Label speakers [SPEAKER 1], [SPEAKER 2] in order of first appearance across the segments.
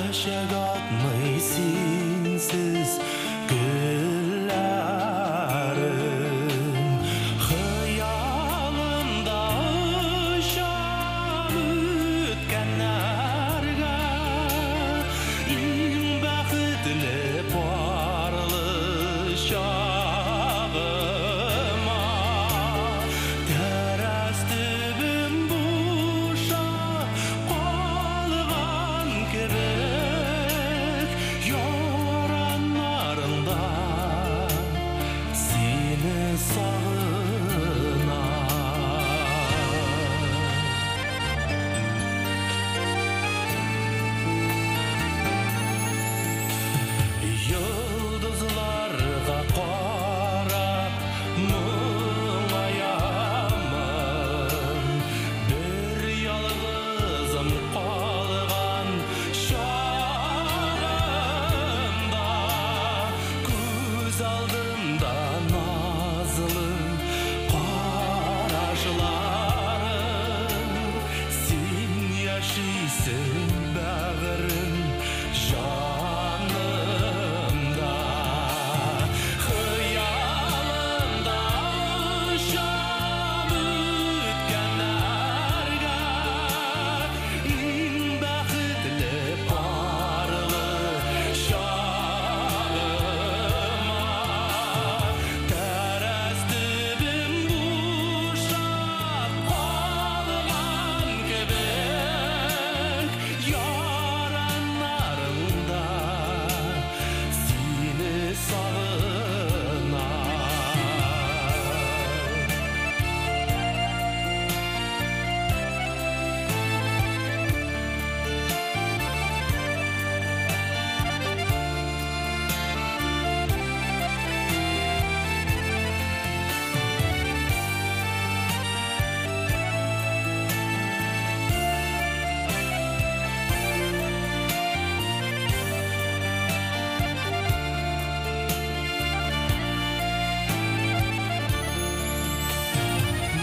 [SPEAKER 1] Чәчәк атмый синсез гөлләрем. Хыялымда очам үткәннәргә. Иң бәхетле парлы чагыма. Тәрәз төбем бушап калган кебек, яраннарыңда сине сагынам. Йолдызларга карап моңаямын, бер ялгызым калган чагымда, күз алдымда назлы карашларың, син яшисең бәгырем җанымда. Хыялымда очам үткәннәргә, иң бәхетле парлы чагыма. Тәрәз төбем бушап калган кебек, яраннарыңда сине сагынам.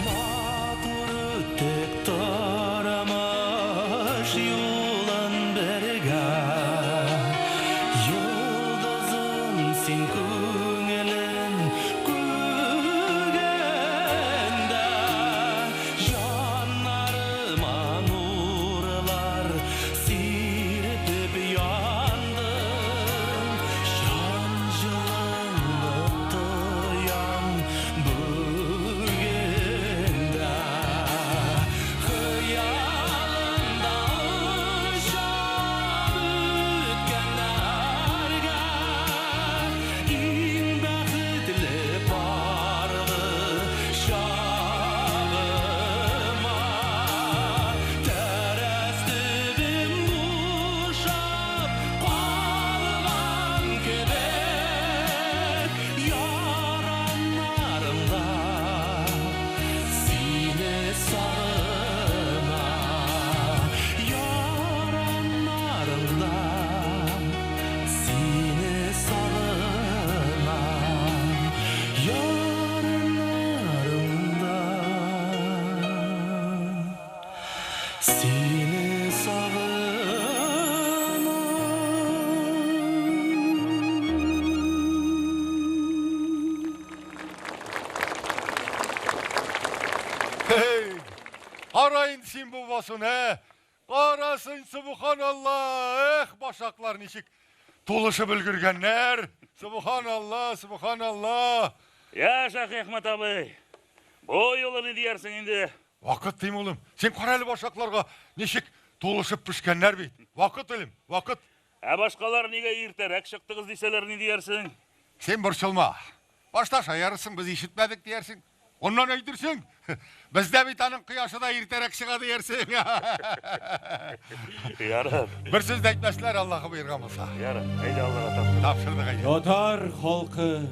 [SPEAKER 1] Матур үттек тормыш юлын бергә. Йолдызым син күңелем күгендә. Җаннарыма нурлар сирпеп яндың. Җан җылыңны тоям бүген дә. Хыялымда очам үткәннәргә. Иң бәхетле парлы чагыма. Тәрәз төбем бушап калган кебек, яраннарыңда сине сагынам. Яраннарыңда сине сагынам. Яраннарыңда сине сагынам.
[SPEAKER 2] Hey! Кара инде син бу басуны, ә? Карасын, субханалла! Эх, башаклар ничек тулышып өлгергәннәр! Субханалла, субханалла!
[SPEAKER 3] Я, Шәйхәхмәт абый, бу юлы ни диярсең инде?
[SPEAKER 2] Вакыт дим, улым. Син кара әле башакларга ничек тулышып пешкәннәр бит. Вакыт, улым, вакыт.
[SPEAKER 3] Ә башкалар нигә иртәрәк чыктыгыз дисәләр, ни диярсең?
[SPEAKER 2] Син борчылма. Башта шаярырсың, без ишетмәдек диярсең. Аннан әйтерсең, бездә бит аның кояшы да иртәрәк чыга диярсең.
[SPEAKER 3] Ярар.
[SPEAKER 2] Бер сүз дә әйтмәсләр, Аллаһы боерган булса.
[SPEAKER 3] Ярар, әйдә Аллага тапшырдык.
[SPEAKER 2] Тапшырдык әйдә.
[SPEAKER 4] Татар халкы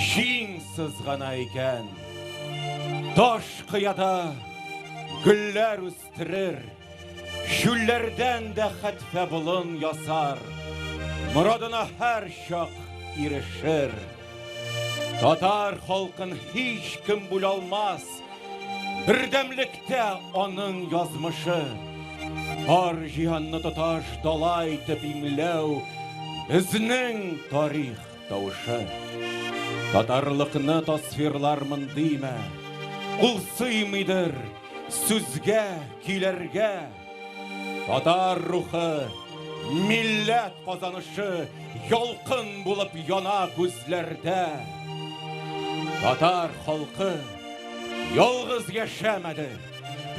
[SPEAKER 4] җиң сызгана икән. Таш кыяда гөлләр үстерер, чүлләрдән дә хәтфә болын ясар, морадына һәр чак ирешер. Татар халкын һич кем бүлә алмас, бердәмлектә аның язмышы. Бар җиһанны тоташ дала итеп иңләү безнең тарих тавышы. Татарлыкны тасвирлармын димә, ул сыймыйдыр сүзгә, көйләргә. Татар рухы, милләт казанышы ялкын булып яна күзләрдә. Татар халкы ялгыз яшәмәде,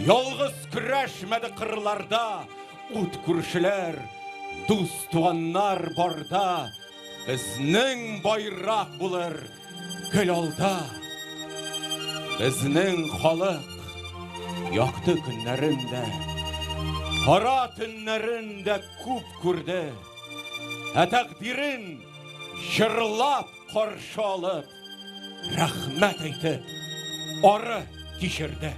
[SPEAKER 4] ялгыз көрәшмәде кырларда, ут күршеләр, дус туганнар барда, безнең байрак булыр гел алда. Безнең халык якты көннәрен дә, кара төннәрен дә күп күрде. Ә тәкъдирен җырлап каршы алып, рәхмәт әйтеп, ары кичерде.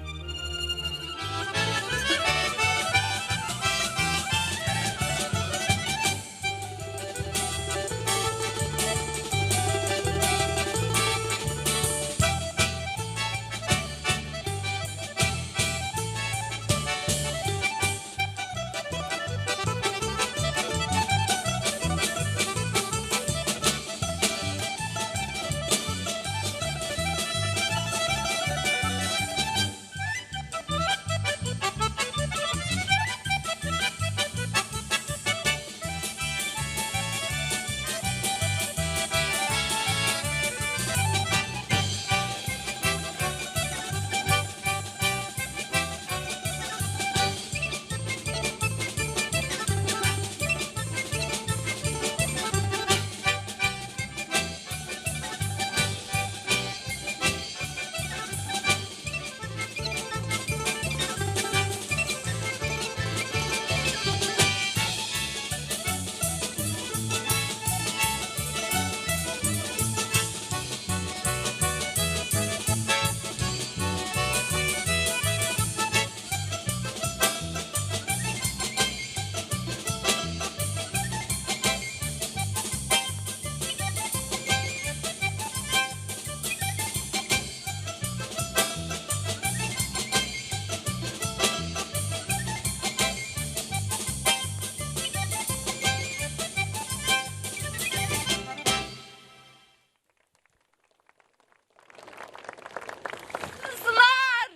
[SPEAKER 5] Кызлар!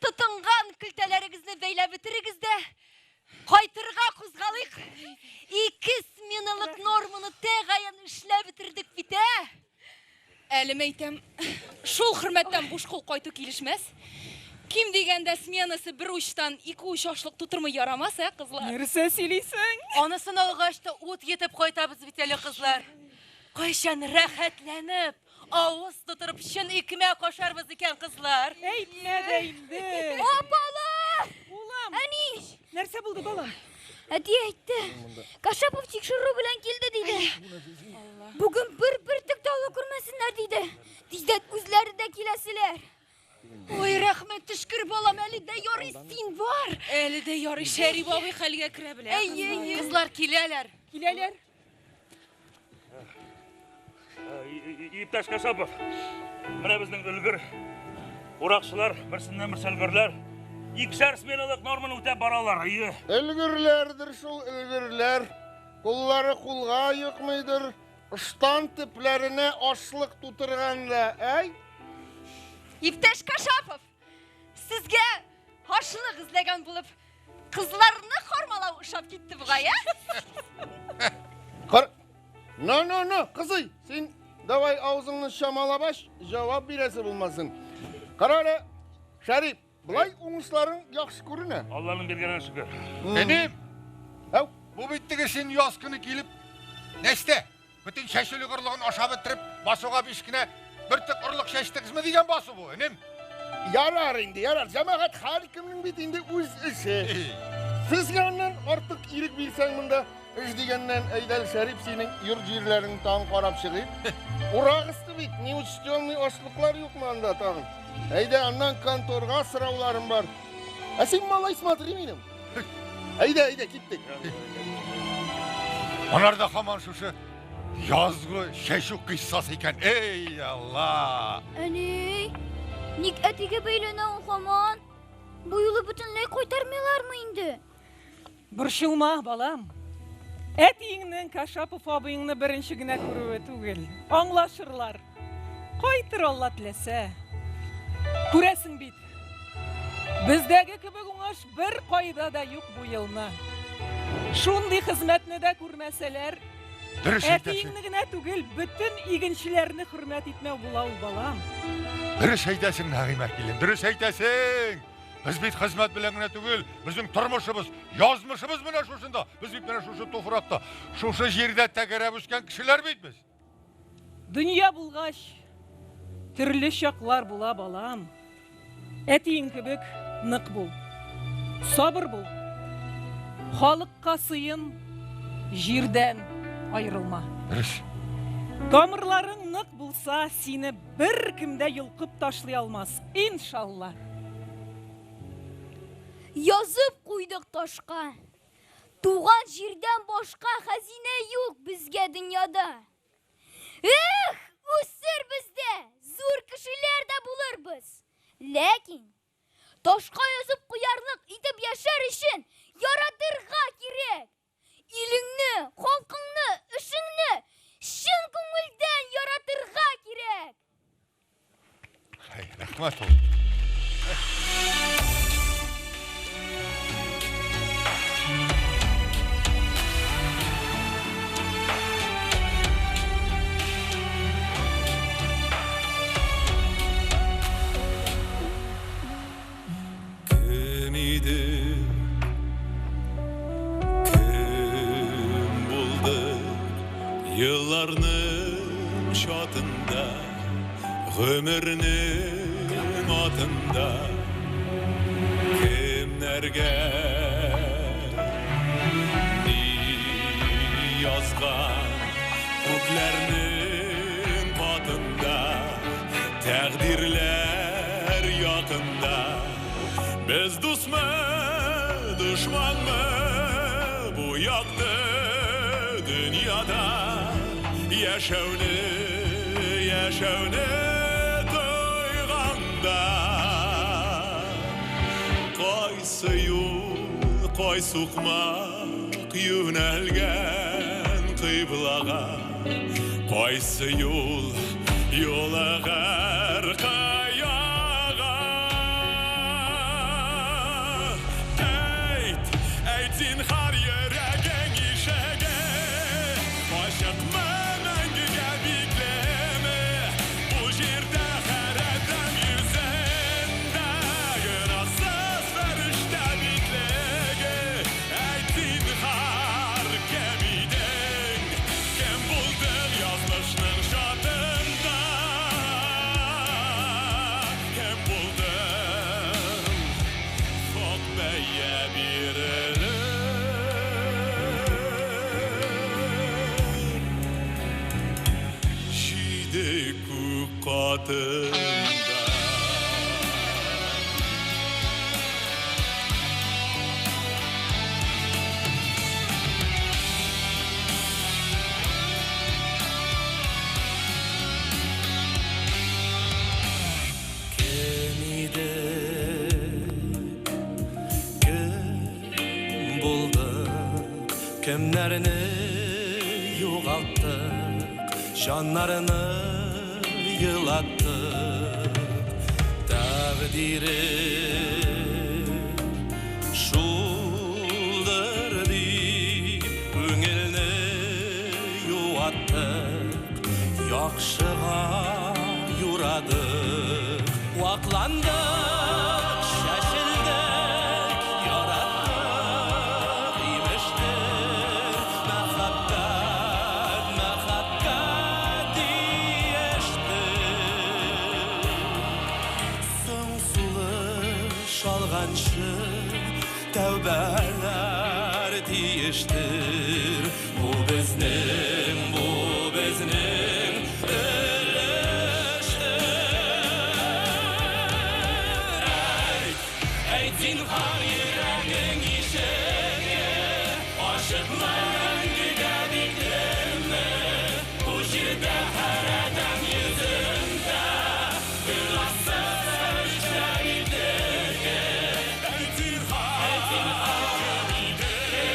[SPEAKER 5] Тотынган көлтәләрегезне бәйләп бетерегез дә, кайтырга кузгалыйк. Ике сменалык норманы тәгаен эшләп бетердек бит, ә?
[SPEAKER 6] Әле мәйтәм, шул хөрмәттән буш кул кайту килешмәс. Ким дигәндә сменасы бер учтан ике уч ашлык тутырмый ярамас, ә, кызлар?
[SPEAKER 7] Нәрсә сөйлисең?
[SPEAKER 5] Анысын алгач та ут йотып кайтабыз бит әле, кызлар. Кайчан рәхәтләнеп, авыз тутырып чын икмәк ашарбыз икән, кызлар?
[SPEAKER 7] Әйтмә дә инде.
[SPEAKER 8] Апалар!
[SPEAKER 7] Улым!
[SPEAKER 8] Әни!
[SPEAKER 7] Нәрсә булды, балам?
[SPEAKER 8] Әти әйтте. Кашапов тикшерү белән килде диде. Бүген бер бөртек тә ала күрмәсеннәр диде. Тиздән үзләре дә киләселәр.
[SPEAKER 5] Ой, рәхмәт төшкер, балам, әле дә ярый син бар.
[SPEAKER 6] Әле дә ярый Шәриф абый хәлгә керә белә.
[SPEAKER 5] Әйе, әйе. Кызлар киләләр.
[SPEAKER 7] Киләләр.
[SPEAKER 3] Иптәш Кашапов, менә безнең өлгер уракчылар, берсеннән берсе өлгерләр. Икешәр сменалык норманы үтәп баралар, әйе.
[SPEAKER 9] Өлгерләрдер шул өлгерләр. Куллары кулга йокмыйдыр. Ыштан төпләренә ашлык тутырган да, әй.
[SPEAKER 5] Иптәш Кашапов, сезгә ашлык эзләгән булып, кызларны хормалау ошап китте бугай, ә?
[SPEAKER 9] Кар... Но, но, но, кызый, син давай авызыңны чамалап ач, җавап бирәсе булмасын. Кара әле, Шәрип, болай уңышларың яхшы күренә.
[SPEAKER 3] Алланың биргәненә шөкер.
[SPEAKER 2] Энем,
[SPEAKER 9] Әү,
[SPEAKER 2] бу бит теге син яз көне килеп, нәрсә? Бөтен чәчүлек орлыгын ашап бетереп, басуга биш кенә бөртек орлык чәчтегезме дигән басу бу, энем.
[SPEAKER 9] Ярар инде, ярар. Җәмәгать һәркемнең бит инде үз эше. Сезгә аннан артык ирек бирсәң монда, эш дигәннән, әйдә әле, Шәрип, синең йорт җирләреңне тагын карап чыгыйм. Урак өсте бит, неучтенный ашлыклар юкмы анда тагын? Әйдә, аннан конторга сорауларым бар. Ә син, малай, смотри минем. Әйдә, әйдә, киттек.
[SPEAKER 2] Алар да һаман шушы язгы чәчү кыйссасы икән. Эй, Алла!
[SPEAKER 8] Әни, ник әтигә бәйләнә ул һаман? Бу юлы бөтенләй кайтармыйлармы инде?
[SPEAKER 7] Борчылма, балам. Әтиеңнең Кашапов абыеңны беренче генә күрүе түгел. Аңлашырлар. Кайтыр Алла теләсә. Күрәсең бит, бездәге кебек уңыш бер кайда да юк бу елны. Шундый хезмәтне дә күрмәсәләр,
[SPEAKER 2] Дөрес әйтәсең.
[SPEAKER 7] әтиеңне генә түгел, бөтен игенчеләрне хөрмәт итмәү була ул, балам.
[SPEAKER 2] Дөрес әйтәсең, Нәгыймә килен, дөрес әйтәсең. Без бит хезмәт белән генә түгел, безнең тормышыбыз, язмышыбыз менә шушында. Без бит менә шушы туфракта, шушы җирдә тәгәрәп үскән кешеләр бит без.
[SPEAKER 7] Дөнья булгач, төрле чаклар була, балам. Әтиең кебек нык бул. Сабыр бул. Халыкка сыен, җирдән аерылма.
[SPEAKER 2] Дөрес.
[SPEAKER 7] Тамырларың нык булса, сине беркем дә йолкып ташлый алмас, иншалла.
[SPEAKER 8] Язып куйдык ташка. Туган җирдән башка хәзинә юк безгә дөньяда. Эх, үсербез дә, зур кешеләр дә булырбыз. Ләкин ташка язып куярлык итеп яшәр өчен яратырга кирәк. Илеңне, халкыңны, эшеңне чын күңелдән яратырга кирәк.
[SPEAKER 2] Әй, рәхмәт ул.
[SPEAKER 1] Кем иде? Кем булдык? Елларның чатында, гомернең атында кемнәргә ни язган күкләрнең катында тәкъдирләр якында без дусмы дошманмы бу якты дөньяда яшәүне яшәүне тойганда кайсы юл кай сукмак юнәлгән кыйблага кайсы юл юлыгыр кыяга әйт әйт зинһар йөрәгең ишеге ачыкмы мәңгегә биклеме бу җирдә һәр адәм йөзендә гөнаһсыз фәрештә битлеге әйт зинһар кем идең кем булдың язмышның чатында кем булдың хак бәя бирелер җиде күк катында.
[SPEAKER 10] Кем идек, кем булдык, кемнәрне югалттык, җаннарны елаттык. Тәкъдире шулдыр дип күңелне юаттык, яхшыга юрадык. Вакландык, чәчелдек, яраттык, имештер. Мәхәббәт, мәхәббәт диештек. Соң сулыш алганчы тәүбәләр тиештер. Бу безнең, бу безнең өлештер. Әйт, әйт зинһар йөрәгең ишеге ачык мәңгегә биклеме? Бу җирдә һәр адәм йөзендә гөнаһсыз фәрештә битлеге. Әйт зинһар, кем идең?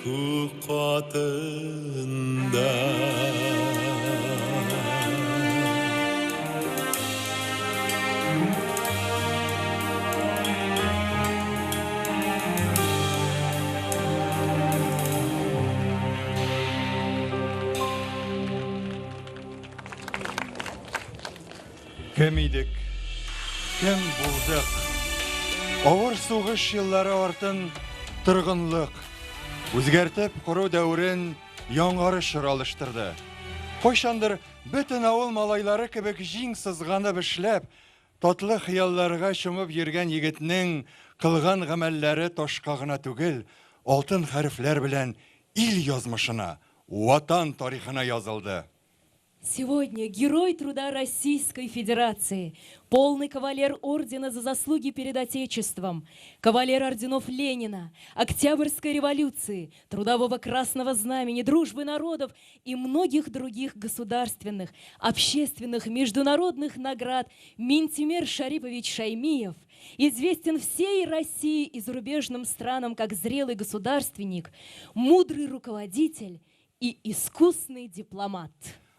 [SPEAKER 1] күк катында.
[SPEAKER 2] Кем идек? Кем булдык? Авыр сугыш еллары артын торгынлык, үзгәртеп кору дәверен яңарыш чоры алыштырды. Кайчандыр бөтен авыл малайлары кебек җиң сызганып эшләп, татлы хыялларга чумып йөргән егетнең кылган гамәлләре ташка гына түгел, алтын хәрефләр белән ил язмышына, Ватан тарихына язылды.
[SPEAKER 5] Сегодня Герой труда Российской Федерации, полный кавалер ордена за заслуги перед Отечеством, кавалер орденов Ленина, Октябрьской революции, Трудового Красного Знамени, Дружбы народов и многих других государственных, общественных, международных наград Минтимер Шарипович Шаймиев известен всей России и зарубежным странам как зрелый государственник, мудрый руководитель и искусный дипломат.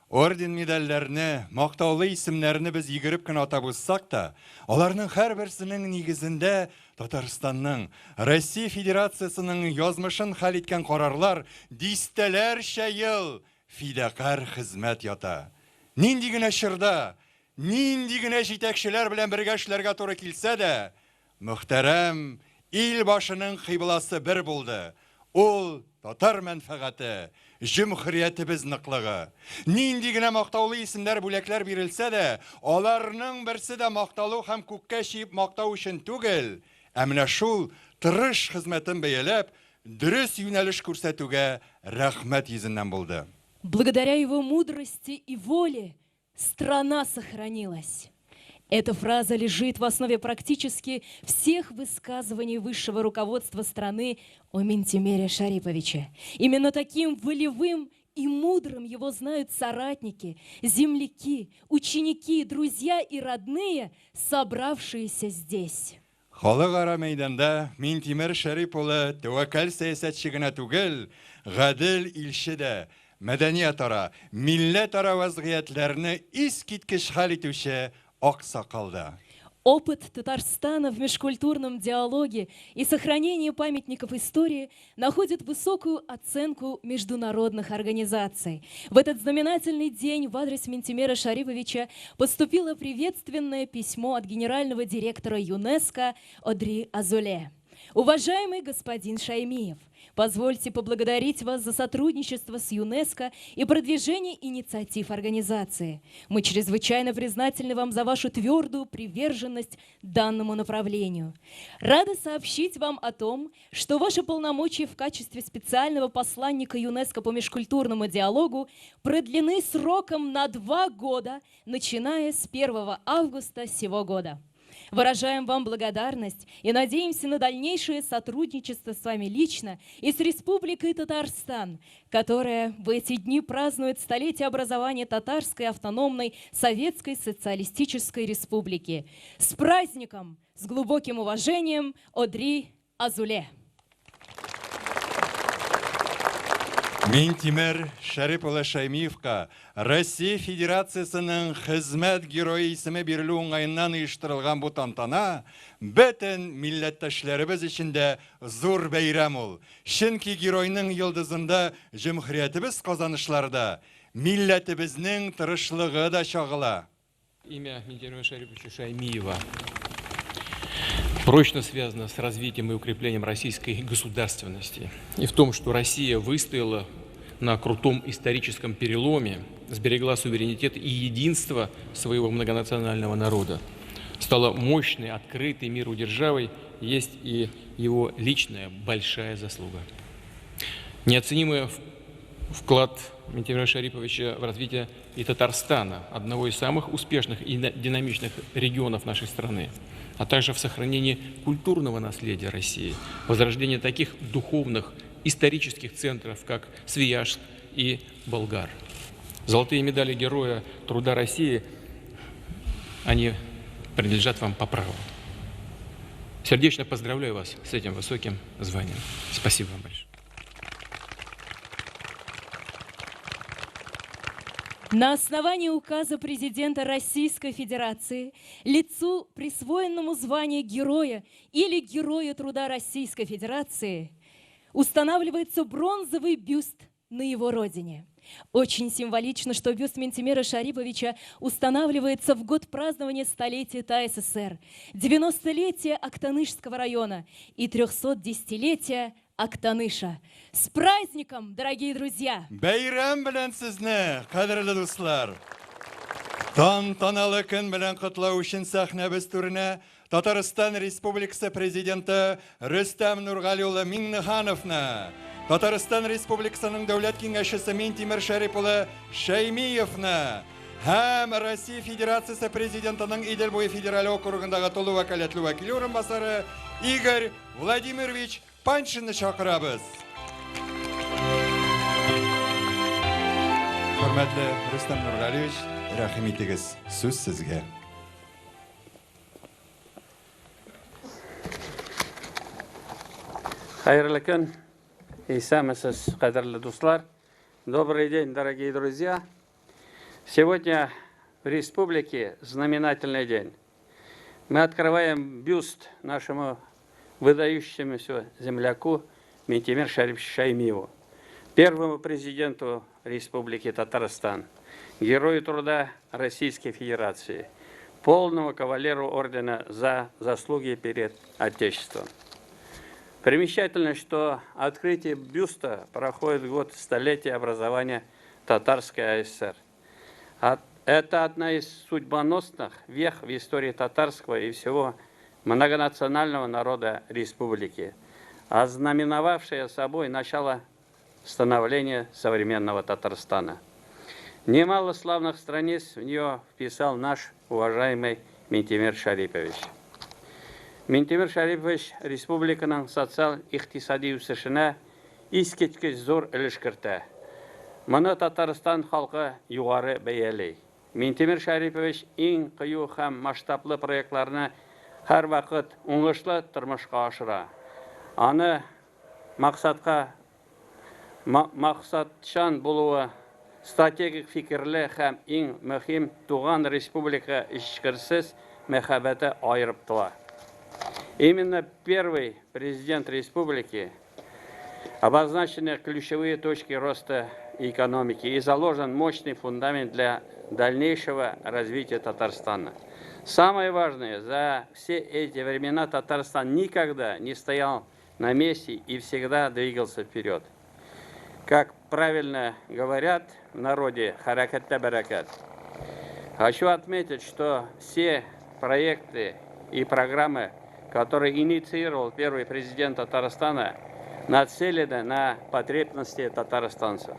[SPEAKER 2] Орден медальләрне, мактаулы исемнәрне без йөгереп кенә атап узсак та, аларның һәрберсенең нигезендә Татарстанның, Россия Федерациясенең язмышын хәл иткән карарлар, дистәләрчә ел фидакарь хезмәт ята. Нинди генә чорда, нинди генә җитәкчеләр белән бергә эшләргә туры килсә дә, мөхтәрәм ил башының кыйбласы бер булды. Ул татар мәнфәгате, җөмһүриятебез ныклыгы. Нинди генә мактаулы исемнәр, бүләкләр бирелсә дә, аларның берсе дә макталу һәм күккә чөеп мактау өчен түгел, ә менә шул тырыш хезмәтен бәяләп, дөрес юнәлеш күрсәтүгә рәхмәт йөзеннән булды.
[SPEAKER 5] Благодаря его мудрости и воле страна сохранилась. Эта фраза лежит в основе практически всех высказываний высшего руководства страны о Минтимере Шариповиче. Именно таким волевым и мудрым его знают соратники, земляки, ученики, друзья и родные, собравшиеся здесь.
[SPEAKER 2] Халыкара мәйданда Минтимер Шәрип улы тәвәккәл сәясәтче генә түгел, гадел илче дә, мәдәниятара, милләтара вазгыятьләрне искиткеч хәл итүче аксакал да.
[SPEAKER 5] Опыт Татарстана в межкультурном диалоге и сохранении памятников истории находит высокую оценку международных организаций. В этот знаменательный день в адрес Минтимера Шариповича поступило приветственное письмо от генерального директора ЮНЕСКО Одри Азуле. Уважаемый господин Шаймиев, позвольте поблагодарить вас за сотрудничество с ЮНЕСКО и продвижение инициатив организации. Мы чрезвычайно признательны вам за вашу твердую приверженность данному направлению. Рада сообщить вам о том, что ваши полномочия в качестве специального посланника ЮНЕСКО по межкультурному диалогу продлены сроком на 2 года, начиная с 1 августа сего года. Выражаем вам благодарность и надеемся на дальнейшее сотрудничество с вами лично и с Республикой Татарстан, которая в эти дни празднует столетие образования Татарской автономной Советской Социалистической Республики. С праздником! С глубоким уважением, Одри Азуле.
[SPEAKER 2] Минтимер Шәрип улы Шәймиевка Россия Федерациясенең хезмәт герое исеме бирелү уңаеннан оештырылган бу тантана бөтен милләттәшләребез өчен дә зур бәйрәм ул. Чөнки геройның йолдызында җөмһүриятебез казанышлары да, милләтебезнең тырышлыгы да чагыла.
[SPEAKER 11] Имя Минтимера Шариповича Шаймиева прочно связано с развитием и укреплением российской государственности. И в том, что Россия выстояла на крутом историческом переломе, сберегла суверенитет и единство своего многонационального народа, стала мощной, открытой миру державой, есть и его личная большая заслуга. Неоценимый вклад Минтимера Шариповича в развитие и Татарстана, одного из самых успешных и динамичных регионов нашей страны, а также в сохранении культурного наследия России, возрождении таких духовных, исторических центров, как Свияжск и Болгар. Золотые медали Героя Труда России, они принадлежат вам по праву. Сердечно поздравляю вас с этим высоким званием. Спасибо вам большое.
[SPEAKER 5] На основании указа президента Российской Федерации лицу, присвоенному звание Героя или Героя Труда Российской Федерации, устанавливается бронзовый бюст на его родине. Очень символично, что бюст Минтимера Шариповича устанавливается в год празднования столетия ТАССР, 90-летия Актанышского района и 310-летия Актаныша. С праздником, дорогие друзья!
[SPEAKER 12] Бәйрәм белән сезне, кадерле дуслар! Тантаналы көн белән котлау өчен сәхнәбез түренә Татарстан Республикасы Президенты Рөстәм Нургали улы Миңнехановны, Татарстан Республикасының Дәүләт Киңәшчесе Минтимер Шәрип улы Шәймиевны һәм Россия Федерациясе Президентының Идел буе федераль округындагы тулы вәкаләтле вәкиле урынбасары Игорь Владимирович Паншинны чакырабыз. Хөрмәтле Рөстәм Нургалиевич, рәхим итегез, сүз сезгә.
[SPEAKER 13] Хәерле көн, исәнмесез, кадерле дуслар. Добрый день, дорогие друзья. Сегодня в республике знаменательный день. Мы открываем бюст нашему выдающемуся земляку Минтимер Шариповичу Шаймиеву, первому президенту Республики Татарстан, герою труда Российской Федерации, полному кавалеру ордена за заслуги перед Отечеством. Примечательно, что открытие бюста проходит год столетия образования Татарской АССР. Это одна из судьбоносных вех в истории татарского и всего многонационального народа республики, ознаменовавшая собой начало становления современного Татарстана. Немало славных страниц в нее вписал наш уважаемый Минтимер Шарипович. Минтимер Шарипович республиканың социаль-икътисади үсешенә искиткеч зур өлеш кертә. Моны Татарстан халкы югары бәяли. Минтимер Шарипович иң кыю һәм масштаблы проектларны һәрвакыт уңышлы тормышка ашыра. Аны максатка максатчан булуы, стратегик фикерле һәм иң мөһим туган республика эчкерсез мәхәббәте аерып тора. Именно первый президент республики обозначены ключевые точки роста экономики и заложен мощный фундамент для дальнейшего развития Татарстана. Самое важное, за все эти времена Татарстан никогда не стоял на месте и всегда двигался вперед. Как правильно говорят в народе, хәрәкәттә бәрәкәт. Хочу отметить, что все проекты и программы, которые инициировал первый президент Татарстана, нацелены на потребности татарстанцев.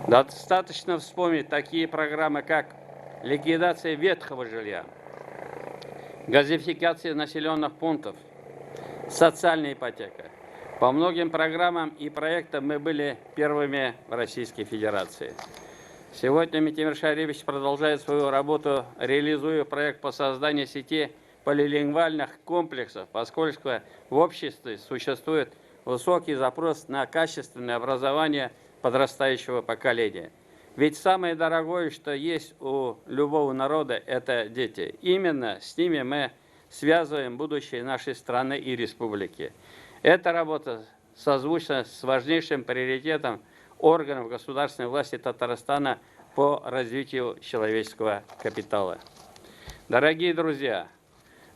[SPEAKER 13] Достаточно вспомнить такие программы, как ликвидация ветхого жилья, газификация населенных пунктов, социальная ипотека. По многим программам и проектам мы были первыми в Российской Федерации. Сегодня Минтимер Шарипович продолжает свою работу, реализуя проект по созданию сети полилингвальных комплексов, поскольку в обществе существует высокий запрос на качественное образование подрастающего поколения. Ведь самое дорогое, что есть у любого народа, это дети. Именно с ними мы связываем будущее нашей страны и республики. Эта работа созвучна с важнейшим приоритетом органов государственной власти Татарстана по развитию человеческого капитала. Дорогие друзья,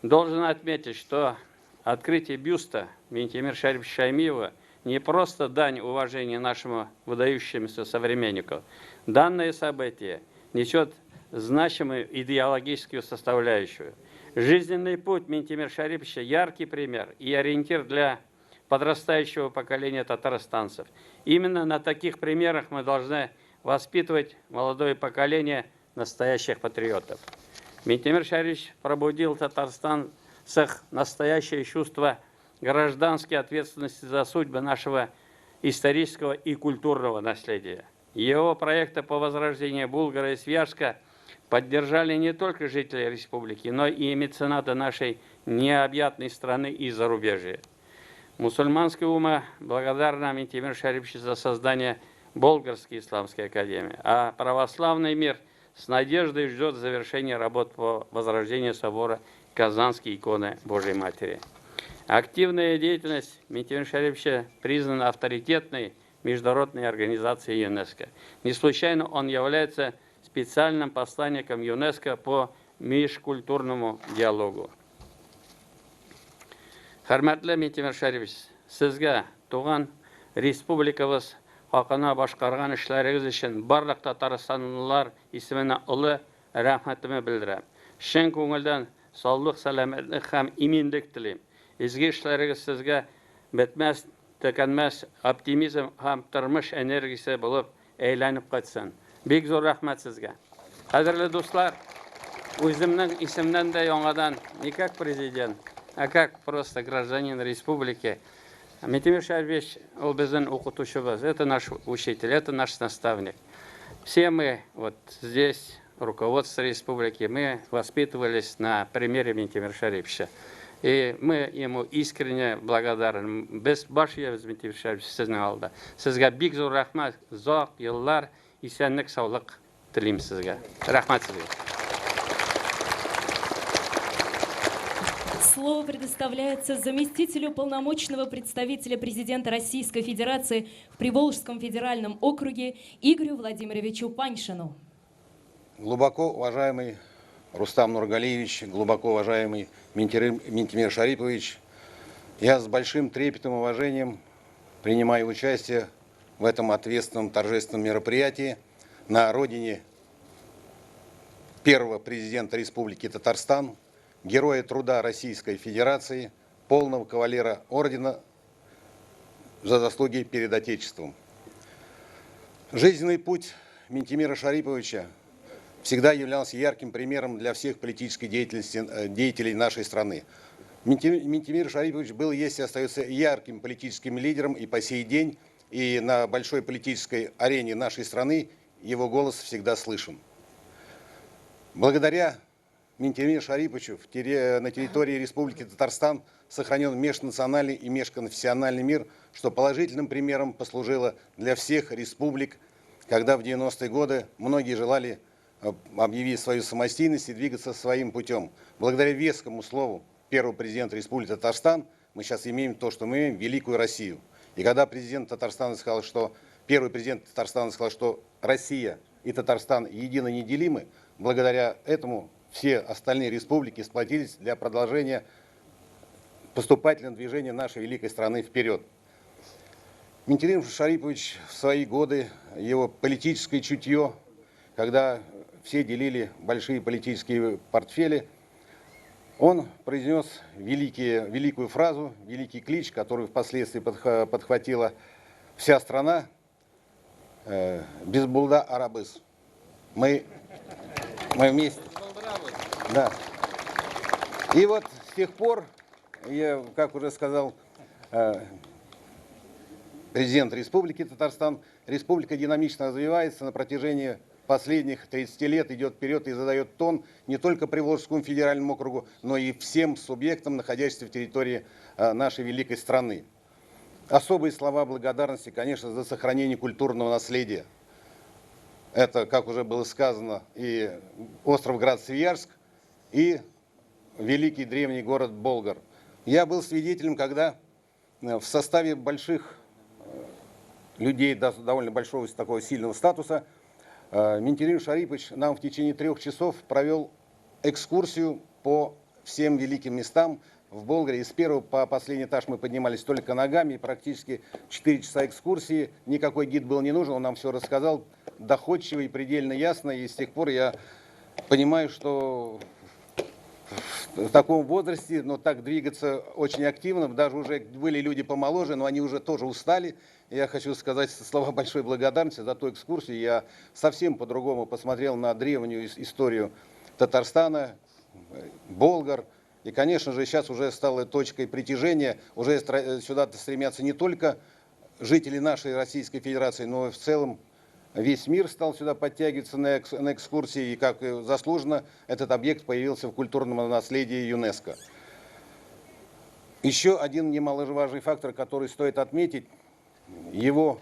[SPEAKER 13] должен отметить, что открытие бюста Минтимера Шариповича Шаймиева не просто дань уважения нашему выдающемуся современнику. Данное событие несет значимую идеологическую составляющую. Жизненный путь Минтимера Шариповича – яркий пример и ориентир для подрастающего поколения татарстанцев. Именно на таких примерах мы должны воспитывать молодое поколение настоящих патриотов. Минтимер Шарипович пробудил татарстанцах настоящее чувство гражданской ответственности за судьбы нашего исторического и культурного наследия. Его проекты по возрождению Булгара и Свияжска поддержали не только жители республики, но и меценаты нашей необъятной страны и зарубежья. Мусульманская ума благодарна Минтимеру Шариповичу за создание Болгарской исламской академии. А православный мир с надеждой ждет завершения работ по возрождению собора Казанской иконы Божьей Матери. Активная деятельность Минтимера Шариповича признана авторитетной международной организацией ЮНЕСКО. Не случайно он является специальным посланником ЮНЕСКО по межкультурному диалогу. Хөрмәтле Минтимер Шарипович, сезгә туган республикабыз хакына башкарган эшләрегез өчен барлык татарстанлылар исеменә олы рәхмәтемне белдерәм. Чын күңелдән саулык, сәламәтлек һәм иминлек телим. Изге эшләрегез сезгә бетмәс, төкәнмәс оптимизм һәм тормыш энергиясе булып әйләнеп кайтсын. Бик зур рәхмәт сезгә. Кадерле дуслар, үземнең исемнән дә яңадан не как президент, а как просто гражданин республики. Минтимер Шарипович, ул безнең укытучыбыз, это наш учитель, это наш наставник. Все мы вот здесь, руководство республики, мы воспитывались на примере Минтимера Шариповича. И мы ему искренне благодарны. Без баш иябез, Минтимер Шарипович, сезнең алда. Сезгә бик зур рәхмәт, озак еллар исәнлек, саулык телим сезгә. Рәхмәт сезгә.
[SPEAKER 5] Слово предоставляется заместителю полномочного представителя президента Российской Федерации в Приволжском федеральном округе Игорю Владимировичу Паньшину.
[SPEAKER 14] Глубоко уважаемый Рустам Нургалиевич, глубоко уважаемый Минтимер Шарипович, я с большим трепетом и уважением принимаю участие в этом ответственном торжественном мероприятии на родине первого президента Республики Татарстан, героя труда Российской Федерации, полного кавалера ордена за заслуги перед Отечеством. Жизненный путь Минтимера Шариповича всегда являлся ярким примером для всех политических деятелей нашей страны. Минтимер Шарипович был, есть и остается ярким политическим лидером и по сей день, и на большой политической арене нашей страны его голос всегда слышен. Благодаря Минтимеру Шариповичу на территории Республики Татарстан сохранен межнациональный и межконфессиональный мир, что положительным примером послужило для всех республик, когда в 90-е годы многие желали объявить свою самостийность и двигаться своим путем. Благодаря вескому слову первого президента Республики Татарстан мы сейчас имеем то, что мы имеем, великую Россию. И когда президент Татарстана сказал, что первый президент Татарстана сказал, что Россия и Татарстан едино неделимы, благодаря этому все остальные республики сплотились для продолжения поступательного движения нашей великой страны вперед. Минтимер Шарипович в свои годы, его политическое чутье, когда все делили большие политические портфели, он произнес великую фразу, великий клич, который впоследствии подхватила вся страна: «Без булда арабыз». Мы вместе. Да. И вот с тех пор, я, как уже сказал президент Республики Татарстан, республика динамично развивается на протяжении последних 30 лет, идет вперед и задает тон не только Приволжскому федеральному округу, но и всем субъектам, находящимся в территории нашей великой страны. Особые слова благодарности, конечно, за сохранение культурного наследия. Это, как уже было сказано, и остров Град-Свияжск, и великий древний город Болгар. Я был свидетелем, когда в составе больших людей, довольно большого такого сильного статуса, Минтимер Шарипович нам в течение 3 часов провел экскурсию по всем великим местам в Болгаре. С первого по последний этаж мы поднимались только ногами, практически 4 часа экскурсии. Никакой гид был не нужен, он нам все рассказал доходчиво и предельно ясно. И с тех пор я понимаю, что в таком возрасте, но так двигаться очень активно, даже уже были люди помоложе, но они уже тоже устали. Я хочу сказать слова большой благодарности за ту экскурсию. Я совсем по-другому посмотрел на древнюю историю Татарстана, Болгар. И, конечно же, сейчас уже стало точкой притяжения. Уже сюда стремятся не только жители нашей Российской Федерации, но и в целом весь мир стал сюда подтягиваться на экскурсии. И, как заслуженно, этот объект появился в культурном наследии ЮНЕСКО. Еще один немаловажный фактор, который стоит отметить, его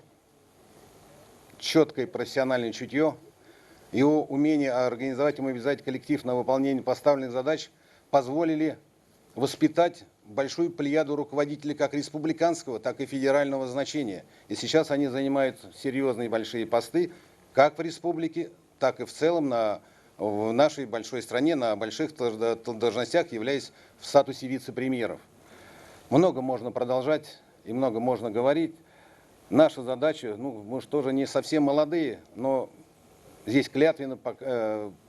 [SPEAKER 14] четкое профессиональное чутье, его умение организовать и мобилизовать коллектив на выполнение поставленных задач позволили воспитать большую плеяду руководителей как республиканского, так и федерального значения. И сейчас они занимают серьезные большие посты как в республике, так и в целом в нашей большой стране, на больших должностях, являясь в статусе вице-премьеров. Много можно продолжать и много можно говорить. Наша задача, ну, мы же тоже не совсем молодые, но здесь клятвенно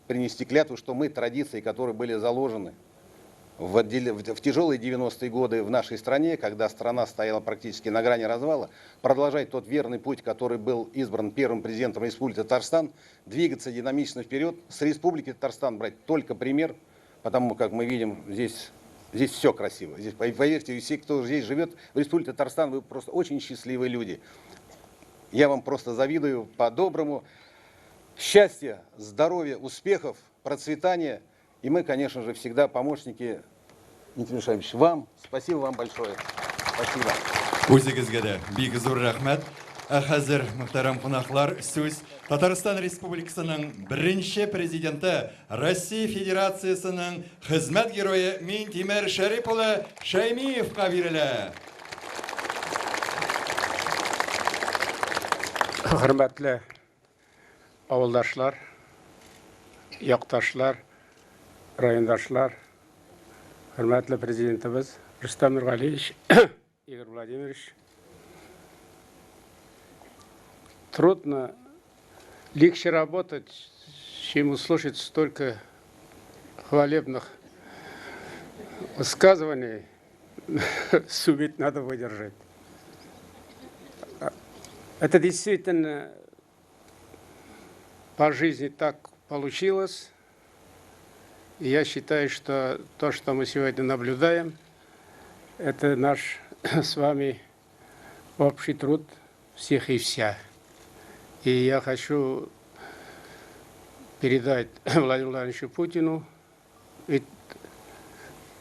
[SPEAKER 14] принести клятву, что мы традиции, которые были заложены в тяжелые 90-е годы в нашей стране, когда страна стояла практически на грани развала, продолжать тот верный путь, который был избран первым президентом Республики Татарстан, двигаться динамично вперед, с Республики Татарстан брать только пример, потому как мы видим, здесь все красиво. Здесь, поверьте, все, кто здесь живет, в Республике Татарстан, вы просто очень счастливые люди. Я вам просто завидую по-доброму. Счастья, здоровья, успехов, процветания. И мы, конечно же, всегда помощники, Дмитрий Мишаевич, вам. Спасибо вам большое. Спасибо.
[SPEAKER 12] Үзегезгә дә бик зур рәхмәт. Ә хәзер, мөхтәрәм кунаклар, сүз Татарстан Республикасының беренче президенты, Россия Федерациясының хезмәт герое Минтимер Шәрип улы Шәймиевка бирелә.
[SPEAKER 15] Хөрмәтле авылдашлар, якташлар, райондашлар, хөрмәтле президентыбыз Рөстәм Нургалиевич, Игорь Владимирович. Трудно, легче работать, чем услышать столько хвалебных высказываний. Суметь надо выдержать. Это действительно по жизни так получилось. И я считаю, что то, что мы сегодня наблюдаем, это наш с вами общий труд всех и вся. И я хочу передать Владимиру Владимировичу Путину, ведь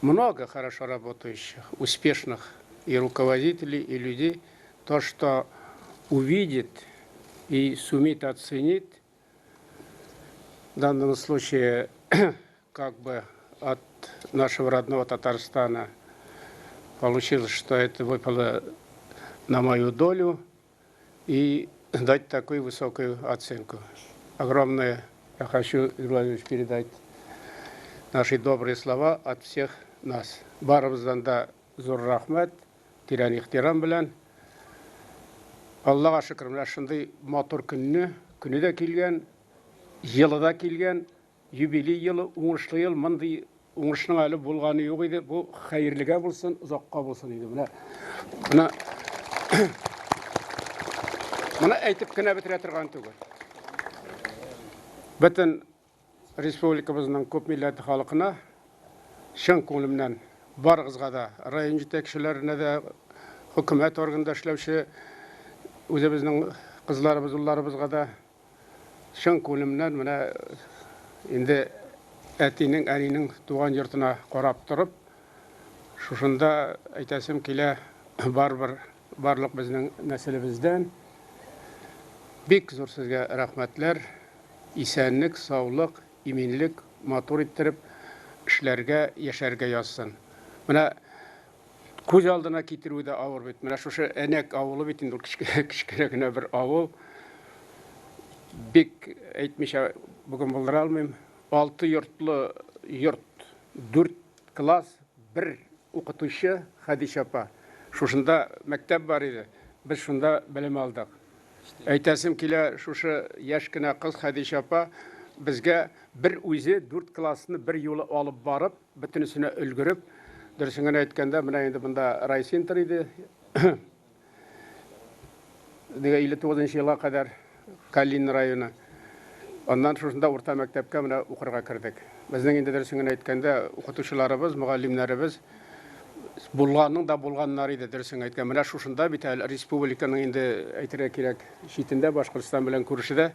[SPEAKER 15] много хорошо работающих, успешных и руководителей, и людей, то, что увидит и сумеет оценить, в данном случае как бы от нашего родного Татарстана получилось, что это выпало на мою долю, и дать такую высокую оценку. Огромное я хочу, Игорь Владимирович, передать наши добрые слова от всех нас. Барыбыздан да зур рәхмәт, тирән ихтирам белән. Аллага шөкер, менә шундый матур көнне, көне дә килгән, елы да килгән, юбилей елы, уңышлы ел, мондый уңышның әле булганы юк иде. Бу хәерлегә булсын, озакка булсын иде. Менә әйтеп кенә бетерә торган түгел. Бөтен республикабызның күп милләтле халкына чын күңелемнән барыгызга да, район җитәкчеләренә дә, хөкүмәт органында эшләүче үзебезнең кызларыбыз, улларыбызга да чын күңелемнән менә инде әтинең, әнинең туган йортына карап торып, шушында әйтәсем килә, барыбер барлык безнең нәселебездән бик зур сезгә рәхмәтләр, исәнлек, саулык, иминлек, матур иттереп эшләргә, яшәргә язсын. Менә күз алдына китерү дә авыр бит. Менә шушы Әнәк авылы бит инде ул кечкенә генә бер авыл. Бик әйтмичә бүген булдыра алмыйм. 6 йортлы йорт, 4 класс, бер укытучы Хәдичә апа. Шушында мәктәп бар иде. Без шунда белем алдык. Әйтәсем килә, шушы яшь кенә кыз Хәдичә апа безгә бер үзе 4 классны бер юлы алып барып, бөтенесенә өлгереп, дөресен генә әйткәндә, менә инде монда райцентр иде. Дигә 59 елга кадәр Калинин районы. Аннан шушында урта мәктәпкә менә укырга кердек. Безнең инде дөресен генә әйткәндә, укытучыларыбыз, мөгаллимнәребез булганның да булганнар иде, дөресен әйткән. Менә шушында бит әле республиканың инде әйтергә кирәк читендә, Башкортстан белән күршедә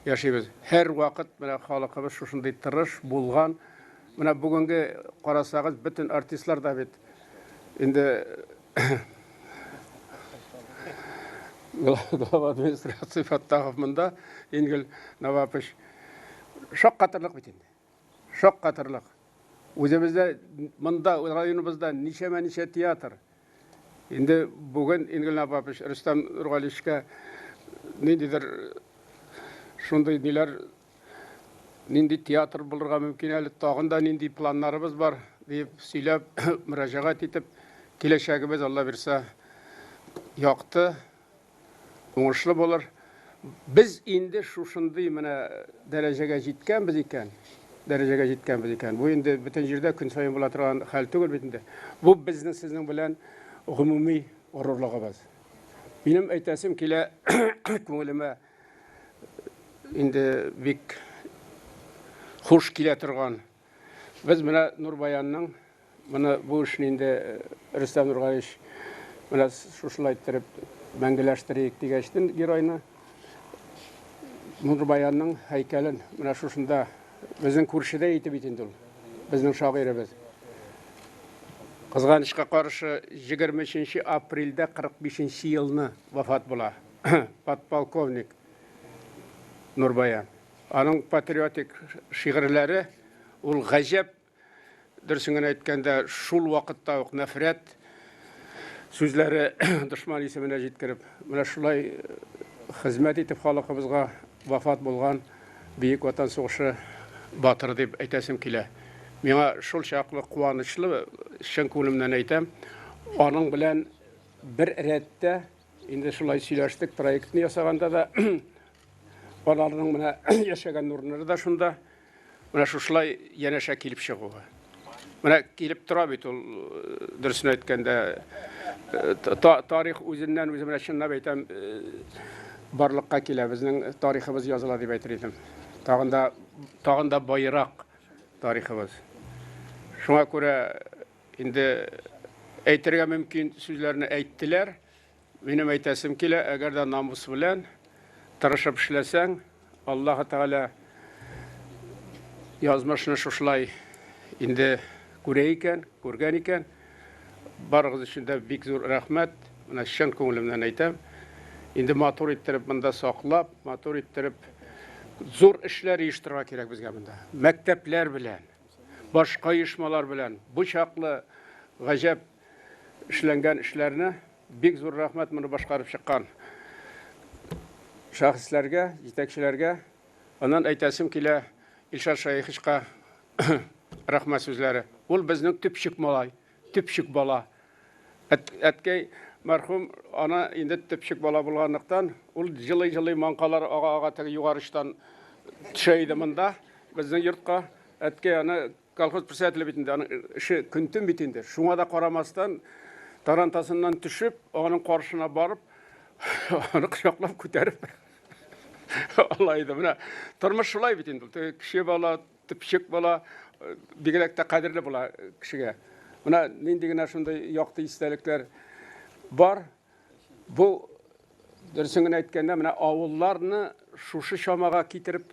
[SPEAKER 15] яшибез. Һәр вакыт менә халкыбыз шушындый тырыш, булган. Менә бүгенге карасагыз, бөтен артистлар да бит инде Глава администрации Фаттахов монда, Ингел Навапович. Шаккатырлык бит инде. Шаккатырлык. Үзебездә монда районыбызда ничәмә-ничә театр. Инде бүген Ингел Навапович Рөстәм Нургалиевичка ниндидер шундый ниләр, нинди театр булырга мөмкин әле, тагын да нинди планнарыбыз бар дип сөйләп, мөрәҗәгать итеп, киләчәгебез, Алла бирсә, якты, уңышлы булыр. Без инде шушындый менә дәрәҗәгә җиткәнбез икән, дәрәҗәгә җиткәнбез икән. Бу инде бөтен җирдә көн саен була торган хәл түгел бит инде. Бу безнең сезнең белән гомуми горурлыгыбыз. Минем әйтәсем килә, күңелемә инде бик хуш килә торган. Без менә Нурбаянның моны бу эшне инде Рөстәм Нургалиевич менә шушылай иттереп мәңгеләштерик дигәчтен геройны Нурбаянның һәйкәлен менә шушында безнең күршедә итеп бит инде ул, безнең шагыйребез. Кызганычка каршы, 23 апрельдә 45 елны вафат була подполковник Нурбаян. Аның патриотик шигырьләре ул гаҗәп, дөресен генә әйткәндә, шул вакытта ук нәфрәт сүзләре дошман исеменә җиткереп, менә шулай хезмәт итеп халкыбызга вафат булган Бөек Ватан сугышы батыры дип әйтәсем килә. Миңа шул чаклы куанычлы, чын күңелемнән әйтәм, аның белән бер рәттә инде шулай сөйләштек, проектны ясаганда да, аларның менә яшәгән урыннары да шунда, менә шушылай янәшә килеп чыгуы. Менә килеп тора бит ул, дөресен әйткәндә, тарих үзеннән үзе менә чынлап әйтәм, барлыкка килә, безнең тарихыбыз языла дип әйтер идем. Тагын да, тагын да байрак тарихыбыз. Шуңа күрә инде әйтергә мөмкин сүзләрне әйттеләр. Минем әйтәсем килә, әгәр дә намус белән тырышып эшләсәң, Аллаһы Тәгалә язмышны шушылай инде күрә икән, күргән икән. Барыгыз өчен дә бик зур рәхмәт. Менә чын күңелемнән әйтәм. Инде матур иттереп монда саклап, матур иттереп зур эшләр оештырырга кирәк безгә монда. Мәктәпләр белән, башка оешмалар белән бу чаклы гаҗәп эшләнгән эшләрне бик зур рәхмәт моны башкарып чыккан шәхесләргә, җитәкчеләргә. Аннан әйтәсем килә Илшат Шәеховичка рәхмәт сүзләре. Ул безнең төпчек малай, төпчек бала. Әткәй мәрхүм аны инде төпчек бала булганлыктан, ул җылый-җылый маңкалар ага-ага теге югары очтан төшә иде монда, безнең йортка. Әткәй аны колхоз председателе бит инде, аның эше көн-төн бит инде. Шуңа да карамастан, тарантасыннан төшеп, аның каршына барып, аны кочаклап күтәреп ала иде. Менә тормыш шулай бит инде. Теге кеше бала, төпчек бала бигрәк тә кадерле була кешегә. Менә нинди генә шундый якты истәлекләр бар. Бу дөресен генә әйткәндә, менә авылларны шушы чамага китереп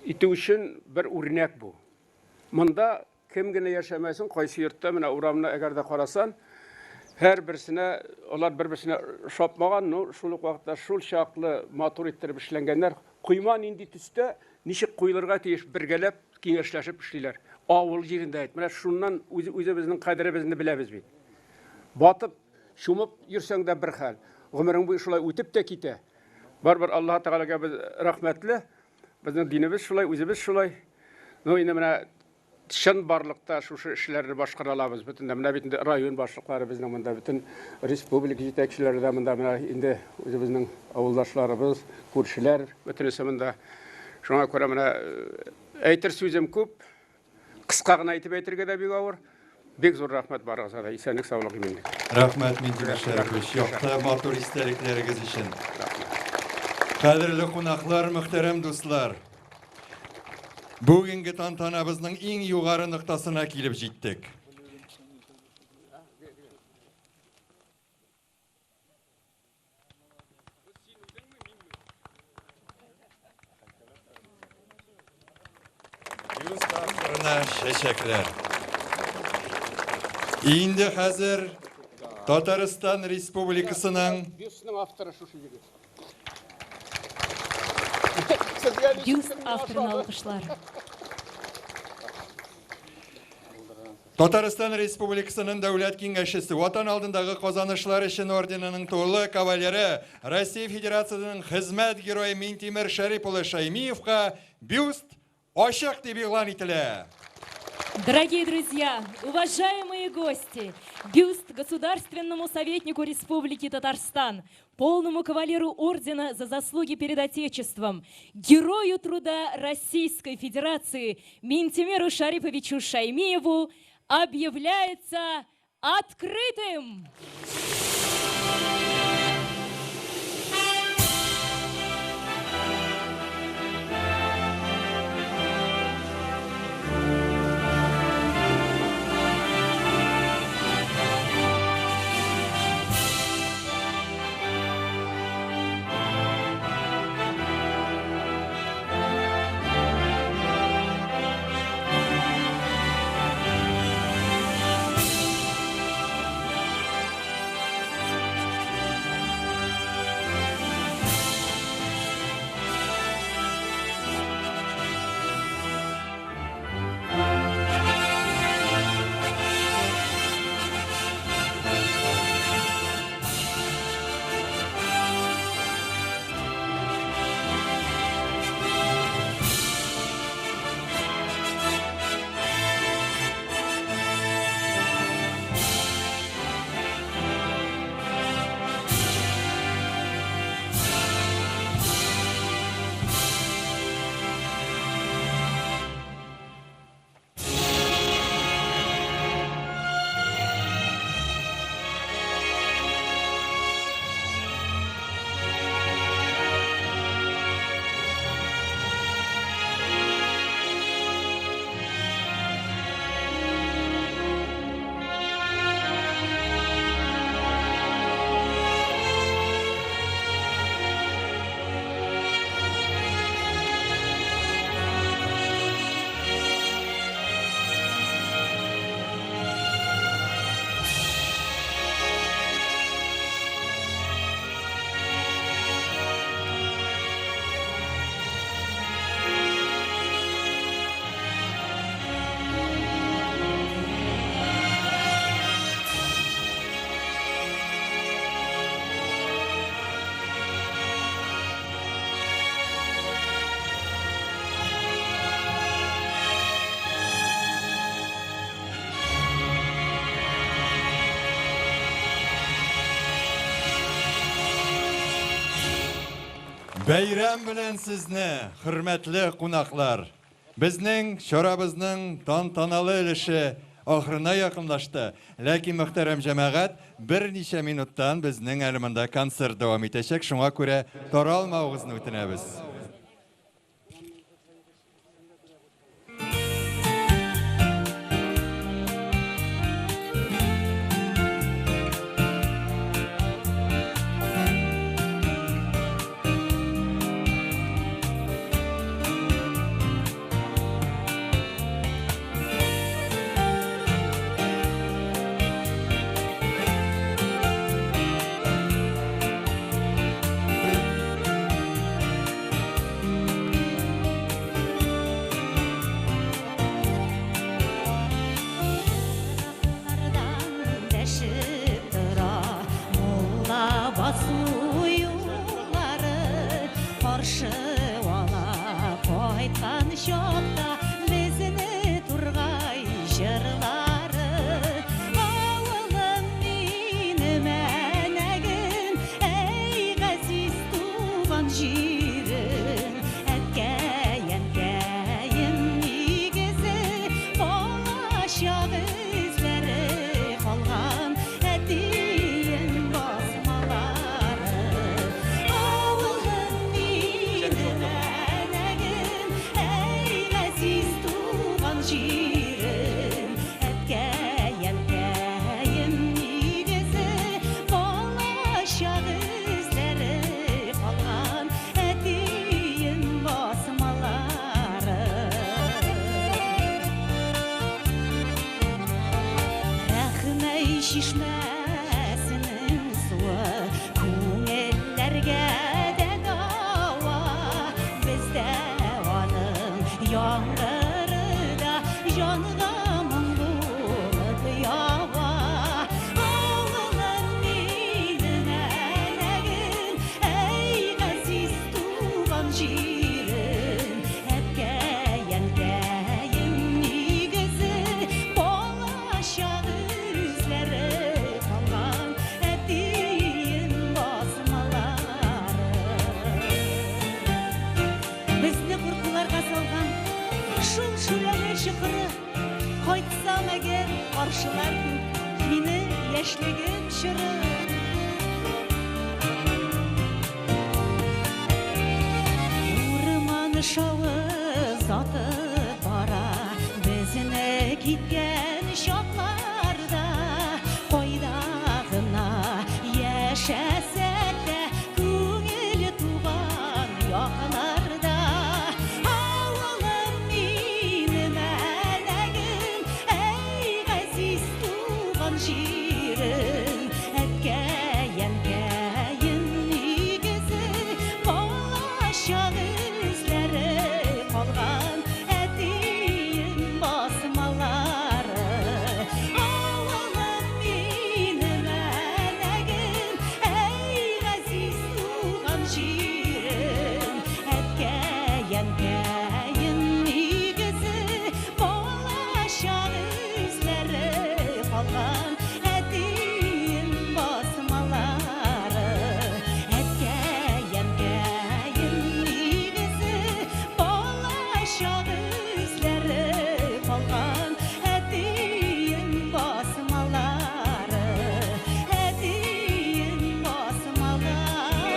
[SPEAKER 15] итү өчен бер үрнәк бу. Монда кем генә яшәмәсен, кайсы йортта, менә урамны әгәр дә карасан, һәр берсенә алар бер-берсенә ошапмаган, но шул ук вакытта шул чаклы матур иттереп эшләнгәннәр. Койма нинди төстә, ничек куелырга тиеш, бергәләп киңәшләшеп эшлиләр. Авыл җирендә әйт, менә шуннан үзебезнең кадеребезне беләбез бит. Батып, чумып йөрсәң дә бер хәл. Гомерең буе шулай үтеп тә китә. Барыбер Аллаһ Тәгаләгә без рәхмәтле. Безнең динебез шулай, үзебез шулай. Ну, инде менә чын барлыкта шушы эшләрне башкара алабыз. Бөтен дә менә бит инде район башлыклары безнең монда, бөтен республика җитәкчеләре дә монда, менә инде үзебезнең авылдашларыбыз, күршеләр бөтенесе монда. Шуңа күрә менә әйтер сүзем күп. Кыска гына итеп әйтергә дә бик авыр. Бик зур рәхмәт барыгызга да. Исәнлек, саулык, иминлек.
[SPEAKER 12] Рәхмәт, Минтимер Шәрипович, якты, матур истәлекләрегез өчен. Кадерле кунаклар, мөхтәрәм дуслар! Бүгенге тантанабызның иң югары ноктасына килеп җиттек. Чәчәкләр. Инде хәзер Татарстан Республикасының
[SPEAKER 15] Бюстның авторы шушы егет.
[SPEAKER 5] Бюст авторын алкышлар.
[SPEAKER 12] Татарстан Республикасының Дәүләт Киңәшчесе, Ватан алдындагы казанышлар өчен орденының тулы кавалеры, Россия Федерациясенең хезмәт герое Минтимер Шәрип улы Шаймиевка бюст ачык дип игълан ителә.
[SPEAKER 5] Дорогие друзья, уважаемые гости, бюст государственному советнику Республики Татарстан, полному кавалеру ордена за заслуги перед Отечеством, герою труда Российской Федерации Минтимеру Шариповичу Шаймиеву объявляется открытым!
[SPEAKER 12] Бәйрәм белән сезне, хөрмәтле кунаклар! Безнең чарабызның тантаналы өлеше ахырына якынлашты. Ләкин, мөхтәрәм җәмәгать, берничә минуттан безнең әле монда концерт дәвам итәчәк, шуңа күрә таралмавыгызны үтенәбез.
[SPEAKER 16] Яшьлегем чоры. Урман шавы озатып бара безне киткән чакларда. Кайда гына яшәсәк тә, күңел туган якларда. Авылым минем, Әнәгем, әй, газиз туган җирем. Әткәй-әнкәем нигезе, балачак эзләре калган әтием басмалары. Авылым минем, Әнәгем, әй, газиз туган җирем. Әткәй-әнкәем нигезе, балачак эзләре калган әтием басмалары. Әткәй-әнкәем нигезе, балачак эзләре калган әтием басмалары. Әтием басмалары.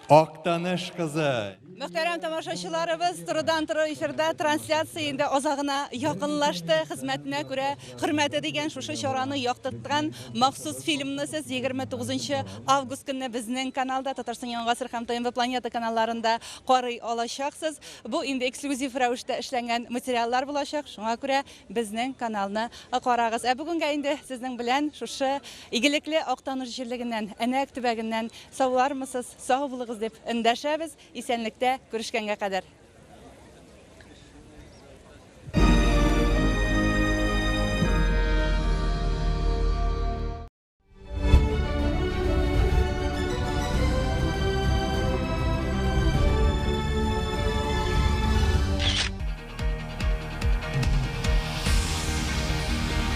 [SPEAKER 12] Актаныш кызы.
[SPEAKER 17] Мөхтәрәм тамашачыларыбыз, турыдан-туры эфирда трансляция инде азагына якынлашты. Хезмәтенә күрә хөрмәте дигән шушы чараны яктырткан махсус фильмны сез 29 август көнне безнең каналда, Татарстан Яңа гасыр һәм ТНВ Планета каналларында карый алачаксыз. Бу инде эксклюзив рәвештә эшләнгән материаллар булачак. Шуңа күрә безнең каналны карагыз. Ә бүгенгә инде сезнең белән шушы игелекле Актаныш җирлегеннән, Әнәк төбәгеннән саулармысыз, сау булыгыз дип эндәшәбез. Исәнлектә күрешкәнгә кадәр.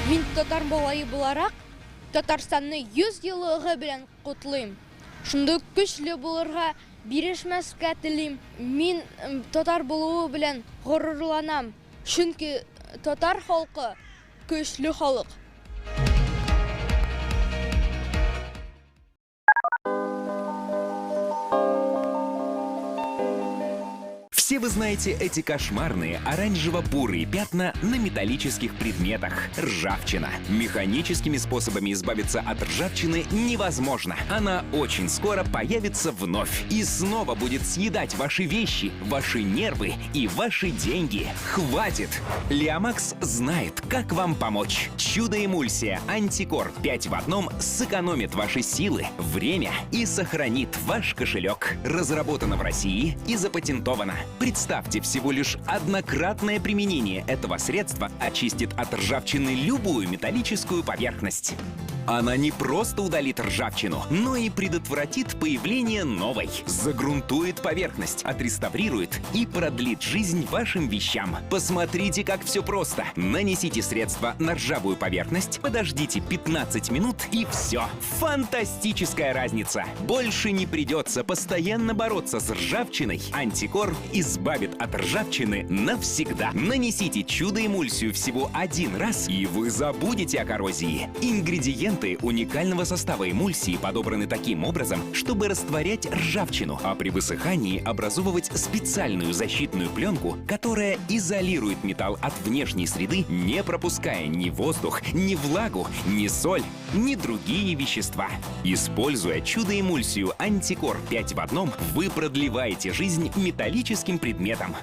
[SPEAKER 18] Мин татар малае буларак, Татарстанны 100 еллыгы белән котлыйм. Шундый көчле булырга, бирешмәскә телим. Мин татар булуы белән горурланам. Чөнки татар халкы көчле халык.
[SPEAKER 19] Все вы знаете эти кошмарные оранжево-бурые пятна на металлических предметах. Ржавчина. Механическими способами избавиться от ржавчины невозможно. Она очень скоро появится вновь и снова будет съедать ваши вещи, ваши нервы и ваши деньги. Хватит! Лиамакс знает, как вам помочь. Чудо-эмульсия Антикор 5 в одном сэкономит ваши силы, время и сохранит ваш кошелек. Разработано в России и запатентовано. Представьте, всего лишь однократное применение этого средства очистит от ржавчины любую металлическую поверхность. Она не просто удалит ржавчину, но и предотвратит появление новой. Загрунтует поверхность, отреставрирует и продлит жизнь вашим вещам. Посмотрите, как все просто. Нанесите средство на ржавую поверхность, подождите 15 минут и все. Фантастическая разница! Больше не придется постоянно бороться с ржавчиной. Антикор избавит от ржавчины навсегда. Нанесите чудо-эмульсию всего один раз, и вы забудете о коррозии. Ингредиенты уникального состава эмульсии подобраны таким образом, чтобы растворять ржавчину, а при высыхании образовывать специальную защитную пленку, которая изолирует металл от внешней среды, не пропуская ни воздух, ни влагу, ни соль, ни другие вещества. Используя чудо-эмульсию Антикор 5 в одном, вы продлеваете жизнь металлическим предметам.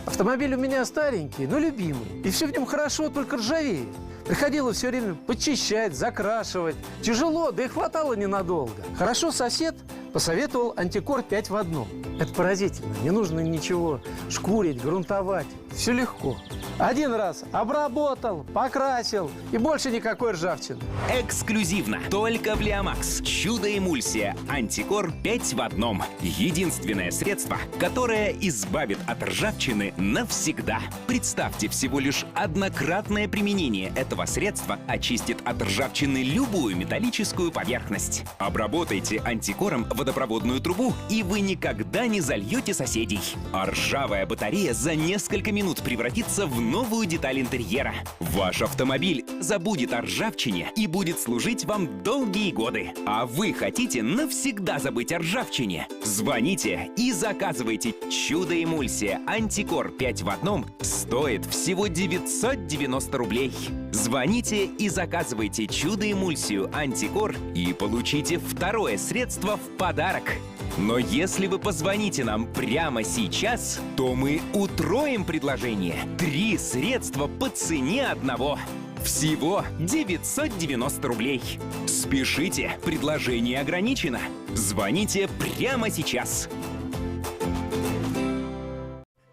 [SPEAKER 20] Автомобиль у меня старенький, но любимый. И все в нем хорошо, только ржавеет. Приходилось все время подчищать, закрашивать. Тяжело, да и хватало ненадолго. Хорошо сосед посоветовал Антикор 5 в одном. Это поразительно. Не нужно ничего шкурить, грунтовать. Все легко. Один раз обработал, покрасил, и больше никакой ржавчины.
[SPEAKER 19] Эксклюзивно. Только в Лиамакс. Чудо-эмульсия «Антикор 5 в одном». Единственное средство, которое избавит от ржавчины навсегда. Представьте, всего лишь однократное применение этого средства очистит от ржавчины любую металлическую поверхность. Обработайте антикором водопроводную трубу, и вы никогда не зальете соседей. А ржавая батарея за несколько минут превратится в новую деталь интерьера. Ваш автомобиль забудет о ржавчине и будет служить вам долгие годы. А вы хотите навсегда забыть о ржавчине? Звоните и заказывайте. Чудо-эмульсия «Антикор 5 в одном» стоит всего 990 рублей. Звоните и заказывайте чудо-эмульсию «Антикор» и получите второе средство в подарок. Но если вы позвоните нам прямо сейчас, то мы утроим предложение. 3 средства по цене одного. Всего 990 рублей. Спешите, предложение ограничено. Звоните прямо сейчас.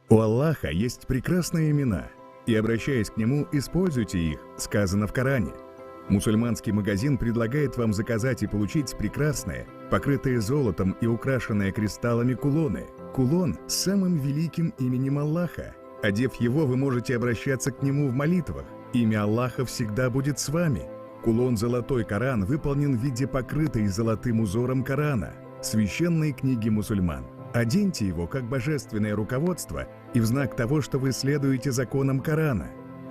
[SPEAKER 21] У Аллаха есть прекрасные имена, и, обращаясь к нему, используйте их, сказано в Коране. Мусульманский магазин предлагает вам заказать и получить прекрасные, покрытые золотом и украшенные кристаллами кулоны. Кулон с самым великим именем Аллаха. Одев его, вы можете обращаться к нему в молитвах. Имя Аллаха всегда будет с вами. Кулон «Золотой Коран» выполнен в виде покрытой золотым узором Корана, священной книги мусульман. Оденьте его как божественное руководство и в знак того, что вы следуете законам Корана.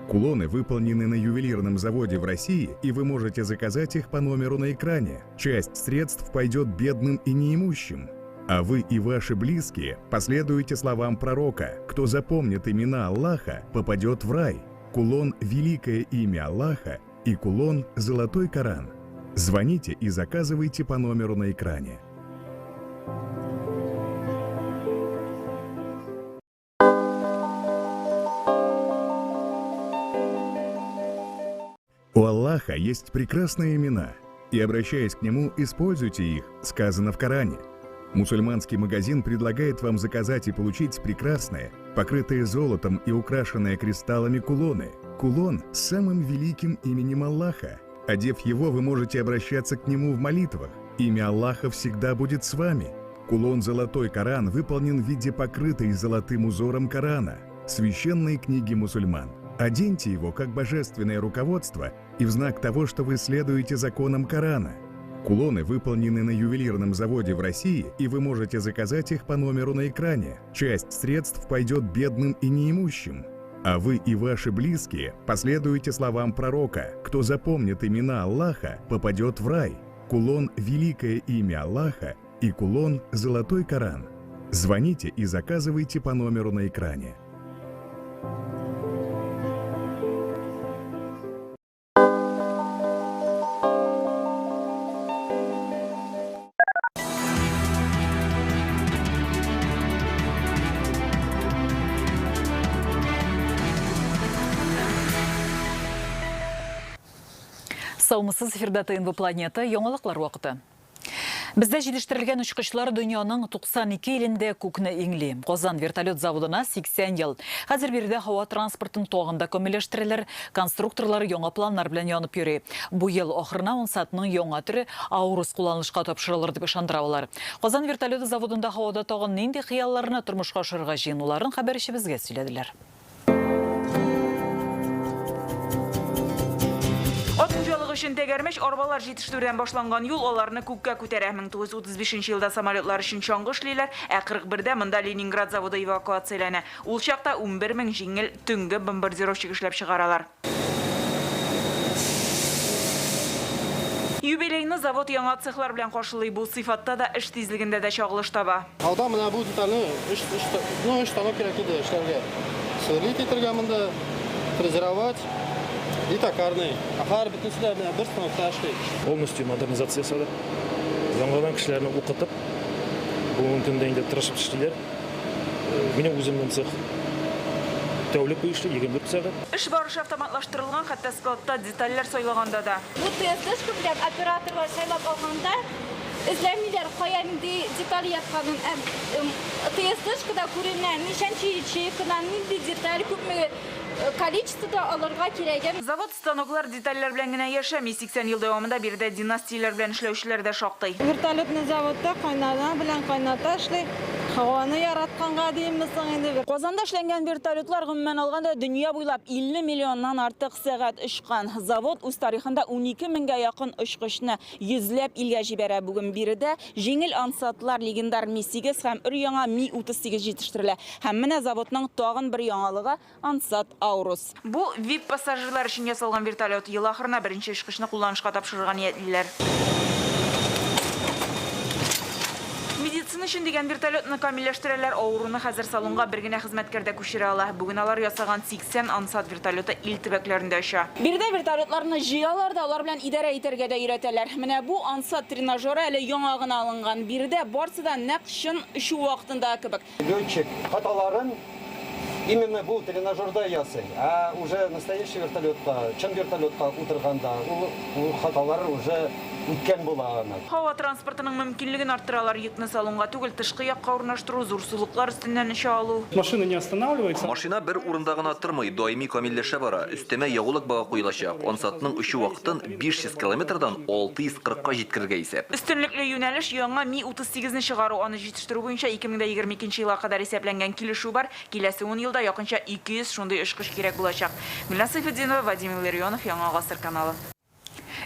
[SPEAKER 21] Кулоны выполнены на ювелирном заводе в России, и вы можете заказать их по номеру на экране. Часть средств пойдет бедным и неимущим. А вы и ваши близкие последуете словам пророка. Кто запомнит имена Аллаха, попадет в рай. Кулон «Великое имя Аллаха» и кулон «Золотой Коран». Звоните и заказывайте по номеру на экране. У Аллаха есть прекрасные имена, и, обращаясь к нему, используйте их, сказано в Коране. Мусульманский магазин предлагает вам заказать и получить прекрасные, покрытые золотом и украшенные кристаллами кулоны. Кулон с самым великим именем Аллаха. Одев его, вы можете обращаться к нему в молитвах. Имя Аллаха всегда будет с вами. Кулон «Золотой Коран» выполнен в виде покрытой золотым узором Корана, священной книги мусульман. Оденьте его как божественное руководство и в знак того, что вы следуете законам Корана. Кулоны выполнены на ювелирном заводе в России, и вы можете заказать их по номеру на экране. Часть средств пойдет бедным и неимущим. А вы и ваши близкие последуете словам пророка. Кто запомнит имена Аллаха, попадет в рай. Кулон «Великое имя Аллаха» и кулон «Золотой Коран». Звоните и заказывайте по номеру на экране.
[SPEAKER 22] Саумысыз эфирда ТНВ Планета яңалыклар вакыты. Бездә җитештерелгән очкычлар дөньяның 92 илендә күкне иңли. Казан вертолет заводына 80 ел. Хәзер биредә һава транспортын тагын да камилләштерәләр, конструкторлар яңа планнар белән янып йөри. Бу ел ахырына Ансатның яңа төре Аурус кулланылышка тапшырылыр дип ышандыра алар. Казан вертолеты заводында һавада тагын нинди хыялларны тормышка ашырырга җыенуларын хәбәрчебезгә сөйләделәр.
[SPEAKER 23] Ат хуҗалыгы өчен тәгәрмәч арбалар җитештерүдән башланган юл аларны күккә күтәрә. 1935 елда самолетлар өчен чаңгы эшлиләр, ә 41-дә монда Ленинград заводы эвакуацияләнә. Ул чакта 11 мең җиңел төнге бомбардировщик эшләп чыгаралар. Юбилейны завод яңа цехлар белән каршылый. Бу сыйфатта да, эш тизлегендә дә чагылыш таба.
[SPEAKER 24] Алда менә бу детальне 3 станок кирәк иде эшләргә. Сверлить итәргә монда, фрезеровать. И токарный. Ахар бөтенесе дә бер станокта эшли.
[SPEAKER 25] Полностью модернизация ясады. Яңадан кешеләрне укытып, бүгенге көндә инде тырышып эшлиләр. Минем үземнең цех тәүлек буе эшли, 24 сәгать.
[SPEAKER 23] Эш барышы автоматлаштырылган, хәтта складта детальләр сайлаганда да.
[SPEAKER 26] Бу ТСДшка белән операторлар сайлап алганда эзләмиләр кая нинди деталь ятканын. ТСДшкада күренә, ничәнче ячейкадан нинди деталь, күпме количествода алырга кирәген.
[SPEAKER 23] Завод станоклар, детальләр белән генә яшәми. 80 ел дәвамында биредә династияләр белән эшләүчеләр дә шактый.
[SPEAKER 3] Вертолетный заводта кайнана белән кайната эшли. Һаваны яратканга димме соң инде.
[SPEAKER 4] Казанда эшләнгән вертолетлар гомумән алганда дөнья буйлап 50 миллионнан артык сәгать очкан. Завод үз тарихында 12 меңгә якын очкычны йөзләп илгә җибәрә. Бүген биредә җиңел ансатлар легендар Ми-8 һәм өр-яңа Ми-38 җитештерелә. Һәм менә заводның тагын бер яңалыгы Ансат Аурус.
[SPEAKER 23] Бу VIP пассажирлар өчен ясалган вертолет. Ел ахырына беренче очкычны кулланышка тапшырырга ниятлиләр. Медицина өчен дигән вертолетны камилләштерәләр. Авыруны хәзер салонга бер генә хезмәткәр дә күчерә ала. Бүген алар ясаган 80 Ансат вертолеты ил төбәкләрендә оча.
[SPEAKER 4] Биредә вертолетларны җыялар да, алар белән идарә итәргә дә өйрәтәләр. Менә бу Ансат тренажеры әле яңа гына алынган. Биредә барсы да нәкъ чын очу вакытындагы кебек.
[SPEAKER 6] Летчик хаталарын именно бу тренажерда ясый. Ә уже настоящий вертолетка, чын вертолетка утырганда ул хаталар уже үткән була аны.
[SPEAKER 23] Һава транспортының мөмкинлеген арттыралар. Йөкне салонга түгел, тышкы якка урнаштыру, зур сулыклар өстеннән оча алу.
[SPEAKER 7] Машина не останавливается.
[SPEAKER 8] Машина бер урында гына тормый, даими камилләшә бара. Өстәмә ягулык багы куелачак. Ансатның очу вакытын 500 километрдан 640-ка җиткерергә исәп.
[SPEAKER 23] Өстенлекле юнәлеш яңа Ми-38-не чыгару. Аны җитештерү буенча 2022 елга кадәр исәпләнгән килешү бар. Киләсе 10 елда якынча 200 шундый очкыч кирәк булачак. Гөлназ Сәйфетдинова, Вадим Илларионов, Яңа Гасыр каналы.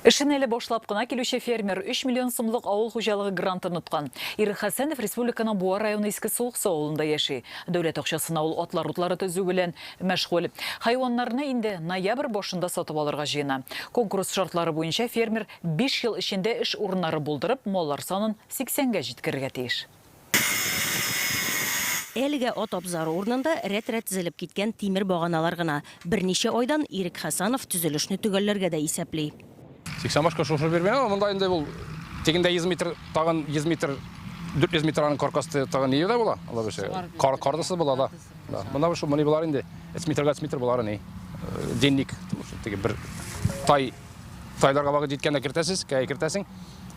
[SPEAKER 22] Эшен әле башлап кына килүче фермер 3 миллион сумлык авыл хуҗалыгы грантын откан. Ирек Хәсәнов республиканың Буа районы Иске Суыксу авылында яши. Дәүләт акчасына ул атлар утлары төзү белән мәшгуль. Хайваннарны инде ноябрь башында сатып алырга җыена. Конкурс шартлары буенча фермер 5 ел эчендә эш урыннары булдырып, маллар санын 80-гә җиткерергә тиеш.
[SPEAKER 9] Әлегә ат абзары урынында рәт-рәт тезелеп киткән тимер баганалар гына. Берничә айдан Ирек Хәсанов төзелешне төгәлләргә дә исәпли.
[SPEAKER 27] 80 башка шушы бирмәгән, монда инде ул тегендә 100 метр, тагын 100 метр, 400 метр аның каркасы тагын нигә була? Алла бирсә. Кар кардысы була да. Да. Монда шул моны булар инде. 3 метрга 3 метр булар ни. Денник, теге бер тай тайларга вакыт җиткәндә кертәсез, кәй кертәсең.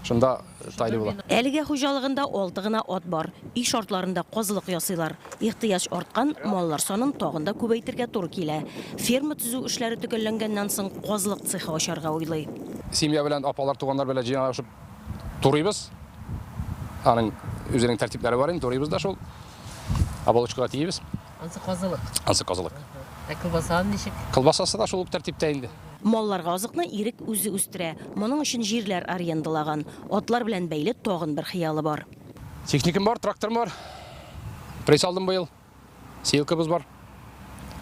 [SPEAKER 27] Шунда тайлы була.
[SPEAKER 9] Әлегә хуҗалыгында 6 гына ат бар. Өй шартларында казылык ясыйлар. Ихтыяҗ арткан, маллар санын тагын да күбәйтергә туры килә. Ферма төзү эшләре төгәлләнгәннән соң казылык цехы ачарга уйлый.
[SPEAKER 27] Семья белән апалар, туганнар белән җыйналышып турыйбыз. Аның үзенең тәртипләре бар инде, турыйбыз да шул. Оболочкага тиебез.
[SPEAKER 28] Ансы казылык.
[SPEAKER 27] Ансы казылык.
[SPEAKER 28] Ә колбаса ничек?
[SPEAKER 27] Колбасасы да шул ук тәртиптә инде.
[SPEAKER 9] Малларга азыкны Ирек үзе үстерә. Моның өчен җирләр арендалаган. Атлар белән бәйле тагын бер хыялы бар.
[SPEAKER 27] Техникам бар, тракторым бар. Пресс алдым быел. Сеялкабыз бар.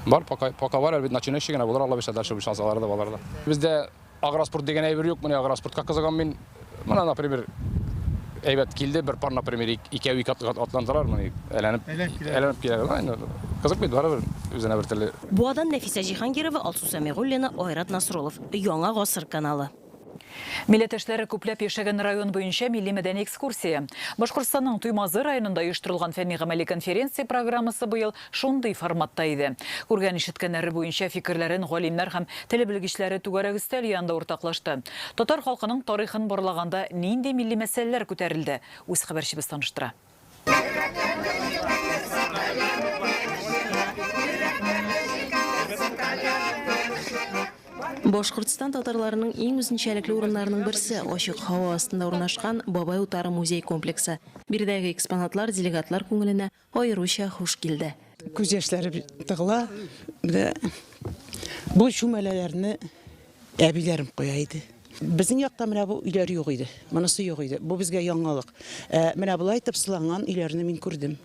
[SPEAKER 27] Бар, пока бар, әлбәттә, начинающий генә булыр, Алла бирсә, дальше бу шансалары да балар да. Бездә агроспорт дигән әйбер юк, менә агроспортка кызыгам мин. Менә, например, әйбәт килде, бер пар, например, икәү ике атландырар, менә әйләнеп килә. Кызык бит, барыбер үзенә бер төрле.
[SPEAKER 9] Буадан Нәфисә Җиһангирова, Алсу Сәмигуллина, Айрат Насрулов. Яңа Гасыр каналы.
[SPEAKER 22] Милләттәшләре күпләп яшәгән район буенча милли мәдәни экскурсия. Башкортстанның Туймазы районында оештырылган фәнни-гамәли конференция программасы быел шундый форматта иде. Күргән ишеткәннәре буенча фикерләрен галимнәр һәм тел белгечләре түгәрәк өстәл янында уртаклашты. Татар халкының тарихын барлаганда нинди милли мәсьәләләр күтәрелде? Үз хәбәрчебез таныштыра.
[SPEAKER 29] Башкортстан татарларының иң үзенчәлекле урыннарының берсе ачык һава астында урнашкан Бабай утары музей комплексы. Биредәге экспонатлар делегатлар күңеленә аеруча хуш килде.
[SPEAKER 30] Күз яшьләре тыгыла. Менә бу чүмәләләрне әбиләрем куя иде. Безнең якта менә бу өйләр юк иде. Монысы юк иде. Бу безгә яңалык. Менә болай итеп сыланган өйләрне мин күрдем.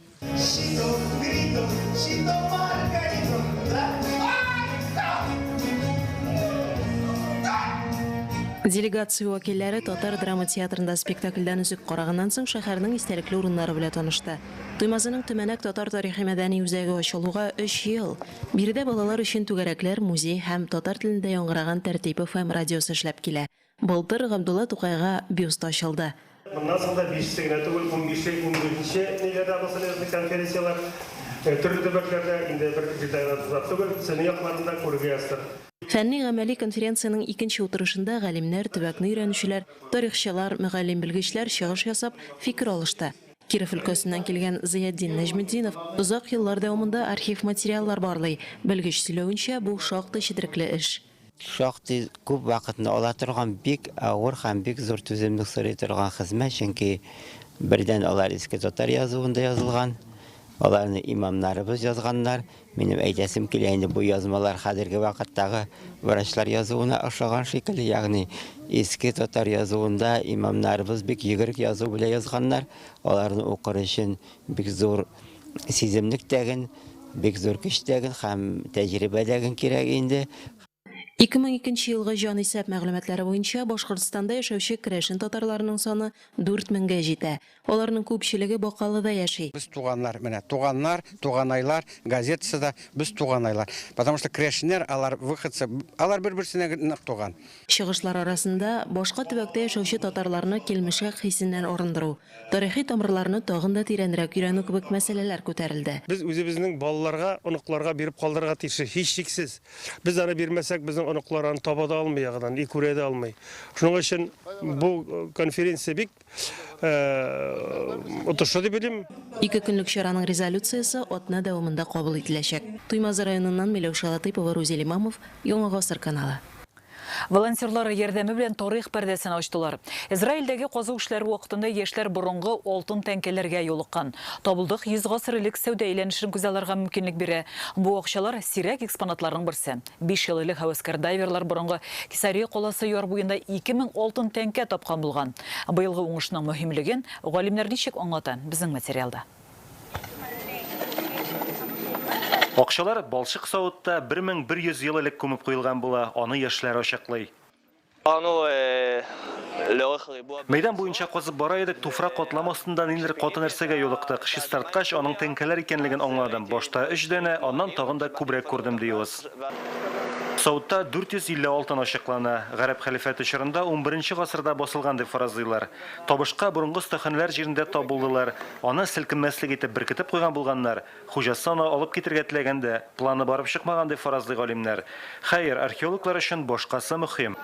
[SPEAKER 29] Делегация вәкилләре татар драма театрында спектакльдән өзек караганнан соң шәһәрнең истәлекле урыннары белән танышты. Туймазының Төмәнәк татар тарихи мәдәни үзәге ачылуга 3 ел. Биредә балалар өчен түгәрәкләр, музей һәм татар телендә яңгыраган Тәртип FM радиосы эшләп килә. Былтыр Габдулла Тукайга бюст ачылды.
[SPEAKER 31] Моннан соң да 5-се генә түгел, 15-е, 14-нче ниләрдә булсын конференцияләр төрле төбәкләрдә инде бер җирдә генә түгел, сезнең якларында күрергә язсын.
[SPEAKER 29] Фәнни-гамәли конференциянең икенче утырышында галимнәр, төбәкне өйрәнүчеләр, тарихчылар, мөгаллим белгечләр чыгыш ясап, фикер алышты. Киров өлкәсеннән килгән Зыятдин Нәҗметдинов озак еллар дәвамында архив материаллар барлый. Белгеч сөйләвенчә, бу шактый четерекле эш.
[SPEAKER 1] Шактый күп вакытны ала торган бик авыр һәм бик зур түземлек сорый торган хезмәт, чөнки бердән алар иске татар язуында язылган, аларны имамнарыбыз язганнар. Минем әйтәсем килә инде, бу язмалар хәзерге вакыттагы врачлар язуына охшаган шикелле, ягъни иске татар язуында имамнарыбыз бик йөгерек язу белән язганнар, аларны укыр өчен бик зур сиземлек тәген, бик зур көч тәген һәм тәҗрибә дәген кирәк инде.
[SPEAKER 29] 2002 нче елгы җанисәп мәгълүматлары буенча, Башкортстанда яшәүче керәшен татарларының саны 4 меңгә җитә. Аларның күпчелеге Бакалыда яши.
[SPEAKER 2] Без туганнар, менә туганнар, туганайлар газетасы да без туганайлар. Потому что керәшеннәр алар выходцы, алар бер-берсенә нык туган.
[SPEAKER 29] Чыгышлар арасында башка төбәктә яшәүче татарларны килмешәк хисеннән арындыру, Тарихи тамырларны тагын да тирәнрәк өйрәнү кебек мәсьәләләр күтәрелде.
[SPEAKER 31] Без үзебезнең балаларга, оныкларга биреп калдырырга тиешле, һичшиксез. Без аны бирмәсәк, безнең оныклар аны таба да алмый ягыдан и күрә дә алмый. Шуның өчен бу конференция бик отышлы дип уйлыйм.
[SPEAKER 29] Ике көнлек чараның резолюциясе атна дәвамында кабул ителәчәк. Туймазы районыннан Миләүшә Латыйпова, Рузил Имамов, Яңа гасыр каналы.
[SPEAKER 22] Волонтерлар ярдәме белән тарих пәрдәсен ачтылар. Израильдәге казу эшләре вакытында яшьләр борынгы алтын тәңкәләргә юлыккан. Табылдык 100 гасыр элек сәүдә әйләнешен күзалларга мөмкинлек бирә. Бу акчалар, сирәк экспонатларның берсе. Биш ел элек һәвәскәр дайверлар борынгы Кесария каласы яр буенда 2000 алтын тәңкә тапкан булган. Быелгы уңышның мөһимлеген галимнәр ничек аңлата, безнең материалда.
[SPEAKER 5] Акчалар балчык савытта 1100 ел элек күмеп куелган була, аны яшьләр ачыклый. Мәйдан буенча казып бара идек, туфрак катламы астында нилер каты нәрсәгә юлыктык. Чистарткач, аның тәңкәләр икәнлеген аңладым. Башта өч данә, аннан тагын да күбрәк күрдем, ди Юз. Савытта 450 алтын ачыклана. Гарәп хәлифәте чорында унберенче гасырда басылган дип фаразлыйлар. Табышка борынгы остаханәләр җирендә тап булдылар. Аны селкенмәслек итеп беркетеп куйган булганнар. Хуҗасы аны алып китергә теләгән дә, планы барып чыкмаган, дип фаразлый галимнәр. Хәер, археологлар өчен башкасы мөһим.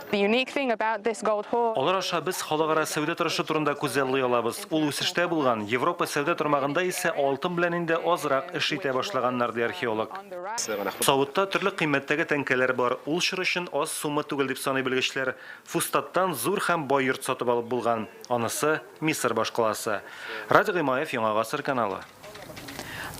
[SPEAKER 5] Алар аша без халыкара сәүдә торышы турында күзаллый алабыз. Ул үсештә булган, Европа сәүдә тармагында исә алтын белән инде азрак эш итә башлаганнар, ди археолог. Савытта төрле кыйммәттәге тәңкәләр бар. Ул чор өчен аз сумма түгел, дип саный белгечләр. Фустаттан зур һәм бай йорт сатып алып булган. Анысы, Мисыр башкаласы. Радик Гыймаев, Яңа Гасыр каналы.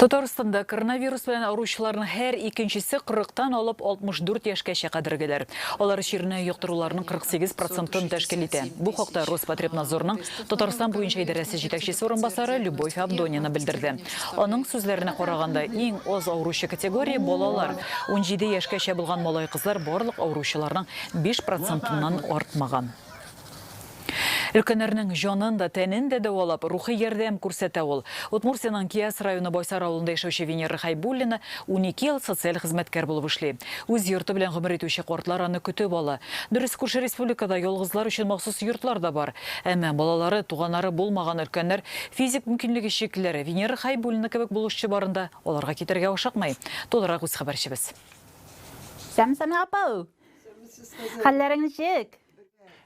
[SPEAKER 22] Татарстанда коронавирус белән авыручыларның һәр икенчесе 40 тан алып 64 яшькәчә кадәргеләр. Алар чирне йоктыруларның 48 процентын тәшкил итә. Бу хакта Роспотребнадзорның Татарстан буенча идарәсе җитәкчесе урынбасары Любовь Авдонина белдерде. Аның сүзләренә караганда, иң аз авыручы категория, балалар. 17 яшькәчә булган малай-кызлар барлык авыручыларның 5 процентыннан артмаган. Өлкәннәрнең җанын да, тәнен дә дәвалап, рухи ярдәм күрсәтә ул. Удмуртиянең Кияс районы Байсар авылында яшәүче Венера Хәйбуллина 12 ел социаль хезмәткәр булып эшли. Үз йорты белән гомер итүче картлар аны көтеп ала. Дөрес, күрше республикада ялгызлар өчен махсус йортлар да бар. Әмма балалары, туганнары булмаган өлкәннәр, физик мөмкинлеге чиклеләр Венера Хәйбуллина кебек булышчы барында аларга китәргә ашыкмый. Тулырак үз хәбәрчебез.
[SPEAKER 7] Сәмсәмә апау! Хәлләрең ничек?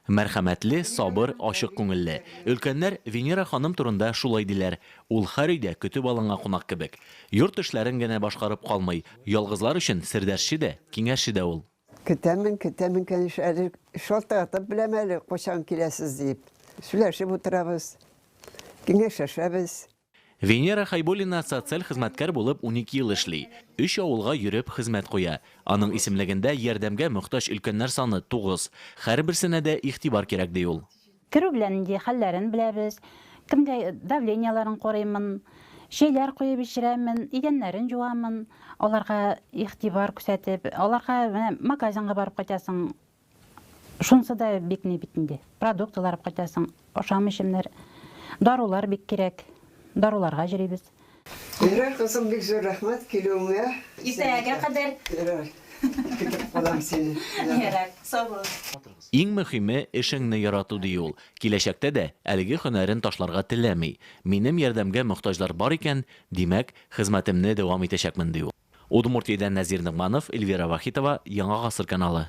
[SPEAKER 10] Мәрхәмәтле, сабыр, ачык күңелле. Өлкәннәр Венера ханым турында шулай диләр. Ул һәр өйдә көтеп алынган кунак кебек. Йорт эшләрен генә башкарып калмый, ялгызлар өчен сердәшче дә, киңәшче дә ул.
[SPEAKER 11] Көтәмен, көтәмен, конечно, әле шалтыратып беләм әле, кайчан киләсез диеп. Сөйләшеп утырабыз, киңәшләшәбез.
[SPEAKER 10] Венера Хәйбуллина социаль хезмәткәр булып 12 ел эшли. Өч авылга йөреп хезмәт куя. Аның исемлегендә ярдәмгә мохтаҗ өлкәннәр саны, тугыз. Һәрберсенә дә игътибар кирәк, ди ул.
[SPEAKER 7] Керү белән нинди хәлләрен беләбез, кемгә давлениеләрен карыймын, чәйләр куеп эчерәмен, идәннәрен жуамын, аларга игътибар күрсәтеп, аларга менә магазинга барып кайтасың, Шунысы да бик ни бит инде. Продуктылар алып кайтасың, ашам-эчемнәр, дарулар бик кирәк. Даруларга йөрибез.
[SPEAKER 11] Ярар, кызым, бик зур рәхмәт килүеңә.
[SPEAKER 7] Иртәгәгә кадәр.
[SPEAKER 11] Ярар, көтеп калам сине.
[SPEAKER 7] Ярар, сау бул.
[SPEAKER 10] Иң мөһиме, эшеңне ярату, ди ул. Киләчәктә дә әлеге һөнәрен ташларга теләми. Минем ярдәмгә мохтаҗлар бар икән, димәк, хезмәтемне дәвам итәчәкмен, ди ул. Удмуртиядән Нәзир Ногманов, Эльвира Вахитова, Яңа Гасыр каналы.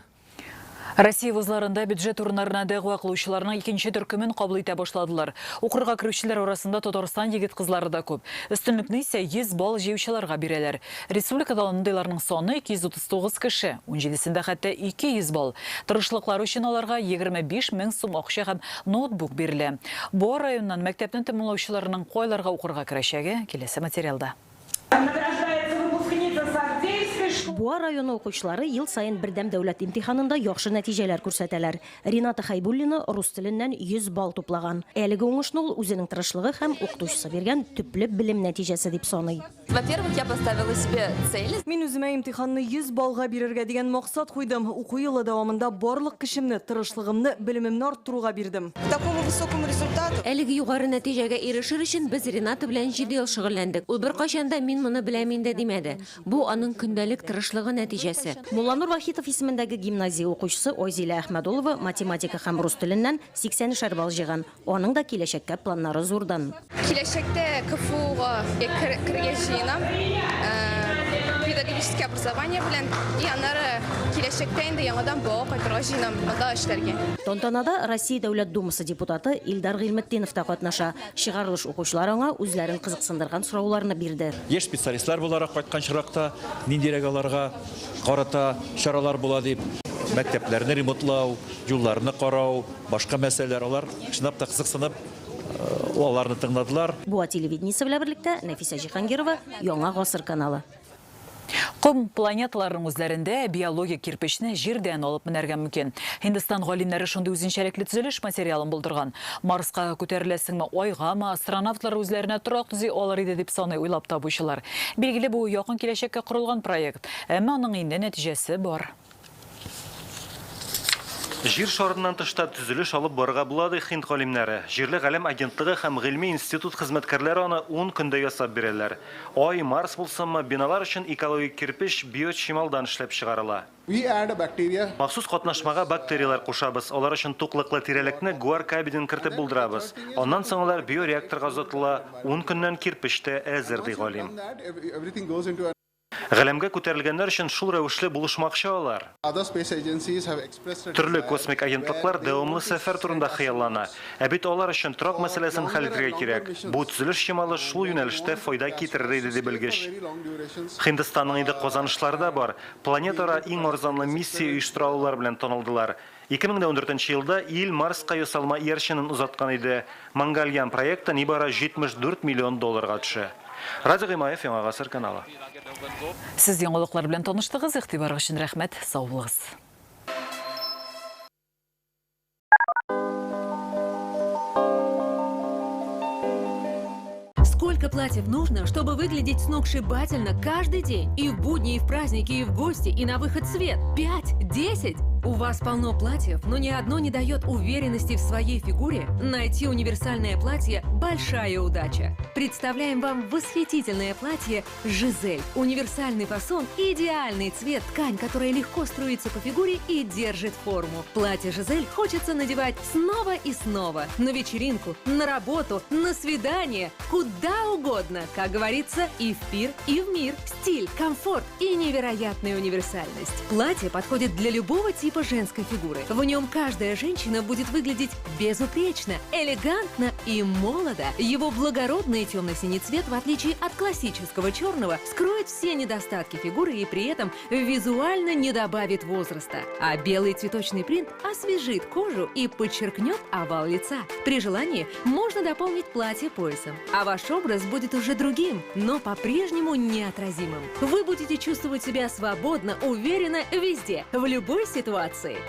[SPEAKER 22] Россия вузларында бюджет урыннарына дәгъва кылучыларның икенче төркемен кабул итә башладылар. Укырга керүчеләр арасында Татарстан егет-кызлары да күп. Өстенлекне исә 100 балл җыючыларга бирәләр. Республикада андыйларның саны 239 кеше, унҗидесендә хәтта 200 балл. Тырышлыклары өчен аларга 25 мең сум акча һәм ноутбук бирелә. Буа районыннан мәктәпне тәмамлаучыларның кайларга укырга керәчәге, киләсе материалда.
[SPEAKER 9] Буа районы укучылары ел саен бердәм дәүләт имтиханында яхшы нәтиҗәләр күрсәтәләр. Рената Хәйбуллина рус теленнән 100 балл туплаган. Әлеге уңышны ул үзенең тырышлыгы һәм укытучысы биргән төпле белем нәтиҗәсе дип саный.
[SPEAKER 12] Во-первых, я поставила себе цель.
[SPEAKER 13] Мин үземә имтиханны 100 баллга бирергә дигән максат куйдым. Уку елы дәвамында барлык көчемне, тырышлыгымны, белемемне арттыруга бирдем.
[SPEAKER 12] К такому высокому результату.
[SPEAKER 14] Әлеге югары нәтиҗәгә ирешер өчен без Рената белән җиде ел шөгыльләндек. Ул беркайчан да мин моны беләм инде димәде. Бу аның көндәлек тырышлыгы нәтиҗәсе.
[SPEAKER 9] Мулланур Вахитов исемендәге гимназия укучысы Айзилә Әхмәдулова математика һәм рус теленнән 80 шәр балл җыйган. Аның да киләчәккә планнары зурдан.
[SPEAKER 12] Киләчәктә КФУга керергә җыенам. Педагогический образование белән. И аннары киләчәктә инде яңадан Буага кайтырга җыенам, монда эшләргә.
[SPEAKER 9] Тантанада Россия Дәүләт Думасы депутаты Илдар Гыйльметдинов та катнаша. Чыгарылыш укучылар аңа үзләрен кызыксындырган сорауларны бирде.
[SPEAKER 15] Яшь специалистлар буларак кайткан чиракта ниндирәк аларга карата чаралар була дип, мәктәпләрне ремонтлау, юлларны карау, башка мәсьәләләр, алар чынлап та кызыксынып аларны тыңладылар.
[SPEAKER 9] Буа телевидениесе белән берлектә Нәфисә Җиһангирова, Яңа Гасыр каналы.
[SPEAKER 22] Ком планеталарының үзләрендә биологик кирпечне җирдән алып менәргә мөмкин. Һиндстан галимнәре шундый үзенчәлекле төзелеш материалын булдырган. Марска күтәреләсеңме, Айгамы, астронавтлар үзләренә торак төзи алыр иде дип саный уйлап табучылар. Билгеле, бу якын киләчәккә корылган проект. Әмма аның инде нәтиҗәсе бар.
[SPEAKER 5] Җир шарыннан тышта төзелеш алып барырга була, ди һинд галимнәре. Җирле галәм агентлыгы һәм гыйльми институт хезмәткәрләре аны 10 көндә ясап бирәләр. Ай, Марс булсынмы, биналар өчен экологик кирпеч биочималдан эшләп чыгарыла.
[SPEAKER 16] We add a bacteria.
[SPEAKER 5] Махсус катнашмага бактерияләр кушабыз. Алар өчен туклыклы тирәлекне гуар кабиден кертеп булдырабыз. Аннан соң алар биореакторга озатыла. 10 көннән кирпеч тә әзер, ди галим.
[SPEAKER 16] Everything goes into
[SPEAKER 5] Галәмгә күтәрелгәннәр өчен шул рәвешле булышмакчы алар.
[SPEAKER 16] Other space agencies have expressed a
[SPEAKER 5] Төрле
[SPEAKER 16] desire
[SPEAKER 5] космик агентлыклар дәвамлы сәфәр турында хыяллана. Ә бит алар өчен торак мәсьәләсен хәл итәргә кирәк. Бу төзелеш чималы шул юнәлештә файда китерер иде, ди белгеч. Һиндстанның инде казанышлары да бар. Планетара иң арзанлы миссия оештыра алулар белән танылдылар. 2014 елда ил Марска ясалма иярченен озаткан иде. Мангальян проекты нибары 74 миллион долларга төшә. Радик Гыймаев, Яңа Гасыр каналы.
[SPEAKER 22] Сез яңалыклар белән таныштыгыз. Игътибарыгыз өчен рәхмәт. Сау булыгыз.
[SPEAKER 17] Сколько платьев нужно, чтобы выглядеть сногсшибательно каждый день? И в будни, и в праздники, и в гости, и на выход в свет. 5, 10? У вас полно платьев, но ни одно не дает уверенности в своей фигуре? Найти универсальное платье – большая удача. Представляем вам восхитительное платье «Жизель». Универсальный фасон, идеальный цвет, ткань, которая легко струится по фигуре и держит форму. Платье «Жизель» хочется надевать снова и снова. На вечеринку, на работу, на свидание, куда угодно. Как говорится, и в пир, и в мир. Стиль, комфорт и невероятная универсальность. Платье подходит для любого типа женской фигуры. В нем каждая женщина будет выглядеть безупречно, элегантно и молодо. Его благородный темно-синий цвет, в отличие от классического черного, скроет все недостатки фигуры и при этом визуально не добавит возраста. А белый цветочный принт освежит кожу и подчеркнет овал лица. При желании можно дополнить платье поясом. А ваш образ будет уже другим, но по-прежнему неотразимым. Вы будете чувствовать себя свободно, уверенно везде, в любой ситуации.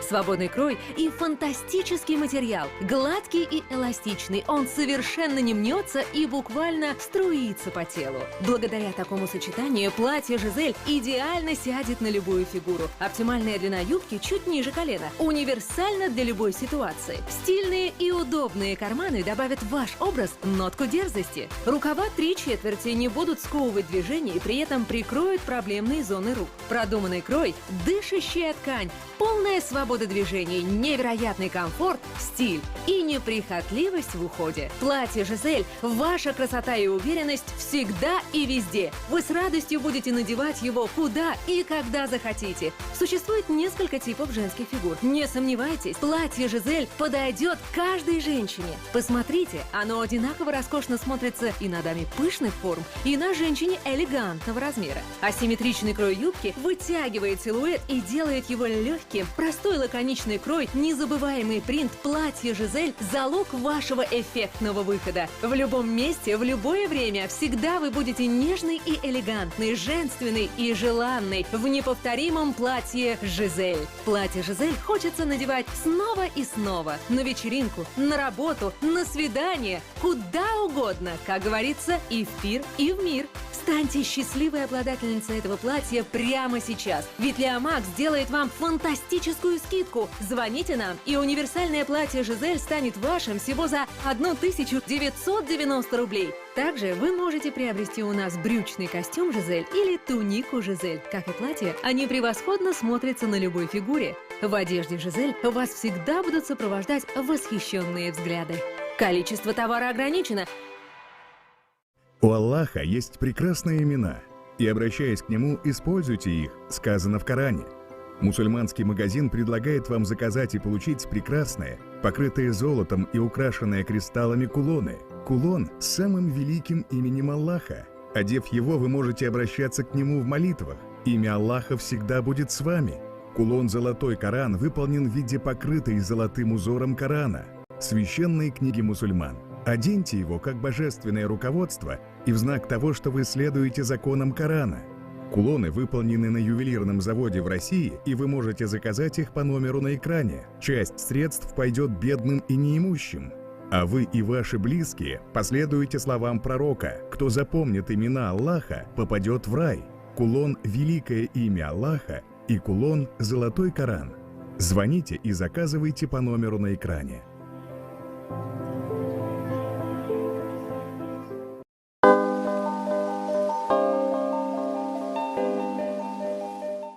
[SPEAKER 17] Свободный крой и фантастический материал. Гладкий и эластичный, он совершенно не мнется и буквально струится по телу. Благодаря такому сочетанию платье «Жизель» идеально сядет на любую фигуру. Оптимальная длина юбки чуть ниже колена. Универсально для любой ситуации. Стильные и удобные карманы добавят в ваш образ нотку дерзости. Рукава 3/4 не будут сковывать движение и при этом прикроют проблемные зоны рук. Продуманный крой, дышащая ткань, полностью Полная свобода движений, невероятный комфорт, стиль и неприхотливость в уходе. Платье «Жизель» – ваша красота и уверенность всегда и везде. Вы с радостью будете надевать его куда и когда захотите. Существует несколько типов женских фигур. Не сомневайтесь, платье «Жизель» подойдет каждой женщине. Посмотрите, оно одинаково роскошно смотрится и на даме пышных форм, и на женщине элегантного размера. Асимметричный крой юбки вытягивает силуэт и делает его легким. Простой лаконичный крой, незабываемый принт платья «Жизель» – залог вашего эффектного выхода. В любом месте, в любое время всегда вы будете нежный и элегантный, женственный и желанный в неповторимом платье «Жизель». Платье «Жизель» хочется надевать снова и снова. На вечеринку, на работу, на свидание, куда угодно, как говорится, и в пир, и в мир. Станьте счастливой обладательницей этого платья прямо сейчас. Ведь Леомакс делает вам фантастическую скидку. Звоните нам, и универсальное платье «Жизель» станет вашим всего за 1990 рублей. Также вы можете приобрести у нас брючный костюм «Жизель» или тунику «Жизель». Как и платье, они превосходно смотрятся на любой фигуре. В одежде «Жизель» вас всегда будут сопровождать восхищенные взгляды. Количество товара ограничено.
[SPEAKER 3] У Аллаха есть прекрасные имена, и, обращаясь к Нему, используйте их, сказано в Коране. Мусульманский магазин предлагает вам заказать и получить прекрасные, покрытые золотом и украшенные кристаллами кулоны. Кулон с самым великим именем Аллаха. Одев его, вы можете обращаться к Нему в молитвах. Имя Аллаха всегда будет с вами. Кулон «Золотой Коран» выполнен в виде покрытой золотым узором Корана, священной книги мусульман. Оденьте его как божественное руководство и в знак того, что вы следуете законам Корана. Кулоны выполнены на ювелирном заводе в России, и вы можете заказать их по номеру на экране. Часть средств пойдет бедным и неимущим. А вы и ваши близкие последуете словам пророка. Кто запомнит имена Аллаха, попадет в рай. Кулон «Великое имя Аллаха» и кулон «Золотой Коран». Звоните и заказывайте по номеру на экране.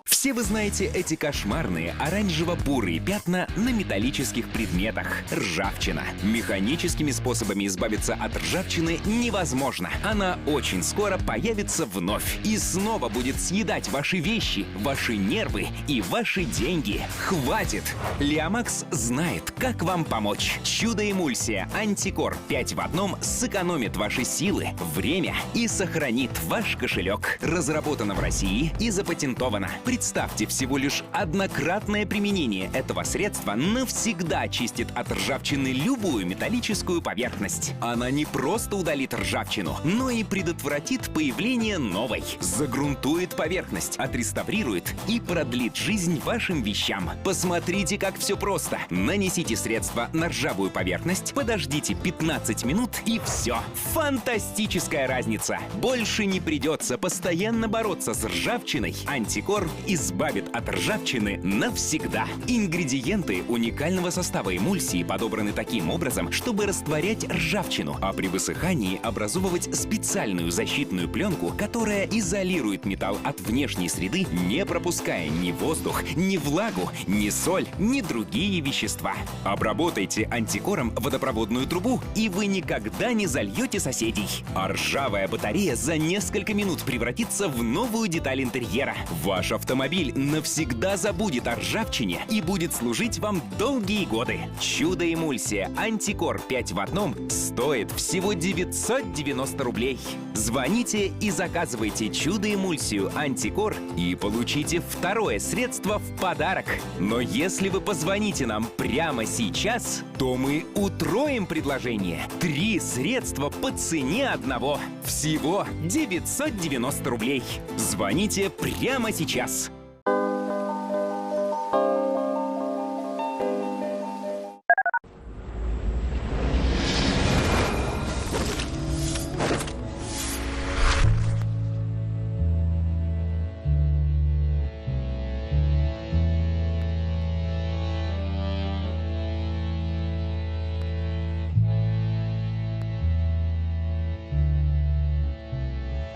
[SPEAKER 4] Все вы знаете эти кошмарные оранжево-бурые пятна на металлических предметах. Ржавчина. Механическими способами избавиться от ржавчины невозможно. Она очень скоро появится вновь и снова будет съедать ваши вещи, ваши нервы и ваши деньги. Хватит! Леомакс знает, как вам помочь. Чудо-эмульсия Антикор 5 в одном сэкономит ваши силы, время и сохранит ваш кошелек. Разработано в России и запатентовано. Представьте, всего лишь однократное применение этого средства навсегда очистит от ржавчины любую металлическую поверхность. Она не просто удалит ржавчину, но и предотвратит появление новой. Загрунтует поверхность, отреставрирует и продлит жизнь вашим вещам. Посмотрите, как все просто. Нанесите средство на ржавую поверхность, подождите 15 минут и все. Фантастическая разница! Больше не придется постоянно бороться с ржавчиной. Антикор избавит от ржавчины навсегда. Ингредиенты уникального состава эмульсии подобраны таким образом, чтобы растворять ржавчину, а при высыхании образовывать специальную защитную пленку, которая изолирует металл от внешней среды, не пропуская ни воздух, ни влагу, ни соль, ни другие вещества. Обработайте антикором водопроводную трубу, и вы никогда не зальете соседей. А ржавая батарея за несколько минут превратится в новую деталь интерьера. Ваш автомобиль навсегда забудет о ржавчине и будет служить вам долгие годы. Чудо-эмульсия Антикор 5 в одном стоит всего 990 рублей. Звоните и заказывайте чудо-эмульсию Антикор и получите второе средство в подарок. Но если вы позвоните нам прямо сейчас, то мы утроим предложение. 3 средства по цене одного. Всего 990 рублей. Звоните прямо сейчас.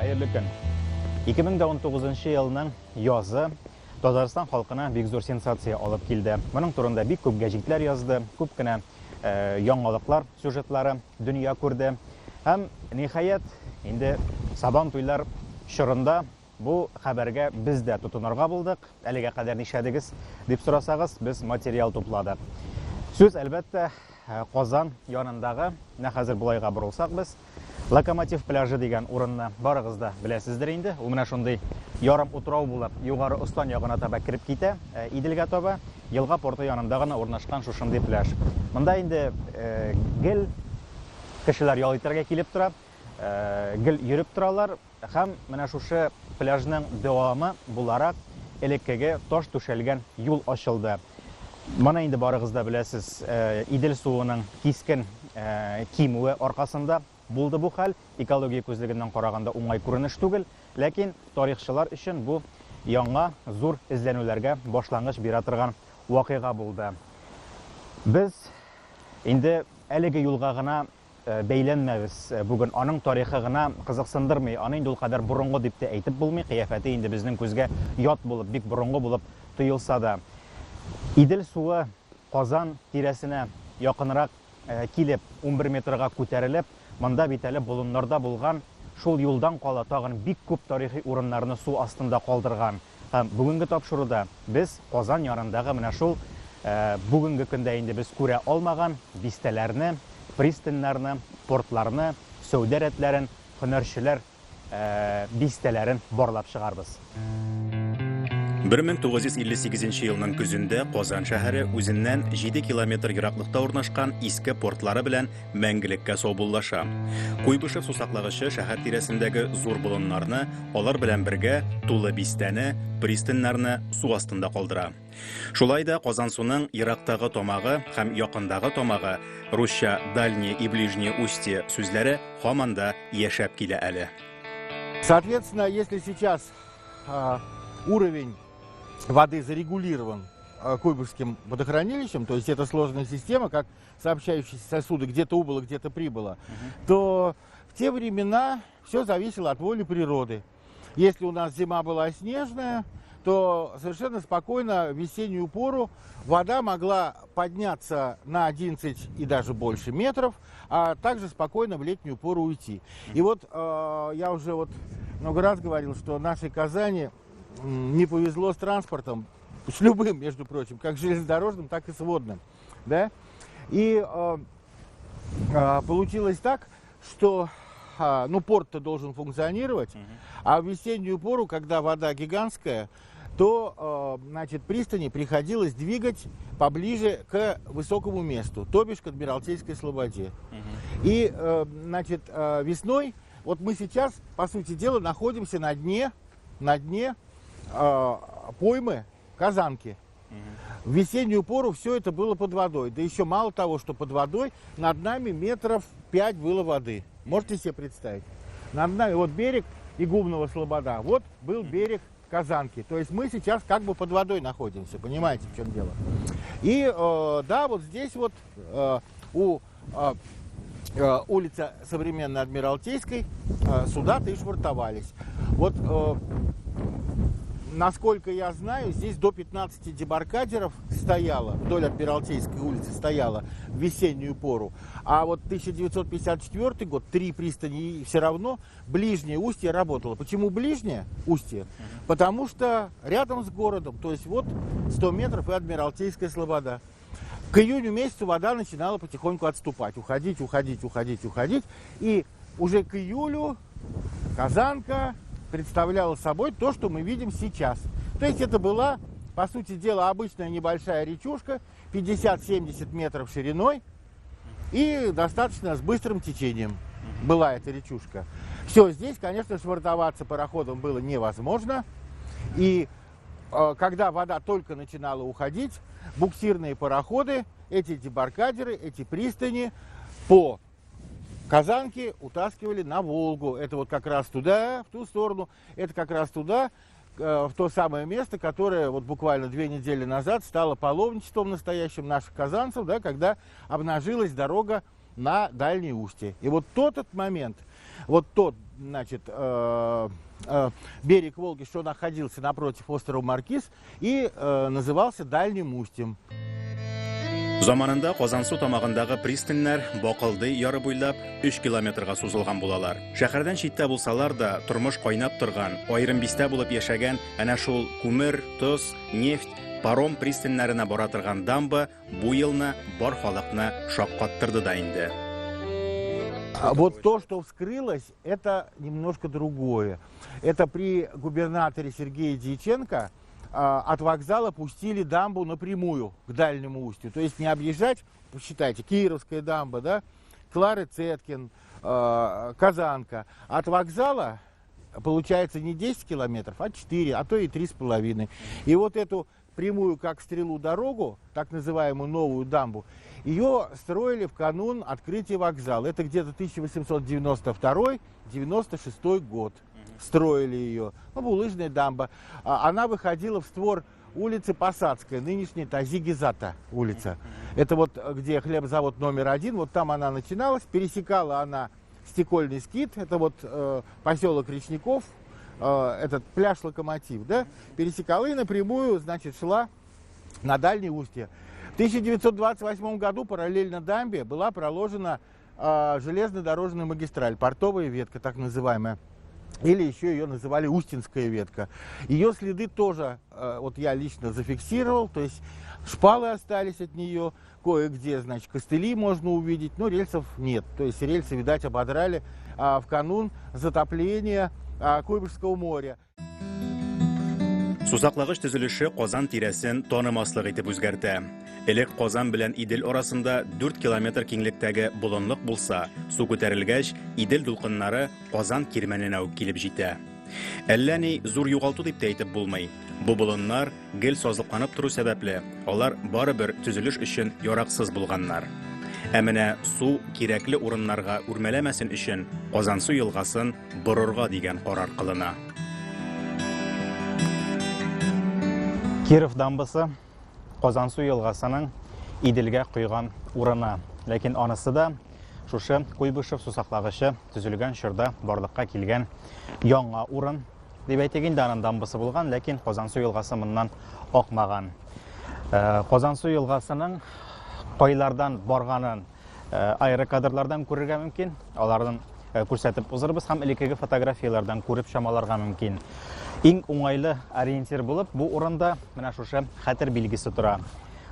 [SPEAKER 6] Хәерле көн. 2019 елның язы Татарстан халкына бик зур сенсация алып килде. Моның турында бик күп гәҗитләр язды, күп кенә яңалыклар сюжетлары дөнья күрде. Һәм, ниһаять, инде Сабан туйлар чорында бу хәбәргә без дә тотынырга булдык. Әлегә кадәр нишләдегез дип сорасагыз, без материал тупладык. Сүз, әлбәттә, Казан янындагы, менә хәзер болайга борылсак без, Локомотив пляжы дигән урынны барыгыз да беләсездер инде. Ул менә шундый ярым утрау булып, Югары Ослан ягына таба кереп китә, Иделгә таба, елга порты янында гына урнашкан шушындый пляж. Монда инде гел кешеләр ял итәргә килеп тора, гел йөреп торалар. Һәм менә шушы пляжның дәвамы буларак элеккеге таш түшәлгән юл ачылды. Моны инде барыгыз да беләсез, Идел суының кискен кимүе аркасында булды бу хәл. Экология күзлегеннән караганда уңай күренеш түгел, ләкин тарихчылар өчен бу яңа зур эзләнүләргә башлангыч бирә торган вакыйга булды. Без инде әлеге юлга гына бәйләнмәбез бүген. Аның тарихы гына кызыксындырмый. Аны инде ул кадәр борынгы дип тә әйтеп булмый. Кыяфәте инде безнең күзгә ят булып, бик борынгы булып тоелса да. Идел суы Казан тирәсенә якынрак килеп, 11 метрга күтәрелеп, монда бит әле болыннарда булган шул юлдан кала тагын бик күп тарихи урыннарны су астында калдырган. Һәм бүгенге тапшыруда без Казан янындагы менә шул бүгенге көндә инде без күрә алмаган бистәләрне, пристаньнарны, портларны, сәүдә рәтләрен, һөнәрчеләр бистәләрен барлап чыгарбыз.
[SPEAKER 8] 1958 елның көзендә Казан шәһәре үзеннән 7 километр ераклыкта урнашкан иске портлары белән мәңгелеккә саубуллаша. Куйбышев сусаклагычы шәһәр тирәсендәге зур болыннарны, алар белән бергә тулы бистәне, пристаньнарны су астында калдыра. Шулай да Казансуның ерактагы тамагы һәм якындагы тамагы, русча дальнее и ближнее устье сүзләре һаман да яшәп килә әле.
[SPEAKER 16] Соответственно, если сейчас уровень воды зарегулирован Куйбышевским водохранилищем, то есть это сложная система, как сообщающиеся сосуды, где-то убыло, где-то прибыло, то в те времена все зависело от воли природы. Если у нас зима была снежная, то совершенно спокойно в весеннюю пору вода могла подняться на 11 и даже больше метров, а также спокойно в летнюю пору уйти. И вот я уже вот много раз говорил, что нашей Казани не повезло с транспортом, с любым, между прочим, как железнодорожным, так и с водным. Да? И получилось так, что ну, порт-то должен функционировать, а в весеннюю пору, когда вода гигантская, то значит, пристани приходилось двигать поближе к высокому месту, то бишь к Адмиралтейской слободе. И значит, весной, вот мы сейчас, по сути дела, находимся на дне поймы Казанки. В весеннюю пору все это было под водой. Да еще мало того, что под водой, над нами метров 5 было воды. Можете себе представить? Над нами вот берег Игумнова слобода, вот был берег Казанки. То есть мы сейчас как бы под водой находимся, понимаете, в чем дело. И да, вот здесь вот у улицы современной Адмиралтейской суда-то и швартовались. Вот, насколько я знаю, здесь до 15 дебаркадеров стояло, вдоль Адмиралтейской улицы стояло в весеннюю пору. А вот 1954 год, 3 пристани, и все равно ближнее устье работало. Почему ближнее устье? Потому что рядом с городом, то есть вот 100 метров и Адмиралтейская слобода. К июню месяцу вода начинала потихоньку отступать, уходить, уходить, уходить, уходить. И уже к июлю Казанка представляла собой то, что мы видим сейчас. То есть это была, по сути дела, обычная небольшая речушка, 50-70 метров шириной и достаточно с быстрым течением была эта речушка. Все, здесь, конечно, швартоваться пароходом было невозможно. И когда вода только начинала уходить, буксирные пароходы, эти дебаркадеры, эти пристани по Казанке утаскивали на Волгу. Это вот как раз туда, в ту сторону, это как раз туда, в то самое место, которое вот буквально 2 недели назад стало паломничеством настоящим наших казанцев, да, когда обнажилась дорога на Дальнее Устье. И вот тот этот момент, Вот тот, значит, берег Волги, что находился напротив острова Маркиз, и назывался Дальним Устьем.
[SPEAKER 8] Заманында Казансу тамагындагы пристаньнар Бакылдый яры буйлап 3 километрга сузылган булалар. Шәһәрдән читтә булсалар да, тормыш кайнап торган, аерым бистә булып яшәгән әнә шул күмер, тоз, нефть, паром пристаньнарына бара торган дамба бу елны бар халыкны шаккаттырды да инде.
[SPEAKER 16] Вот то, что вскрылось, это немножко другое. Это при губернаторе Сергее Дьяченко от вокзала пустили дамбу напрямую к Дальнему Устью. То есть не объезжать, посчитайте, Кировская дамба, да, Клары Цеткин, Казанка. От вокзала получается не 10 километров, а 4, а то и 3,5. И вот эту прямую, как стрелу, дорогу, так называемую новую дамбу, ее строили в канун открытия вокзала. Это где-то 1892-96 год. Строили ее. Ну, булыжная дамба. Она выходила в створ улицы Посадская, нынешняя Тазигизата улица. Это вот где хлебзавод номер 1, вот там она начиналась, пересекала она Стекольный скит, это вот поселок Речников, этот пляж Локомотив, да, пересекала и напрямую, значит, шла на Дальнее Устье. В 1928 году параллельно дамбе была проложена железнодорожная магистраль, портовая ветка, так называемая. Или еще ее называли Устинская ветка. Ее следы тоже, вот я лично зафиксировал, то есть шпалы остались от нее, кое-где, значит, костыли можно увидеть, но рельсов нет. То есть рельсы, видать, ободрали в канун затопления Куйбышевского моря.
[SPEAKER 8] Сусаклагыч төзелеше Казан тирәсен танымаслык итеп үзгәртә. Элек Казан белән Идел арасында 4 километр киңлектәге болынлык булса, су күтәрелгәч, Идел дулкыннары Казан кирмәненә үк килеп җитә. Әллә ни зур югалту дип тә әйтеп булмый. Бу болыннар гел сазлыкланып тору сәбәпле, алар барыбер төзелеш өчен яраксыз булганнар. Ә менә су кирәкле урыннарга үрмәләмәсен өчен Казансу елгасын борырга дигән карар кылына.
[SPEAKER 6] Киров дамбасы Казансу елгасының Иделгә койган урыны. Ләкин анысы да шушы Куйбышев сусаклагычы төзелгән чорда барлыкка килгән яңа урын дип әйтик инде, аның дамбасы булган, ләкин Казансу елгасы моннан акмаган. Казансу елгасының кайлардан барганын аэрокадрлардан күрергә мөмкин, алардан күрсәтеп узырбыз һәм элеккеге фотографияләрдән күреп чамаларга мөмкин. Иң уңайлы ориентир булып бу урында менә шушы хәтер билгесе тора.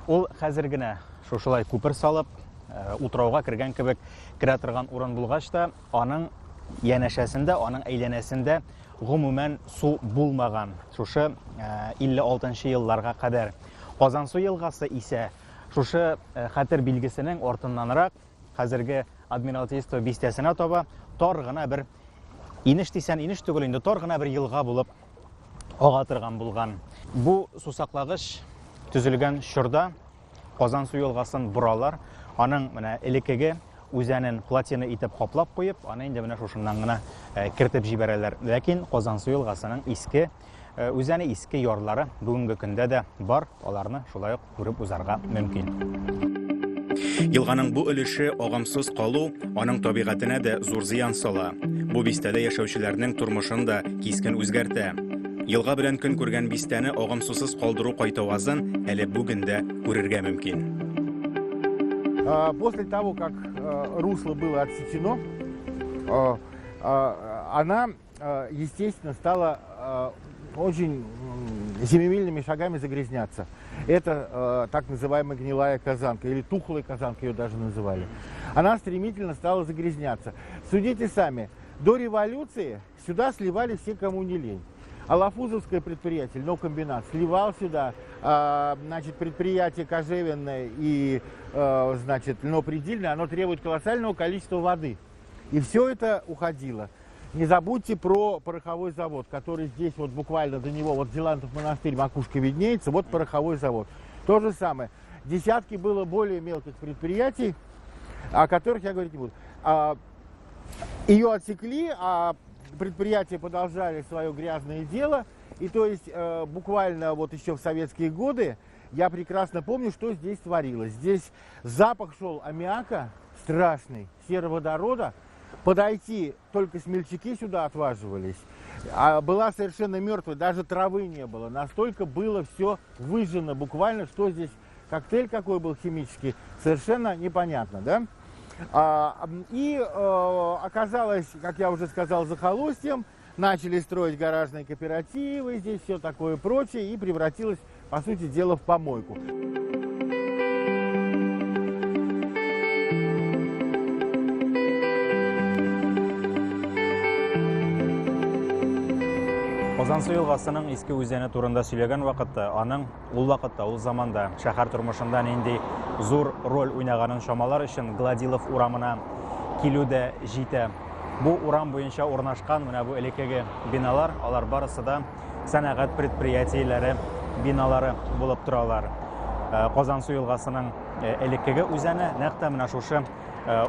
[SPEAKER 6] Ул хәзер генә шушылай күпер салып, утрауга кергән кебек керә торган урын булгач та, аның янәшәсендә, аның әйләнәсендә гомумән су булмаган. Шушы 56 елларга кадәр. Казансу елгасы исә шушы хәтер билгесенең артыннанрак хәзерге Адмиралтейство бистәсенә таба тар гына бер инеш дисән, инеш түгел инде, тар гына бер елга булып ага торган булган. Бу сусаклагыч төзелгән чорда Казансу елгасын боралар, аның менә элеккеге үзәнен плотина итеп каплап куеп, аны инде менә шушыннан гына кертеп җибәрәләр. Ләкин Казансу елгасының иске үзәне, иске ярлары бүгенге көндә дә бар, аларны шулай ук күреп узарга мөмкин.
[SPEAKER 8] Елганың бу өлеше агымсыз калу аның табигатенә дә зур зыян сала. Бу бистәдә яшәүчеләрнең тормышын да кискен үзгәртә. Елга белән көн күргән бистәне агымсусыз калдыру кайтавазын әле бүген дә күрергә мөмкин.
[SPEAKER 16] После того, как русло было отсечено, она, естественно, стала очень семимильными шагами загрязняться. Это так называемая гнилая казанка, или тухлая казанка ее даже называли. Она стремительно стала загрязняться. Судите сами, до революции сюда сливали все, кому не лень. Алафузовское предприятие, льнокомбинат, сливал сюда, значит, предприятие кожевенное и, значит, льнопрядильное, оно требует колоссального количества воды. И все это уходило. Не забудьте про пороховой завод, который здесь вот буквально до него, вот Зилантов монастырь, макушка виднеется, вот пороховой завод. То же самое. Десятки было более мелких предприятий, о которых я говорить не буду. Ее отсекли, а предприятия продолжали свое грязное дело. И то есть буквально вот еще в советские годы я прекрасно помню, что здесь творилось. Здесь запах шел аммиака страшный, сероводорода. Подойти только смельчаки сюда отваживались. А была совершенно мертвая, даже травы не было. Настолько было все выжжено буквально, что здесь коктейль какой был химический, совершенно непонятно, да? И оказалось, как я уже сказал, захолустьем. Начали строить гаражные кооперативы, здесь все такое прочее, и превратилось, по сути дела, в помойку.
[SPEAKER 6] Казансу елгасының иске үзәне турында сөйләгән вакытта, аның ул вакытта, ул заманда шәһәр тормышында нинди зур роль уйнаганын чамалар өчен Гладилов урамына килү дә җитә. Бу урам буенча урнашкан менә бу элеккеге биналар, алар барысы да сәнәгать предприятиеләре биналары булып торалар. Казансу елгасының элеккеге үзәне нәкъ тә менә шушы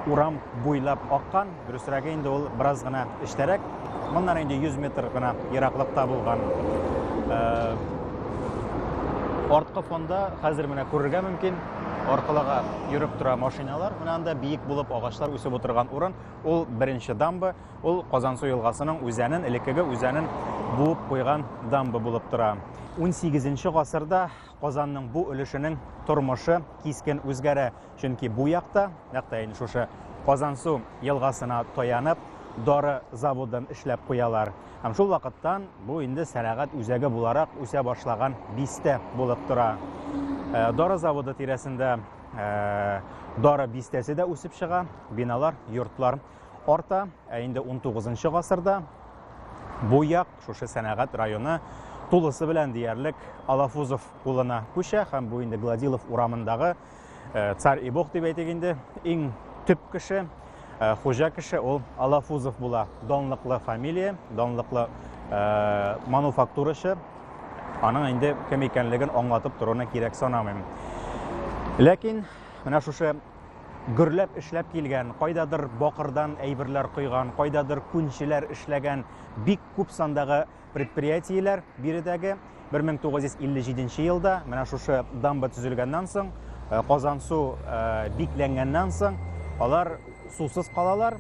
[SPEAKER 6] урам буйлап аккан, дөресрәге инде ул бераз гына эчтәрәк, моннан инде 100 метр гына ераклыкта булган. Арткы фонда хәзер менә күрергә мөмкин, аркылыга йөреп тора машиналар, менә анда биек булып агачлар үсеп утырган урын, ул беренче дамба, ул Казансу елгасының үзәнен, элеккеге үзәнен буып куйган дамба булып тора. 18 гасырда Казанның бу өлешенең тормышы кискен үзгәрә. Чөнки бу якта, нәкъ тә инде шушы Казансу елгасына таянып, дары заводын эшләп куялар. Һәм шул вакыттан бу инде сәнәгать үзәге буларак үсә башлаган бистә булып тора. Дары заводы тирәсендә дары бистәсе дә үсеп чыга, биналар, йортлар арта. Ә инде 19 гасырда бу як, шушы сәнәгать районы тулысы белән диярлек Алафузов кулына күчә, һәм бу инде Гладилов урамындагы царь и бог дип әйтик инде, иң төп кеше, хуҗа кеше ул Алафузов була. Данлыклы фамилия, данлыклы мануфактурачы. Аның инде кем икәнлеген аңлатып торуны кирәк санамыйм. Ләкин менә шушы гөрләп эшләп килгән, кайдадыр бакырдан әйберләр койган, кайдадыр күнчеләр эшләгән бик күп сандагы предприятиеләр биредәге 1957 елда менә шушы дамба төзелгәннән соң, Казансу бикләнгәннән соң, алар сусыз калалар.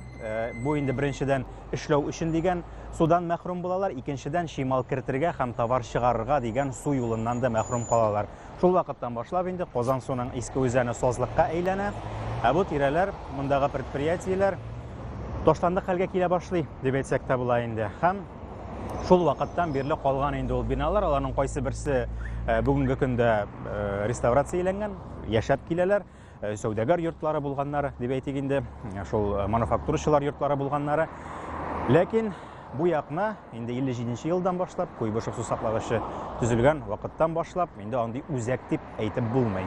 [SPEAKER 6] Бу инде беренчедән эшләү өчен дигән судан мәхрүм булалар, икенчедән чимал кертергә һәм товар чыгарырга дигән су юлыннан да мәхрүм калалар. Шул вакыттан башлап инде Казансуның иске үзәне сазлыкка әйләнә. Ә бу тирәләр, мондагы предприятиеләр ташландык хәлгә килә башлый дип әйтсәк тә була инде. Һәм шул вакыттан бирле калган инде ул биналар, аларның кайсы берсе бүгенге көндә реставрацияләнгән, яшәп киләләр, сәүдәгәр йортлары булганнары дип әйтик инде, шул мануфактурачылар йортлары булганнары. Ләкин бу якны инде 57 елдан башлап, Куйбышев сусаклагычы төзелгән вакыттан башлап, инде андый үзәк дип әйтеп булмый.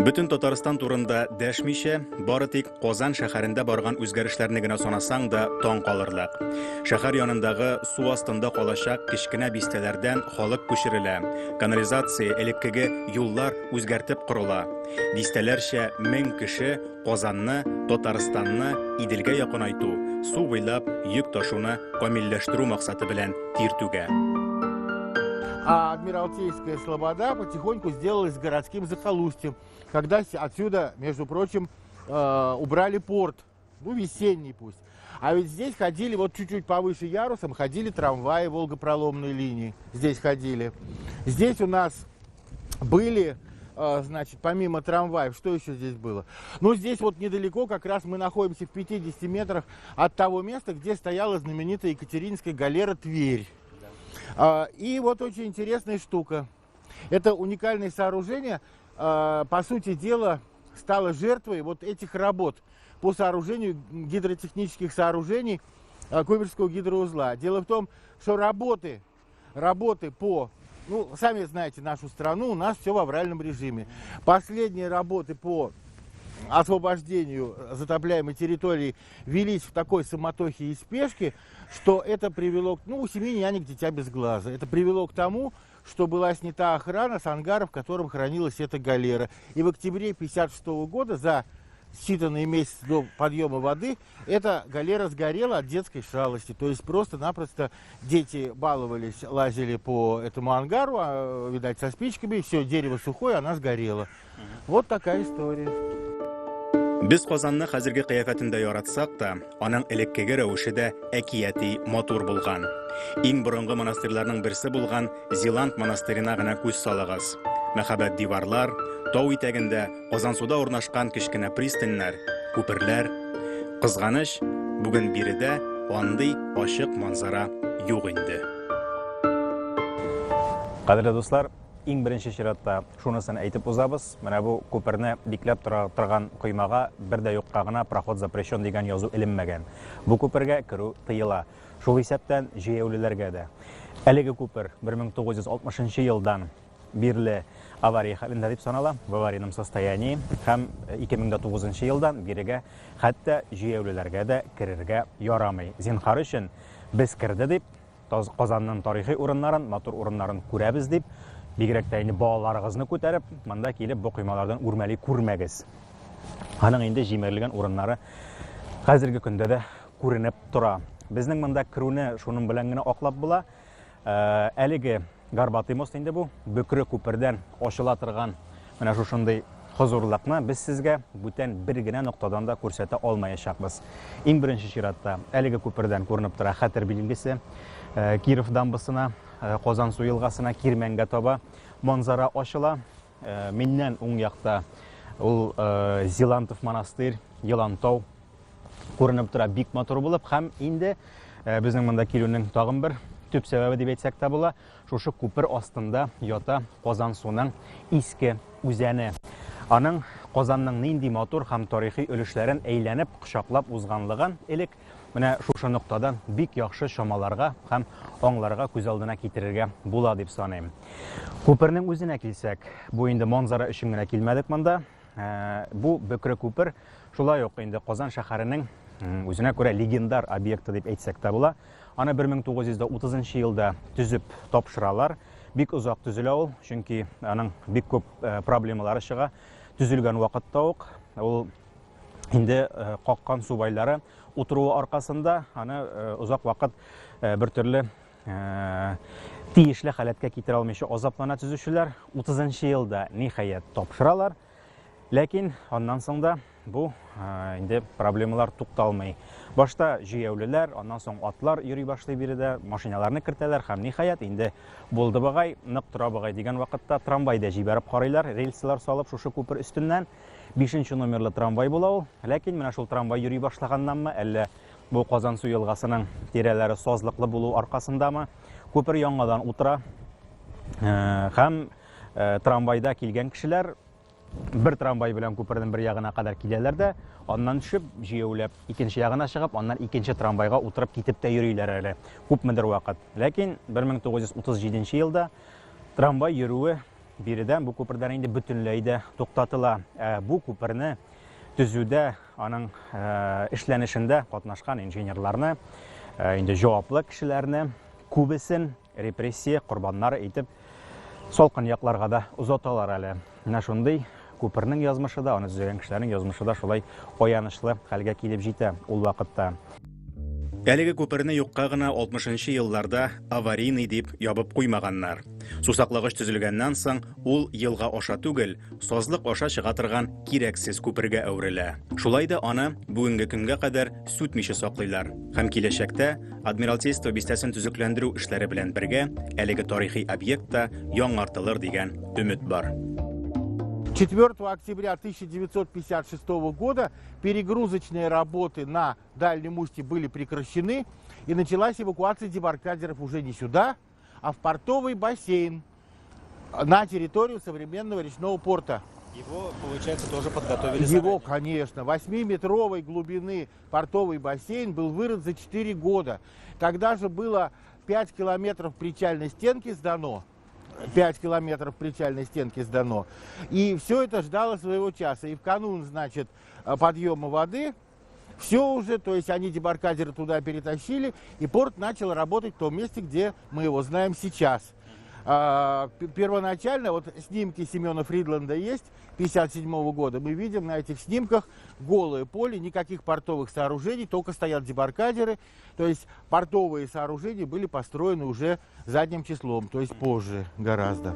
[SPEAKER 8] Бөтен Татарстан турында дәшмичә, бары тик Казан шәһәрендә барган үзгәрешләрне генә санасаң да таң калырлык. Шәһәр янындагы су астында калачак кечкенә бистәләрдән халык күчерелә, канализация, элеккеге юллар үзгәртеп корыла. Дистәләрчә мең кеше Казанны, Татарстанны Иделгә якынайту, су буйлап йөк ташуны камилләштерү максаты белән тир түгә.
[SPEAKER 16] А Адмиралтейская слобода потихоньку сделалась городским захолустьем, когда отсюда, между прочим, убрали порт, ну, весенний пусть. А ведь здесь ходили, вот чуть-чуть повыше ярусом, ходили трамваи Волгопроломной линии, здесь ходили. Здесь у нас были, значит, помимо трамваев, что еще здесь было? Ну, здесь вот недалеко, как раз мы находимся в 50 метрах от того места, где стояла знаменитая Екатеринская галера «Тверь». И вот очень интересная штука. Это уникальное сооружение, по сути дела, стало жертвой вот этих работ по сооружению гидротехнических сооружений Куйбышевского гидроузла. Дело в том, что работы по... Ну, сами знаете нашу страну, у нас все в авральном режиме. Последние работы по освобождению затопляемой территории велись в такой суматохе и спешке, что это привело к... Ну, у семьи нянек дитя без глаза. Это привело к тому, что была снята охрана с ангара, в котором хранилась эта галера. И в октябре 1956 года, за считанные месяцы до подъема воды, эта галера сгорела от детской шалости. То есть просто-напросто дети баловались, лазили по этому ангару, видать, со спичками, все, дерево сухое, она сгорела. Вот такая история.
[SPEAKER 8] Без Казанны хәзерге кыяфәтендә яратсак та, аның элеккеге рәвеше дә әкияти матур булган. Иң борынгы монастырьларның берсе булган Зилант монастырена гына күз салыгыз. Мәһабәт диварлар, тау итәгендә Казансуда урнашкан кечкенә пристаньнар, күперләр. Кызганыч, бүген биредә андый ачык манзара юк инде.
[SPEAKER 6] Кадерле дуслар, иң беренче чиратта шунысын әйтеп узабыз. Менә бу күперне бикләп тора торган коймага бер дә юкка гына проход запрещен дигән язу эленмәгән. Бу күпергә керү тыела. Шул исәптән җәяүлеләргә дә. Әлеге күпер 1960 елдан бирле авария хәлендә дип санала, в аварийном состоянии, һәм 2009 елдан бирегә хәтта җәяүлеләргә дә керергә ярамый. Зинһар өчен, без керде дип, Казанның тарихи урыннарын, матур урыннарын күрәбез дип, бигрәк тә инде балаларыгызны күтәреп, монда килеп бу коймалардан үрмәли күрмәгез. Аның инде җимерелгән урыннары хәзерге көндә дә күренеп тора. Безнең монда керүне шуның белән генә аклап була. Әлеге Горбатый мост инде бу, бөкре күпердән ачыла торган менә шушындый хозурлыкны без сезгә бүтән бер генә ноктадан да күрсәтә алмаячакбыз. Иң беренче чиратта әлеге күпердән күренеп тора хәтер билгесе, Киров дамбасына, Казансу елгасына, Кирмәнгә таба манзара ачыла. Миннән уң якта ул Зилантов монастырь, Елантау күренеп тора, бик матур булып, һәм инде безнең монда килүнең тагын бер төп сәбәбе дип әйтсәк тә була, шушы күпер астында ята Казансуның иске үзәне. Аның Казанның нинди матур һәм тарихи өлешләрен әйләнеп, кочаклап узганлыгын элек менә шушы ноктадан бик яхшы чамаларга һәм аңларга, күз алдына китерергә була дип саныйм. Күпернең үзенә килсәк, бу инде манзара өчен генә килмәдек монда. Бу бөкре күпер шулай ук инде Казан шәһәренең үзенә күрә легендар объекты дип әйтсәк тә була. Аны 1930 елда төзеп тапшыралар. Бик озак төзелә ул, чөнки аның бик күп проблемалары чыга. Төзелгән вакытта ук ул инде каккан субайлары утыруы аркасында аны озак вакыт бер төрле тиешле халәткә китерә алмыйча азаплана төзүчеләр. 30 елда ниһаять тапшыралар. Ләкин аннан соң да бу инде проблемалар тукталмый. Башта җәяүлеләр, аннан соң атлар йөри башлый биредә, машиналарны кертәләр һәм ниһаять инде булды бугай, нык тора бугай дигән вакытта трамвай да җибәреп карыйлар, рельслар салып шушы күпер өстеннән. 5 номерлы трамвай була ул. Ләкин менә шул трамвай йөри башлаганнанмы, әллә бу Казансу елгасының тирәләре сазлыклы булу аркасындамы, күпер яңадан утыра. Һәм трамвайда килгән кешеләр бер трамвай белән күпернең бер ягына кадәр киләләр дә, аннан төшеп, җәяүләп икенче ягына чыгып, аннан икенче трамвайга утырып китеп тә йөриләр әле күпмедер вакыт. Ләкин 1937 елда трамвай йөрүе биредән, бу күпердән инде бөтенләй дә туктатыла. Ә бу күперне төзүдә, аның эшләнешендә катнашкан инженерларны, инде җаваплы кешеләрне күбесен репрессия корбаннары итеп салкын якларга да озаталар әле. Менә шундый күпернең язмышы да, аны төзегән кешеләрнең язмышы да шулай аянычлы хәлгә килеп җитә ул вакытта.
[SPEAKER 8] Әлеге күперне юкка гына 60 елларда аварийный дип ябып куймаганнар. Сусаклагыч төзелгәннән соң ул елга аша түгел, сазлык аша чыга торган кирәксез күпергә әверелә. Шулай да аны бүгенге көнгә кадәр сүтмичә саклыйлар. Һәм киләчәктә Адмиралтейство бистәсен төзекләндерү эшләре белән бергә әлеге тарихи объект та яңартылыр дигән өмет бар.
[SPEAKER 16] 4 октября 1956 года перегрузочные работы на Дальнем устье были прекращены, и началась эвакуация дебаркадеров уже не сюда, а в портовый бассейн на территорию современного речного порта.
[SPEAKER 8] Его, получается, тоже подготовили
[SPEAKER 16] Его,
[SPEAKER 8] заранее?
[SPEAKER 16] конечно. 8-метровой глубины портовый бассейн был вырыт за 4 года. Тогда же было 5 километров причальной стенки сдано. 5 километров причальной стенки сдано. И все это ждало своего часа. И в канун, значит, подъема воды все уже, то есть они дебаркадеры туда перетащили, и порт начал работать в том месте, где мы его знаем сейчас. Первоначально, вот снимки Семена Фридланда есть, 57 года, мы видим на этих снимках голое поле, никаких портовых сооружений, только стоят дебаркадеры, то есть портовые сооружения были построены уже задним числом, то есть позже гораздо.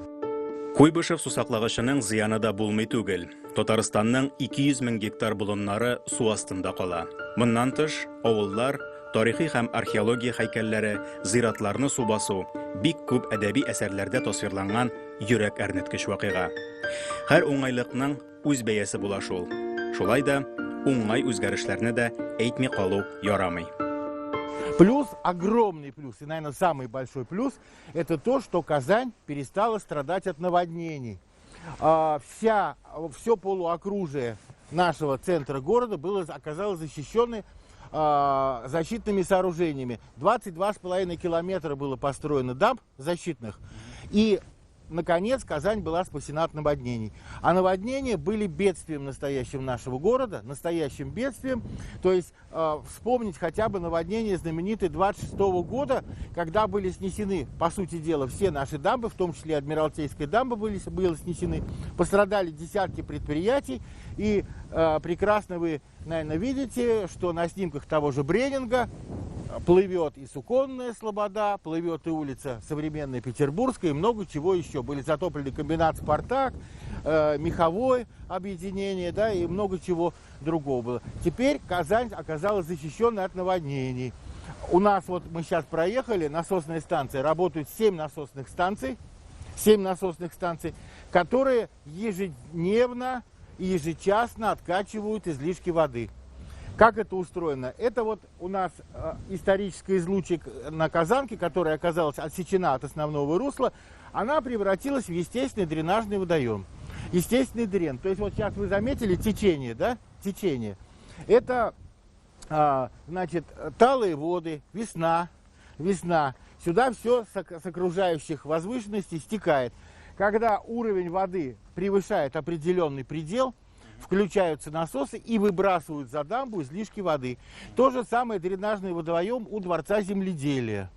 [SPEAKER 8] Куйбышев сусаклагычының зыяны да булмый түгел. Татарстанның 200 мең гектар болыннары су астында кала. Моннан тыш, авыллар, тарихи һәм археология һәйкәлләре, зиратларны су басу бик күп әдәби әсәрләрдә тасвирланган йөрәк әрнеткеч вакыйга. Һәр уңайлыкның үз бәясе була шул. Шулай да уңай үзгәрешләрне дә әйтми калу ярамый.
[SPEAKER 16] Плюс, огромный плюс, и, наверное, самый большой плюс, это то, что Казань перестала страдать от наводнений. Все полуокружие нашего центра города оказалось защищенным защитными сооружениями. 22,5 километра было построено дамб защитных. И, наконец, Казань была спасена от наводнений. А наводнения были бедствием настоящим нашего города, настоящим бедствием. То есть вспомнить хотя бы наводнение знаменитое 26 года, когда были снесены, по сути дела, все наши дамбы, в том числе Адмиралтейская дамба были снесены. Пострадали десятки предприятий. И прекрасно вы, наверное, видите, что на снимках того же Бренинга плывет и Суконная Слобода, плывет и улица Современная Петербургская, и много чего еще. Были затоплены комбинат «Спартак», меховое объединение, да, и много чего другого было. Теперь Казань оказалась защищенной от наводнений. У нас вот мы сейчас проехали, насосные станции, работают 7 насосных станций, 7 насосных станций, которые ежедневно и ежечасно откачивают излишки воды. Как это устроено? Это вот у нас историческая излучик на Казанке, которая оказалась отсечена от основного русла, она превратилась в естественный дренажный водоем. Естественный дрен. То есть вот сейчас вы заметили течение, да? Течение. Это, значит, талые воды, весна, весна. Сюда все с окружающих возвышенностей стекает. Когда уровень воды превышает определенный предел, включаются насосы и выбрасывают за дамбу излишки воды. То же самое дренажный водоем у Дворца земледелия.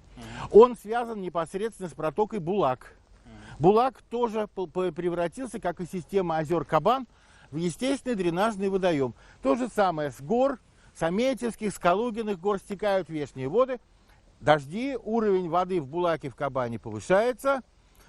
[SPEAKER 16] Он связан непосредственно с протокой Булак. Булак тоже превратился, как и система озер Кабан, в естественный дренажный водоем. То же самое с гор, с Аметьевских, с Калугиных гор стекают вешние воды. Дожди, уровень воды в Булаке, в Кабане повышается.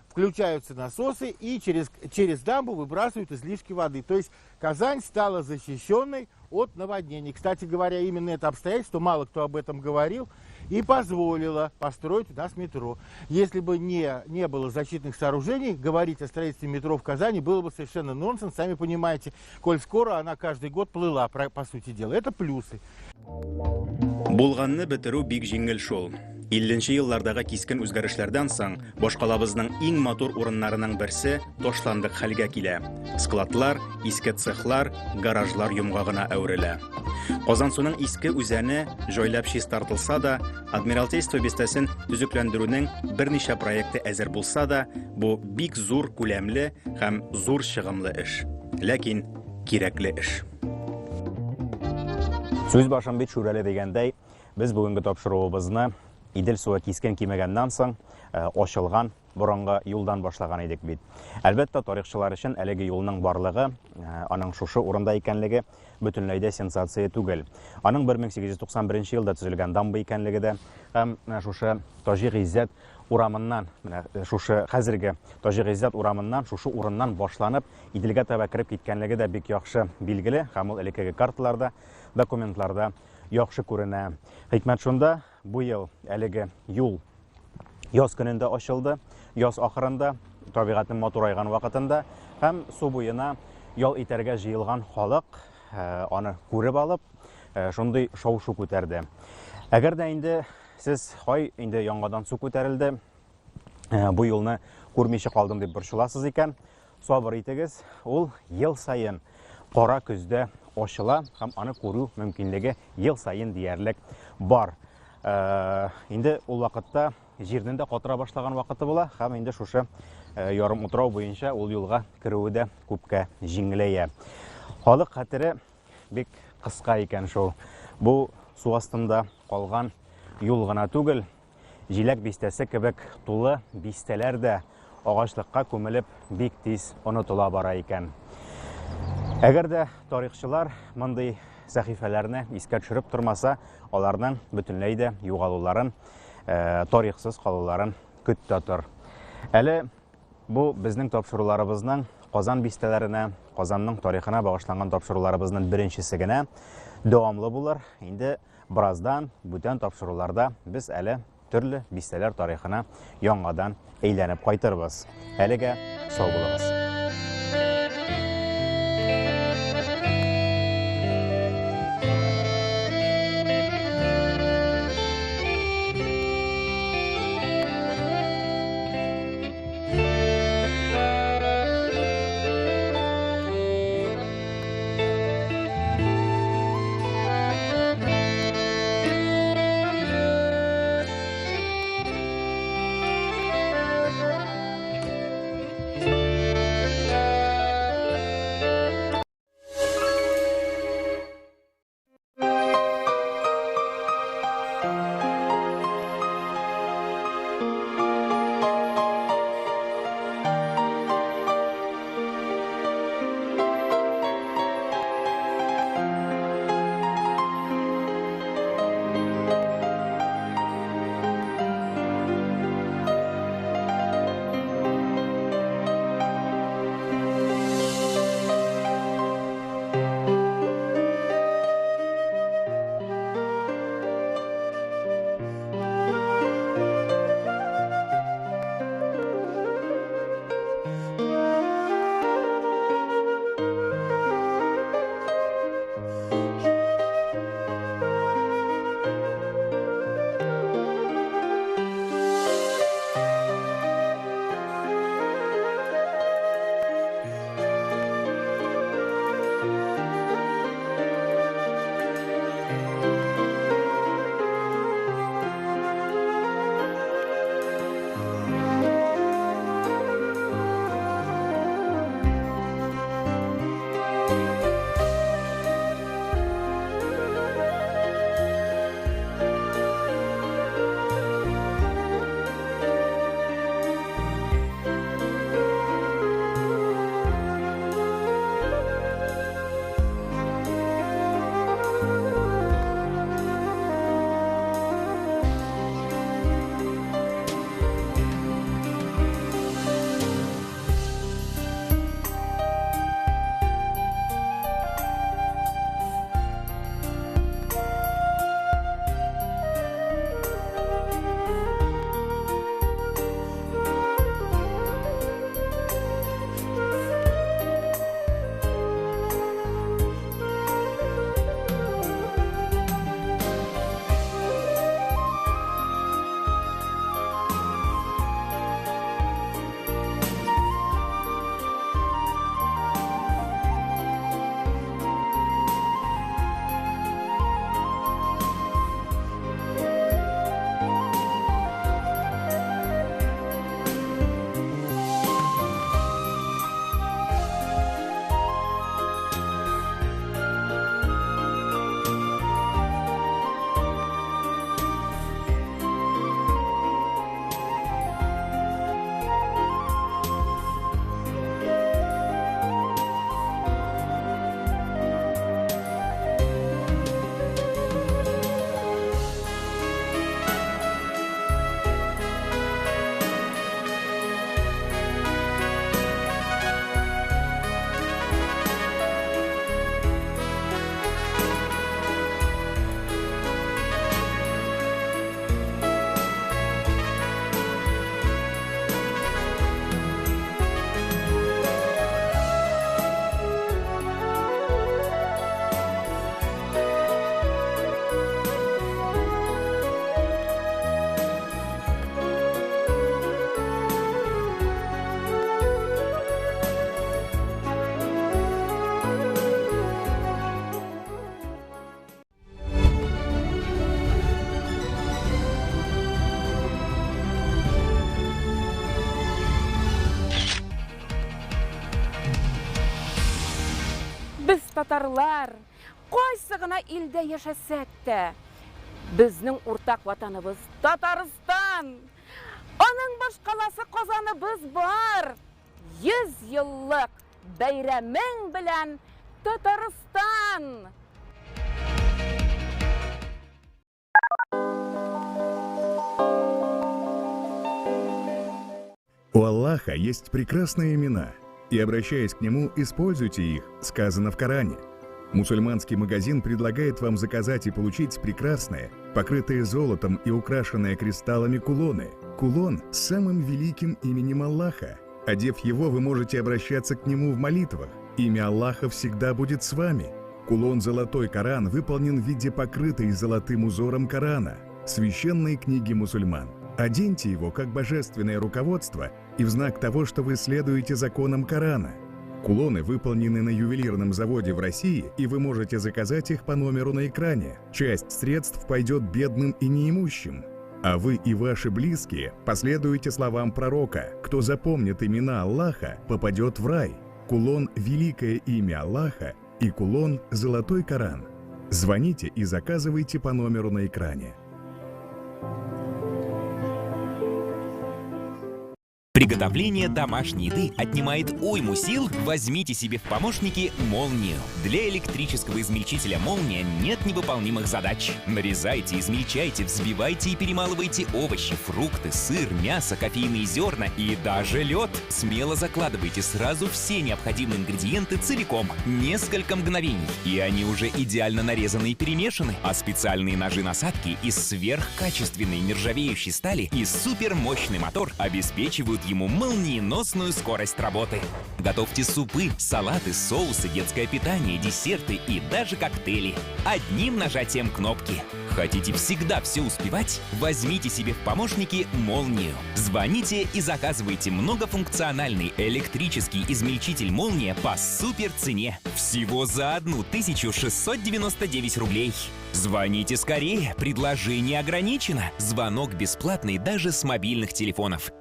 [SPEAKER 16] Включаются насосы и через дамбу выбрасывают излишки воды. То есть Казань стала защищенной от наводнений. Кстати говоря, именно это обстоятельство, мало кто об этом говорил, и позволило построить у нас метро. Если бы не было защитных сооружений, говорить о строительстве метро в Казани было бы совершенно нонсенс. Сами понимаете, коль скоро она каждый год плыла, по сути дела. Это плюсы.
[SPEAKER 8] Булганны бетерү бик җиңел шул. 50 еллардагы кискен үзгәрешләрдән соң башкалабызның иң матур урыннарының берсе ташландык хәлгә килә. Складлар, иске цехлар, гаражлар йомгагына әверелә. Казансуның иске үзәне җайлап чистартылса да, Адмиралтейство бистәсен төзекләндерүнең берничә проекты әзер булса да, бу бик зур күләмле һәм зур чыгымлы эш. Ләкин кирәкле эш. Сүз башым бит Шүрәле дигәндәй, без бүгенге тапшыруыбызны Идел суы кискен кимегәннән соң ачылган борынгы юлдан башлаган идек бит. Әлбәттә, тарихчылар өчен әлеге юлның барлыгы, аның шушы урында икәнлеге бөтенләй дә сенсация түгел. Аның 1891 елда төзелгән дамба икәнлеге дә һәм шушы Таҗи Гыйззәт урамыннан, менә шушы хәзерге Таҗи Гыйззәт урамыннан, шушы урыннан башланып Иделгә таба кереп киткәнлеге дә бик яхшы билгеле һәм ул элеккеге карталарда, документларда яхшы күренә. Хикмәт шунда, бу ел әлеге юл яз көнендә ачылды, яз ахырында, табигатьнең матурайган вакытында һәм су буена ял итәргә җыелган халык аны күреп алып, шундый шау-шу күтәрде. Әгәр дә инде сез, һай, инде яңадан су күтәрелде, бу юлны күрмичә калдым дип борчыласыз икән, сабыр итегез, ул ел саен кара көздә ачыла һәм аны күрү мөмкинлеге ел саен диярлек бар. Инде ул вакытта җирнең дә катыра башлаган вакыты була һәм инде шушы ярым утрау буенча ул юлга керүе дә күпкә җиңеләя. Халык хәтере бик кыска икән шул. Бу су астында калган юл гына түгел, Җиләк бистәсе кебек тулы бистәләр дә агачлыкка күмелеп бик тиз онытыла бара икән. Әгәр дә тарихчылар мондый сәхифәләрне искә төшереп тормаса, аларның бөтенләй дә югалуларын, тарихсыз калуларын көт тә тор. Әле
[SPEAKER 6] Бу безнең тапшыруларыбызның Казан бистәләренә, Казанның тарихына багышланган тапшыруларыбызның беренчесе генә. Дәвамлы булыр. Инде бераздан бүтән тапшыруларда без әле төрле бистәләр тарихына яңадан әйләнеп кайтырбыз. Әлегә сау булыгыз.
[SPEAKER 18] Без татарлар, кайсы гына илдә яшәсәк тә, безнең уртак ватаныбыз Татарстан! Аның башкаласы Казаныбыз бар! 100 еллык бәйрәмең белән, Татарстан!
[SPEAKER 3] У Аллаха есть прекрасные имена, и обращаясь к нему, используйте их, сказано в Коране. Мусульманский магазин предлагает вам заказать и получить прекрасные, покрытые золотом и украшенные кристаллами кулоны. Кулон с самым великим именем Аллаха. Одев его, вы можете обращаться к нему в молитвах. Имя Аллаха всегда будет с вами. Кулон «Золотой Коран» выполнен в виде покрытой золотым узором Корана, священной книги мусульман. Оденьте его как божественное руководство и в знак того, что вы следуете законам Корана. Кулоны выполнены на ювелирном заводе в России, и вы можете заказать их по номеру на экране. Часть средств пойдет бедным и неимущим. А вы и ваши близкие последуете словам пророка. Кто запомнит имена Аллаха, попадет в рай. Кулон «Великое имя Аллаха» и кулон «Золотой Коран». Звоните и заказывайте по номеру на экране.
[SPEAKER 4] Приготовление домашней еды отнимает уйму сил? Возьмите себе в помощники молнию. Для электрического измельчителя «Молния» нет невыполнимых задач. Нарезайте, измельчайте, взбивайте и перемалывайте овощи, фрукты, сыр, мясо, кофейные зерна и даже лед. Смело закладывайте сразу все необходимые ингредиенты целиком. Несколько мгновений, и они уже идеально нарезаны и перемешаны. А специальные ножи-насадки из сверхкачественной нержавеющей стали и супермощный мотор обеспечивают ему молниеносную скорость работы. Готовьте супы, салаты, соусы, детское питание, десерты и даже коктейли. Одним нажатием кнопки. Хотите всегда все успевать? Возьмите себе в помощники молнию. Звоните и заказывайте многофункциональный электрический измельчитель «Молния» по супер цене. Всего за 1699 рублей. Звоните скорее, предложение ограничено. Звонок бесплатный даже с мобильных телефонов.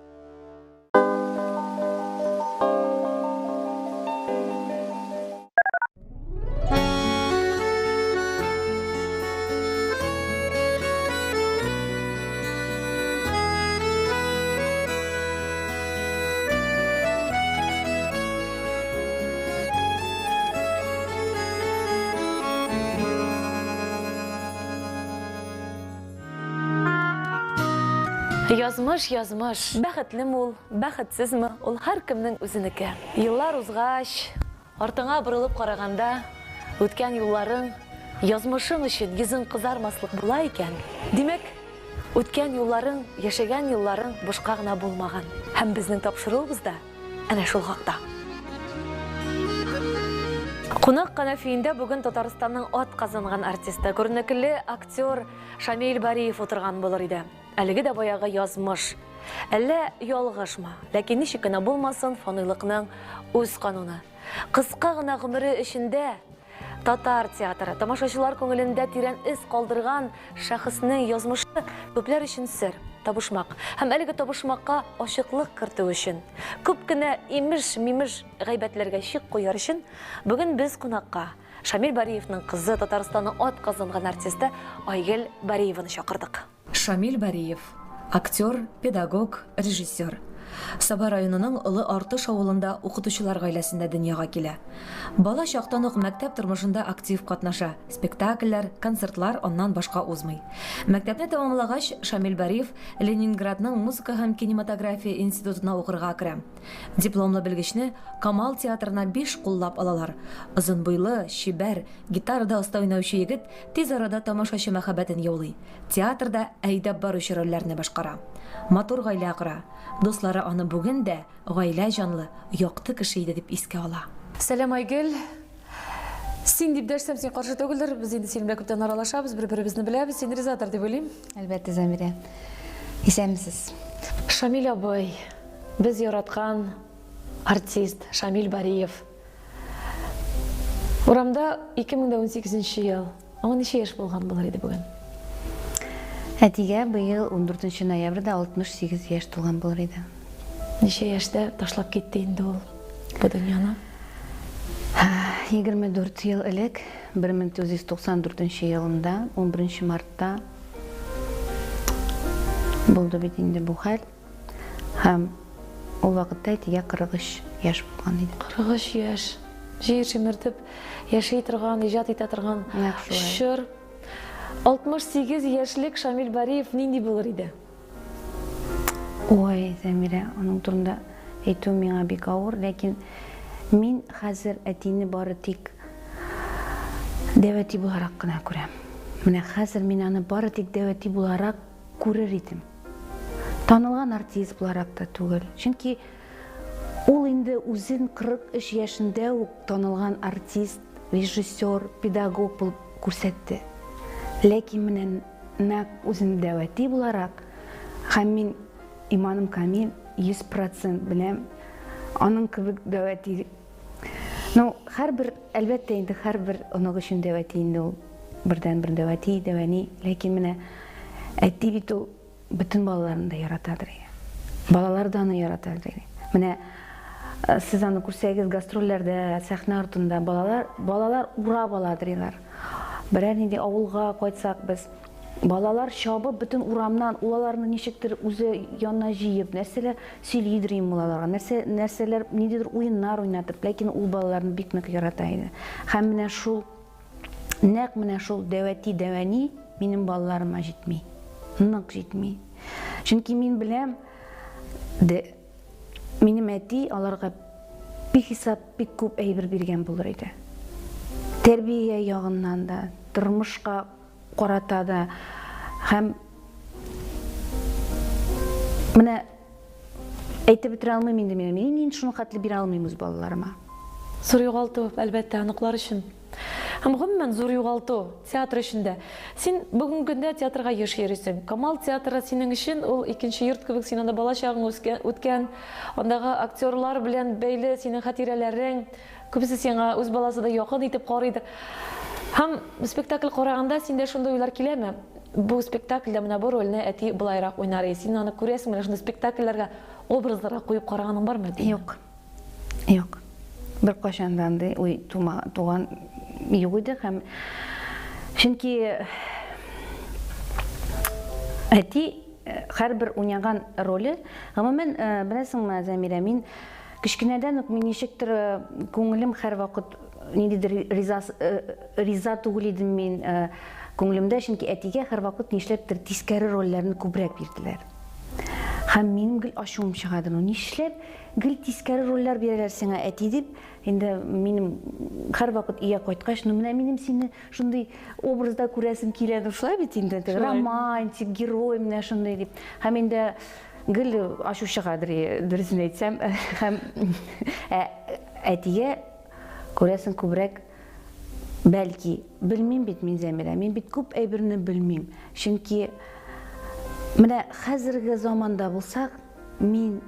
[SPEAKER 1] Язмыш, язмыш. Бәхетлеме ул, бәхетсезме, ул һәркемнең үзенеке. Еллар узгач, артыңа борылып караганда, үткән юлларың, язмышың өчен йөзең кызармаслык була икән. Димәк, үткән юлларың, яшәгән елларың бушка гына булмаган. Һәм безнең тапшыруыбыз да әнә шул хакта. Кунак кәнәфиендә бүген Татарстанның ат казанган артисты, күренекле актер Шамил Бариев утырган булыр иде. Әлеге дә баягы язмыш. Әллә ялгышмы? Ләкин ничек кенә булмасын, фаныйлыкның үз кануны. Кыска гына гомере эчендә татар театры тамашачылар күңелендә тирән эз калдырган шәхеснең язмышы күпләр өчен сер, табышмак. Һәм әлеге табышмакка ачыклык кертү өчен, күп кенә имеш-мимеш гайбәтләргә чик куяр өчен бүген без кунакка Шамил Бариевның кызы, Татарстанның ат казанган артисты Айгөл Бариеваны чакырдык. Шамил Бариев, актер, педагог, режиссер. Саба районының Олы Артыш авылында укытучылар гаиләсендә дөньяга килә. Бала чактан ук мәктәп тормышында актив катнаша, спектакльләр, концертлар аннан башка узмый. Мәктәпне тәмамлагач, Шамил Бариев Ленинградның музыка һәм кинематография институтына укырга керә. Дипломлы белгечне Камал театрына биш куллап алалар. Озын буйлы, чибәр, гитарада оста уйнаучы егет тиз арада тамашачы мәхәббәтен яулый. Театрда әйдәп баручы рольләрне башкара. Матур гаилә кора. Дуслары аны бүген дә гаилә җанлы, якты кеше иде дип искә ала. Сәлам, Айгөл. Син дип дәшсәм, син каршы түгелдер. Без инде синең белән күптән аралашабыз, бер-беребезне беләбез. Син ризадыр дип уйлыйм.
[SPEAKER 19] Әлбәттә, Замирә. Исәнмесез.
[SPEAKER 1] Шамил абый, без яраткан артист Шамил Бариев. Урамда 2018 нче ел. Аңа ничә яшь булган булыр иде бүген?
[SPEAKER 19] Әтигә быел 14 ноябрьдә 68 яшь тулган булыр иде.
[SPEAKER 1] Ничә яшьтә ташлап китте инде ул бу дөньяны?
[SPEAKER 19] 24 ел элек, 1994 елында, 11 мартта булды бит инде бу хәл. Һәм ул вакытта әтигә 43 яшь булган иде.
[SPEAKER 1] 43 яшь. Җир җимертеп яши торган, иҗат итә торган чор. 68 яшьлек Шамил Бариев нинди булыр иде?
[SPEAKER 19] Ой, Зәмирә, аның турында әйтү миңа бик авыр, ләкин мин хәзер әтине бары тик дәү әти буларак кына күрәм. Менә хәзер мин аны бары тик дәү әти буларак күрер идем. Танылган артист буларак та түгел. Чөнки ул инде үзен 43 яшендә үк танылган артист, режиссер, педагог булып күрсәтте. Ләкин менә нәкъ үзен дәү әти буларак, һәм мин иманым камил, 100 процент беләм, аның кебек дәү әти Ну, һәрбер, әлбәттә инде, һәрбер онык өчен дәү әти инде ул бердәнбер дәү әти, дәү әни. Ләкин менә әти бит ул бөтен балаларын да яратадыр. Балалар да аны яратадыр. Менә э, сез аны күрсәгез, гастрольләрдә, сәхнә артында балалар, балалар урап аладыр. Берәр нинди авылга кайтсак без, балалар чабып бөтен урамнан, ул аларны ничектер үзе янына җыеп, нәрсәләр сөйлидер инде ул аларга, нәрсә, нәрсәләр, ниндидер уеннар уйнатып, ләкин ул балаларны бик нык ярата иде. Һәм менә шул, нәкъ менә шул дәү әти, дәү әни минем балаларыма җитми. Нык җитми. Чөнки мин беләм, де, минем әти аларга бихисап бик күп әйбер биргән булыр иде. Тәрбия ягыннан да, тормышка карата да һәм менә әйтеп бетерә алмыйм инде мин. Мин, мин шуның хәтле бирә алмыйм үз балаларыма.
[SPEAKER 1] Зур югалту, әлбәттә, оныклар өчен. Һәм гомумән зур югалту театр өчен дә. Син бүгенге көндә театрга еш йөрисең. Камал театры синең өчен ул икенче йорт кебек, син анда бала чагың үткән, андагы актерлар белән бәйле синең хатирәләрең, күбесе сиңа үз баласыдай якын итеп карыйдыр. Һәм спектакль караганда синдә шундый уйлар киләме? Бу спектакльдә менә бу рольне әти болайрак уйнар иде. Син аны күрәсең, менә шундый спектакльләргә образларга куеп караганың бармы әтиеңне?
[SPEAKER 19] Юк. Юк. Беркайчан да андый уй тума, туган юк иде һәм чөнки әти э, һәрбер уйнаган роле, гомумән, э, беләсеңме, Зәмирә, мин кечкенәдән үк мин ничектер э, күңелем һәрвакыт ниндидер риза, риза түгел идем мин күңелемдә, чөнки әтигә һәрвакыт нишләптер тискәре рольләрне күбрәк бирделәр. Һәм минем гел ачуым чыга иде, ну нишләп Гел тискәре рольләр бирәләр сиңа, әти, дип, инде минем һәрвакыт өйгә кайткач, ну менә минем сине шундый образда күрәсем килә, ну шулай бит инде, теге романтик герой менә шундый дип. Һәм инде гел ачу чыга, дөресен әйтсәм, һәм ә әтигә күрәсең күбрәк бәлки, белмим бит мин, Зәмирә, мин бит күп әйберне белмим. Чөнки менә хәзерге заманда булсак, мин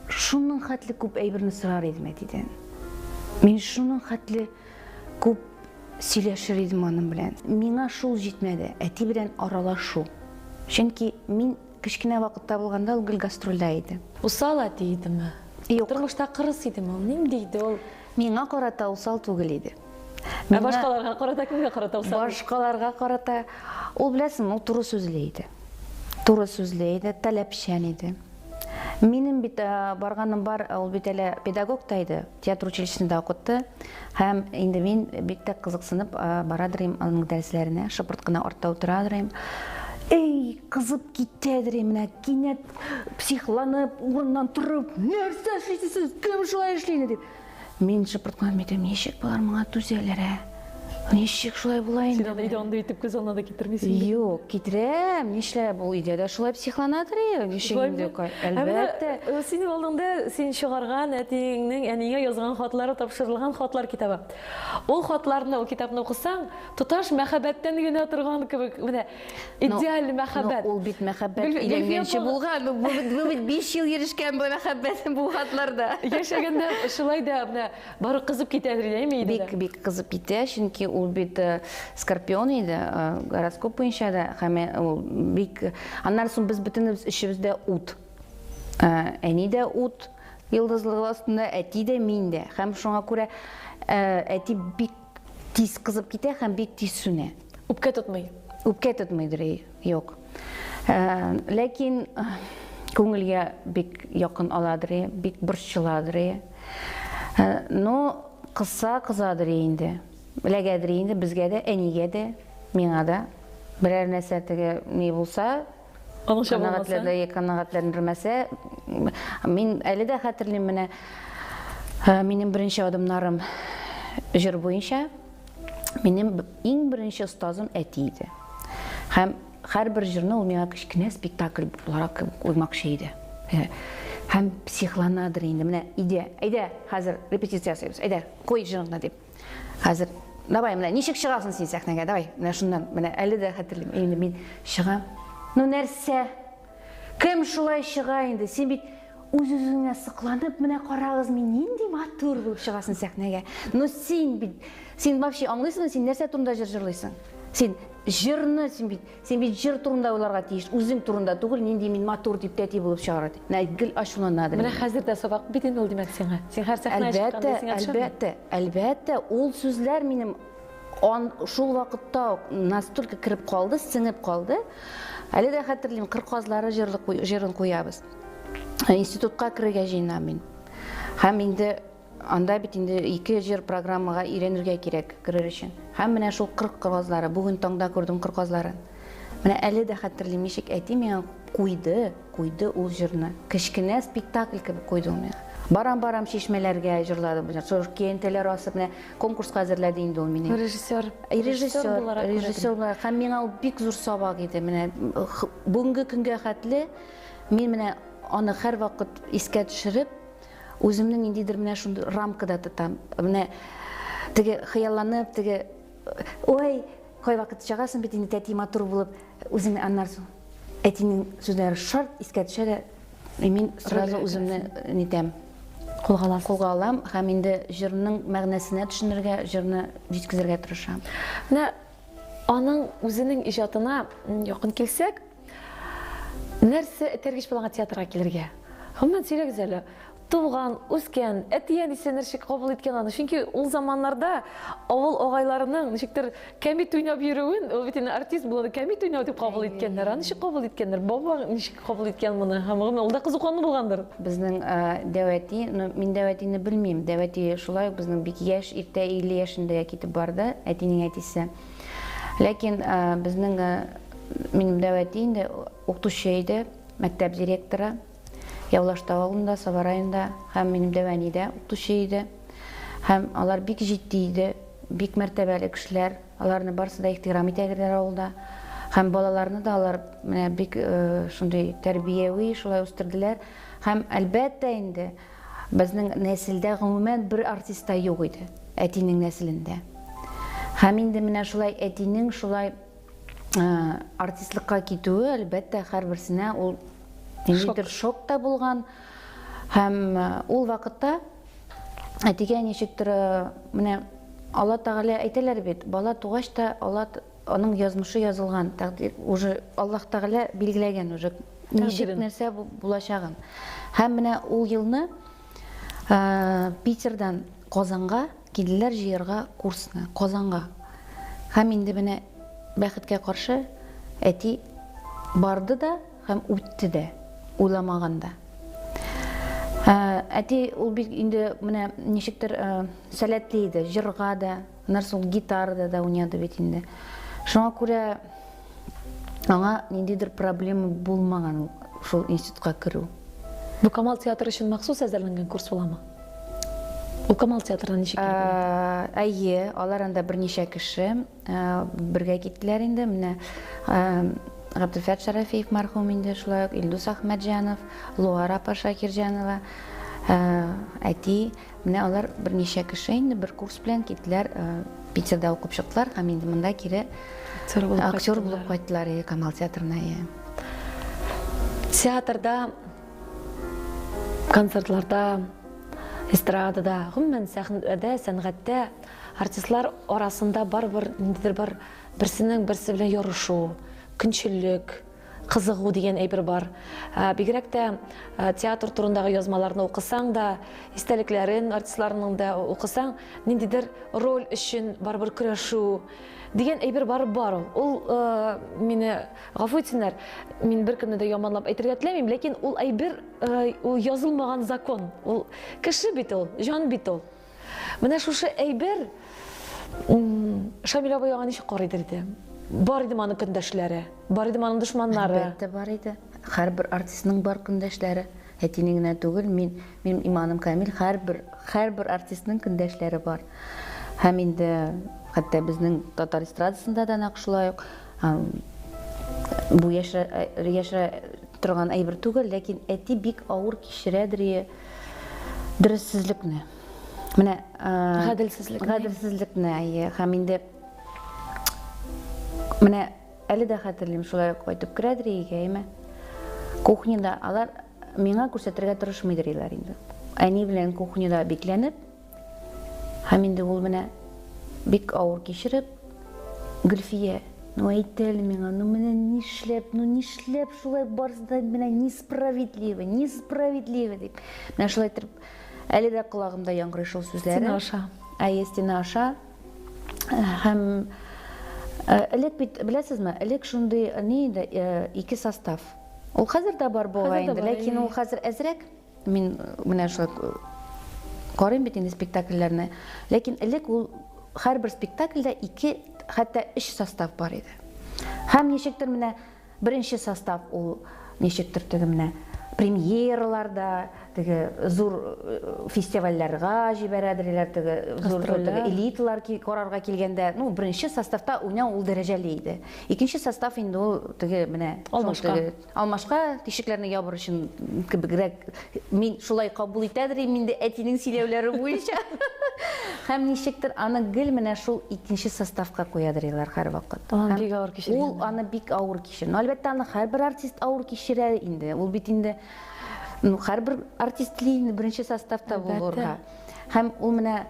[SPEAKER 19] Шуның хәтле күп әйберне сорар идем әтидән. Мин шуның хәтле күп сөйләшер идем аның белән. Миңа шул җитмәде, әти белән аралашу. Чөнки мин кечкенә вакытта булганда ул гел гастрольдә иде.
[SPEAKER 1] Усал әти идеме?
[SPEAKER 19] Юк.
[SPEAKER 1] Тормышта кырыс идеме ул? Нинди иде ул?
[SPEAKER 19] Миңа карата усал түгел иде.
[SPEAKER 1] Ә башкаларга карата кемгә карата усал?
[SPEAKER 19] Башкаларга карата ул беләсеңме, ул туры сүзле иде. Туры сүзле иде, таләпчән иде. Минем бит э, барганым бар, ул бит әле педагог та иде, театр училищесында укытты. Һәм инде мин бик тә кызыксынып э, барадыр идем аның дәресләренә, шыпырт кына артта утырадыр идем. Эй, кызып китәдер идем, менә кинәт психланып, урыннан торып, нәрсә эшлисез сез, кем шулай эшли инде дип. Мин шыпырт кына әйтәм, ничек болар моңа түзәләр, ә? Ничек шулай була инде?
[SPEAKER 1] Син аны өйдә андый итеп күз алдына да китермисең.
[SPEAKER 19] Юк, китерәм. Нишләп ул өйдә дә шулай психланадыр инде? Ничек инде? Әлбәттә.
[SPEAKER 1] Ә синең алдыңда син чыгарган әтиеңнең әниеңә язган хатлары тапшырылган хатлар китабы. Ул хатларны, ул китапны укысаң, тоташ мәхәббәттән генә торган кебек. Менә Идеаль мәхәббәт.
[SPEAKER 19] Ул бит мәхәббәт өйләнгәнче булган. Бу бит 5 ел йөрешкән бу мәхәббәт бу хатларда.
[SPEAKER 1] Яшәгәндә шулай да менә бары кызып китәдер, әйме иде?
[SPEAKER 19] Бик бик кызып китә, чөнки ул бит э, скорпион иде, э, гороскоп буенча да һәм э, ул бик аннан соң без бөтенебез өчебез дә ут. Әни дә ут йолдызлыгы астында, әти дә, мин дә. Һәм шуңа күрә әти бик Тиз кызып китә һәм бик тиз сүнә.
[SPEAKER 1] Үпкә тотмый.
[SPEAKER 19] Үпкә тотмыйдыр, юк. Э, ләкин э, күңелгә бик якын аладыр, бик борчыладыр. Э, но кызса кызадыр инде. Эләгәдер инде безгә дә, әнигә дә, миңа да. Берәр нәрсә теге ни булса.
[SPEAKER 1] Аныңча булмаса?
[SPEAKER 19] Канәгатьләндермәсә, мин әле дә хәтерлим, менә минем беренче адымнарым җыр буенча, минем иң беренче остазым әти иде. Һәм һәрбер җырны ул миңа кечкенә спектакль буларак куймакчы иде. Һәм психланадыр инде. Менә иде, әйдә, хәзер репетиция ясыйбыз, әйдә, куй җырыңны дип. Хәзер, давай, менә ничек чыгасың син сәхнәгә, давай, менә шуннан, менә әле дә хәтерлим. Инде мин чыгам. Ну нәрсә? Кем шулай чыга инде? Син бит үз-үзеңә сокланып, менә карагыз, мин нинди матур булып чыгасың сәхнәгә. Ну син бит, син вообще аңлыйсыңмы, син нәрсә турында җыр җырлыйсың? Син җырны, син бит, син бит җыр турында уйларга тиеш, үзең турында түгел, нинди мин матур дип тәти булып чыгарга тиеш. Менә гел ачуланадыр.
[SPEAKER 1] Менә хәзер дә сабак бит инде ул, димәк, сиңа. Син һәр сәхнәгә чыкканда исеңә төшәме?
[SPEAKER 19] Әлбәттә, әлбәттә, ул сүзләр минем ан шул вакытта ук настолько кереп калды, сеңеп калды. Әле дә хәтерлим, Кыр казлары җырлы җырын куябыз. Институтка керергә җыенам мин. Һәм инде анда бит инде ике җыр программага өйрәнергә кирәк керер өчен. Һәм менә шул Кыр казлары, бүген таңда күрдем Кыр казларын. Менә әле дә хәтерлим, ничек әти миңа куйды, куйды ул җырны. Кечкенә спектакль кебек куйды ул миңа. Барам-барам чишмәләргә җырлады. Шул көянтәләр асып, менә конкурска әзерләде инде ул мине.
[SPEAKER 1] Режиссер.
[SPEAKER 19] Режиссер, режиссер буларак. Һәм миңа ул бик зур сабак иде. Менә бүгенге көнгә хәтле мин менә аны һәрвакыт искә төшереп, үземне ниндидер менә шундый рамкада тотам. Менә теге хыялланып, теге ой, кайвакыт чыгасың бит инде тәти матур булып, үзеңне аннан соң әтинең сүзләре шарт искә төшә дә, и мин сразу үземне нитәм.
[SPEAKER 1] Кулга аласыз.
[SPEAKER 19] Кулга алам һәм инде җырның мәгънәсенә төшенергә, җырны җиткезергә тырышам.
[SPEAKER 1] Менә аның үзенең иҗатына якын килсәк, нәрсә этәргеч була аңа театрга килергә? Гомумән, сөйләгез әле. Туган, үскән, әти-әнисе ничек кабул иткән аны? Чөнки ул заманнарда авыл агайларының ничектер кәмит уйнап йөрүен, ул бит инде артист булды, кәмит уйнау дип кабул иткәннәр. Аны ничек кабул иткәннәр? Баба ничек кабул иткән моны? Һәм гомумән, ул да кызу канлы булгандыр.
[SPEAKER 19] Безнең дәү әти, ну, мин дәү әтине белмим. Дәү әти шулай ук безнең бик яшь, иртә 50 яшендә китеп барды, әтинең әтисе. Ләкин безнең, минем дәү әти инде укытучы иде, мәктәп директоры. Явлаштау авылында, Саба районында һәм минем дәү әни дә укытучы иде. Һәм алар бик җитди иде, бик мәртәбәле кешеләр. Аларны барысы да ихтирам итә иделәр авылда. Һәм балаларны да алар менә бик шундый тәрбияви шулай үстерделәр. Һәм, әлбәттә инде, безнең нәселдә гомумән бер артист та юк иде, әтинең нәселендә. Һәм инде менә шулай әтинең шулай артистлыкка китүе, әлбәттә, һәрберсенә ул ниндидер шок та булган. Һәм ул вакытта әтигә ничектер менә Алла Тәгалә әйтәләр бит, бала тугач та Алла аның язмышы язылган, тәкъдир уже Аллаһ Тәгалә билгеләгән уже ничек нәрсә булачагын. Һәм менә ул елны Питердан Казанга килделәр җыярга курсны, Казанга. Һәм инде менә бәхеткә каршы әти барды да һәм үтте дә, уйламаганда. Әти ул бик инде менә ничектер сәләтле иде, җырга да, аннан соң ул гитарада да уйнады бит инде. Шуңа күрә аңа ниндидер проблема булмаган шул институтка керү.
[SPEAKER 1] Бу Камал театры өчен махсус әзерләнгән курс буламы? Ул Камал театрына ничек килеп эләкте?
[SPEAKER 19] Әйе, алар анда берничә кеше бергә киттеләр инде. Менә Габделфәт Шәрәфиев мәрхүм инде, шулай ук Илдус Әхмәтҗанов, Луара апа Шакирҗанова, әти. Менә алар берничә кеше инде бер курс белән киттеләр, Питерда укып чыктылар һәм инде монда кире актер булып кайттылар, Камал театрына.
[SPEAKER 1] Театрда, концертларда, эстрадада, гомумән сәхнәдә, сәнгатьтә артистлар арасында барыбер ниндидер бер берсенең берсе белән ярышу, көнчеллек, кызыгу дигән әйбер бар. Бигрәк тә театр турындагы язмаларны укысаң да, истәлекләрен артистларның да укысаң, ниндидер роль өчен барыбер көрәшү дигән әйбер барып бар ул. Ул мине гафу итсеннәр, мин беркемне дә яманлап әйтергә теләмим, ләкин ул әйбер ул язылмаган закон. Ул кеше бит ул, җан бит ул. Менә шушы әйбер Шамил абый аңа ничек карыйдыр иде? Бар идеме аның көндәшләре? Бар идеме аның дошманнары?
[SPEAKER 19] Әлбәттә, бар иде. Һәрбер артистның бар көндәшләре. Әтинең генә түгел, мин, минем иманым камил, һәрбер, һәрбер артистның көндәшләре бар. Һәм инде хәтта безнең татар эстрадасында да нәкъ шулай ук. Бу яшерә, яшерә торган әйбер түгел, ләкин әти бик авыр кичерәдер дөрессезлекне. Менә
[SPEAKER 1] гаделсезлекне.
[SPEAKER 19] Гаделсезлекне, әйе. Һәм инде менә әле дә хәтерлим, шулай ук кайтып керәдер өйгә, әйме? Кухняда алар миңа күрсәтергә тырышмыйдыр иләр инде. Әни белән кухняда бикләнеп, һәм инде ул менә бик авыр кичереп, Гөлфия, ну әйт әле миңа, ну менә нишләп, ну нишләп шулай барысы да менә несправедливо, несправедливо дип. Менә шулай итеп, әле дә колагымда яңгырый шул сүзләре.
[SPEAKER 1] Стена аша.
[SPEAKER 19] Әйе, стена аша. Һәм элек бит, беләсезме, элек шундый ни иде, ике состав. Ул хәзер дә бар бугай инде, ләкин ул хәзер әзрәк. Мин менә шулай карыйм бит инде спектакльләрне. Ләкин элек ул һәрбер спектакльдә ике, хәтта өч состав бар иде. Һәм ничектер менә беренче состав ул ничектер теге менә премьераларда, теге зур фестивальләргә җибәрәдерләр, теге зур теге элиталар карарга килгәндә, ну, беренче составта уйнау ул дәрәҗәле иде. Икенче состав инде ул теге менә
[SPEAKER 1] алмашка.
[SPEAKER 19] Алмашка тишекләрне ябыр өчен кебегрәк мин шулай кабул итәдер идем инде әтинең сөйләүләре буенча. Һәм ничектер аны гел менә шул икенче составка куядыр иләр һәрвакыт.
[SPEAKER 1] Аны бик авыр кичергән.
[SPEAKER 19] Ул аны бик авыр кичерә. Ну, әлбәттә, аны һәрбер артист авыр кичерә инде. Ул бит инде ну, һәрбер артист тели инде беренче составта булырга. Һәм ул менә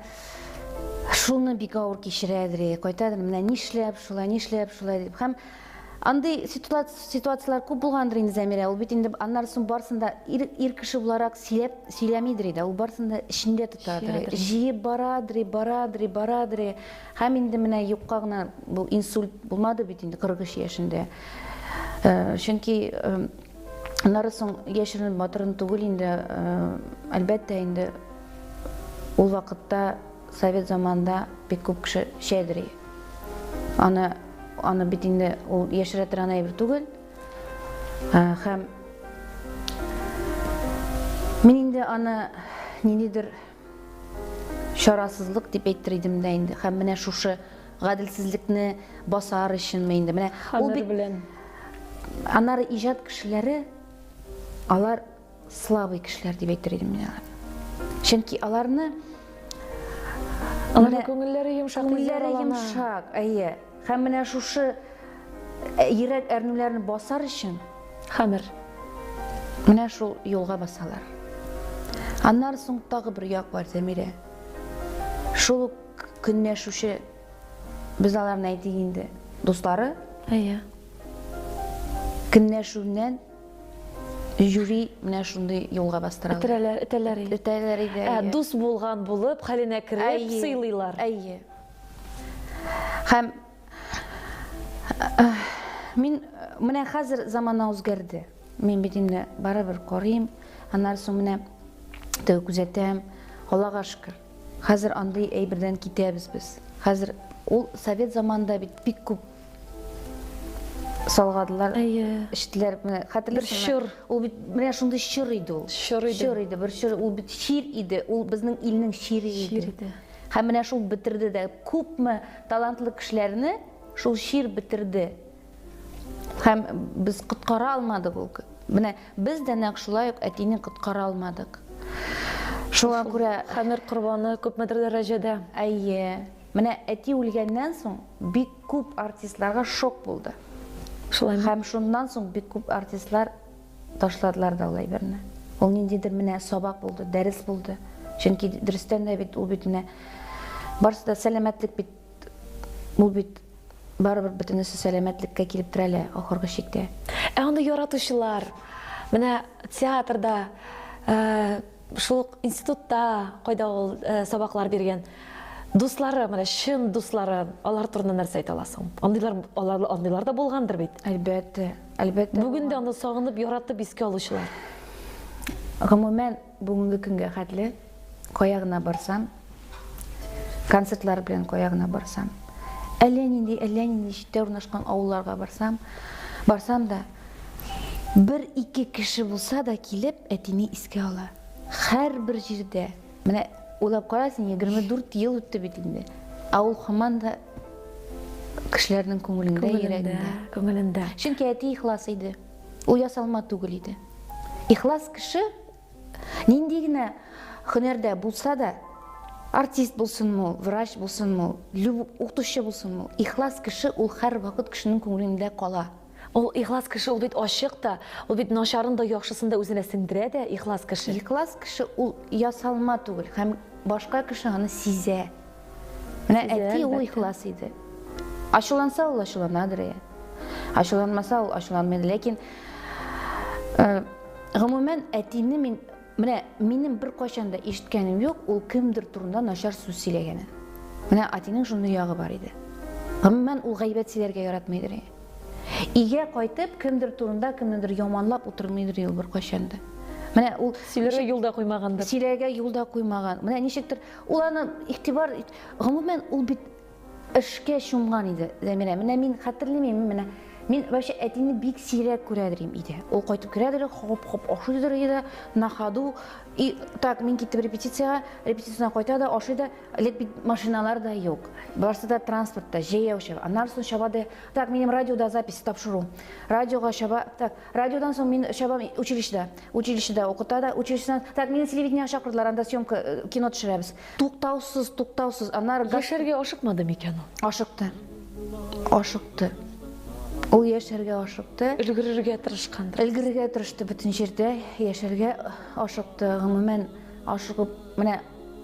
[SPEAKER 19] шуны бик авыр кичерәдер, кайтадыр, менә нишләп шулай, нишләп шулай дип. Һәм Андый ситуацияләр күп булгандыр инде, Зәмирә. Ул бит инде аннары соң барысын да ир, ир кеше буларак сөйләп, сөйләмидер иде. Ул барысын да эчендә тотадыр. Җыеп барадыр, барадыр, барадыр. Һәм инде менә юкка гына бу инсульт булмады бит инде 43 яшендә. Чөнки аннары соң яшерен батырын түгел инде, әлбәттә инде ул вакытта Совет заманында бик күп кеше эчәдер. Аны, аны бит инде ул яшерә торган әйбер түгел. Һәм мин инде аны ниндидер чарасызлык дип әйтер идем дә инде. Һәм менә шушы гаделсезлекне басар өченме инде. Менә
[SPEAKER 1] ул бит белән.
[SPEAKER 19] Аннары иҗат кешеләре алар слабый кешеләр дип әйтер идем мин аларны. Чөнки аларны
[SPEAKER 1] Аларның күңелләре йомшак,
[SPEAKER 19] күңелләре йомшак, әйе. Һәм менә шушы йөрәк әрнүләрне басар өчен
[SPEAKER 1] хәмер.
[SPEAKER 19] Менә шул юлга басалар. Аннары соң тагы бер як бар, Зәмирә. Шул ук көнләшүче, без аларны әйтик инде, дуслары.
[SPEAKER 1] Әйе.
[SPEAKER 19] Көнләшүеннән Жюри менә шундый юлга бастыралар.
[SPEAKER 1] Этәрәләр, этәләр.
[SPEAKER 19] Этәләр иде.
[SPEAKER 1] Ә дус булган булып, хәленә кереп сыйлыйлар.
[SPEAKER 19] Әйе. Һәм мин менә хәзер замана үзгәрде. Мин бит инде барыбер карыйм, аннары соң менә теге күзәтәм. Аллага шөкер. Хәзер андый әйбердән китәбез без. Хәзер ул совет заманында бит бик күп салгадылар.
[SPEAKER 1] Әйе.
[SPEAKER 19] Эчтеләр. Менә хәтерлисеңме?
[SPEAKER 1] Бер чор.
[SPEAKER 19] Ул бит менә шундый чор иде ул.
[SPEAKER 1] Чор иде.
[SPEAKER 19] Чор иде, бер чор. Ул бит чир иде. Ул безнең илнең чире иде.
[SPEAKER 1] Чир иде.
[SPEAKER 19] Һәм менә шул бетерде дә. Күпме талантлы кешеләрне шул чир бетерде. Һәм без коткара алмадык ул. Менә без дә нәкъ шулай ук әтине коткара алмадык. Шуңа күрә
[SPEAKER 1] хәмер корбаны күпмедер дәрәҗәдә.
[SPEAKER 19] Әйе. Менә әти үлгәннән соң бик күп артистларга шок булды.
[SPEAKER 1] Шулаймы?
[SPEAKER 19] Һәм шуннан соң бик күп артистлар ташладылар да ул әйберне. Ул ниндидер менә сабак булды, дәрес булды. Чөнки дөрестән дә бит ул бит менә барысы да сәламәтлек бит, ул бит барыбер бөтенесе сәламәтлеккә килеп терәлә ахыргы чиктә.
[SPEAKER 1] Ә аны яратучылар, менә театрда, Шул ук институтта, кайда ул сабаклар биргән, дуслары, менә чын дуслары, алар турында нәрсә әйтә аласың? Андыйлар, алар, андыйлар да булгандыр бит?
[SPEAKER 19] Әлбәттә, әлбәттә.
[SPEAKER 1] Бүген дә аны сагынып, яратып искә алучылар.
[SPEAKER 19] Гомумән, бүгенге көнгә хәтле кая гына барсам, концертлар белән кая гына барсам, Әллә нинди, әллә нинди читтә урнашкан авылларга барсам, барсам да, бер-ике кеше булса да килеп, әтине искә ала. Һәрбер җирдә. Менә уйлап кара син, 24 ел үтте бит инде. Ә ул һаман да кешеләрнең күңелендә, йөрәгендә.
[SPEAKER 1] Күңелендә.
[SPEAKER 19] Чөнки әти ихлас иде. Ул ясалма түгел иде. Ихлас кеше нинди генә һөнәрдә булса да, артист булсынмы ул, врач булсынмы ул, люб, укытучы булсынмы ул, ихлас кеше ул һәрвакыт кешенең күңелендә кала.
[SPEAKER 1] Ул ихлас кеше, ул бит ачык та, ул бит начарын да, яхшысын да үзенә сеңдерә дә, ихлас кеше.
[SPEAKER 19] Ихлас кеше ул ясалма түгел һәм башка кеше аны сизә. Менә әти ул ихлас иде. Ачуланса ул ачуланадыр, я. Ачуланмаса ул ачуланмый. Ләкин э, гомумән әтине мин менә минем беркайчан да ишеткәнем юк, ул кемдер турында начар сүз сөйләгәне. Менә әтинең шундый ягы бар иде. Гомумән ул гайбәт сөйләргә яратмыйдыр. Өйгә кайтып, кемдер турында кемнедер яманлап утырмыйдыр ул беркайчан да. Менә ул
[SPEAKER 1] сөйләргә юл да куймагандыр.
[SPEAKER 19] Сөйләргә юл да куймаган. Менә ничектер ул аны игътибар, гомумән ул бит эшкә чумган иде, Зәмирә. Менә мин хәтерләмим, менә мин вообще әтине бик сирәк күрәдер идем өйдә. Ул кайтып керәдер, хоп-хоп ашыйдыр иде, на ходу. И так, мин киттем репетициягә, репетициядән кайта да, ашый да, элек бит машиналар да юк. Барысы да транспортта, җәяү чаба. Аннан соң чаба да, так, минем радиода запись тапшыру. Радиога чаба, так, радиодан соң мин чабам училищеда. Училищеда укыта да, училищедан, так, мине телевидениегә чакырдылар, анда съемка, э, кино төшерәбез. Туктаусыз, туктаусыз. Аннары
[SPEAKER 1] Яшәргә ашыкмады микән
[SPEAKER 19] ул? Ашыкты. Ашыкты. Ул яшәргә ашыкты.
[SPEAKER 1] Өлгерергә тырышкандыр.
[SPEAKER 19] Өлгерергә тырышты бөтен җирдә, яшәргә ашыкты. Гомумән, ашыгып, менә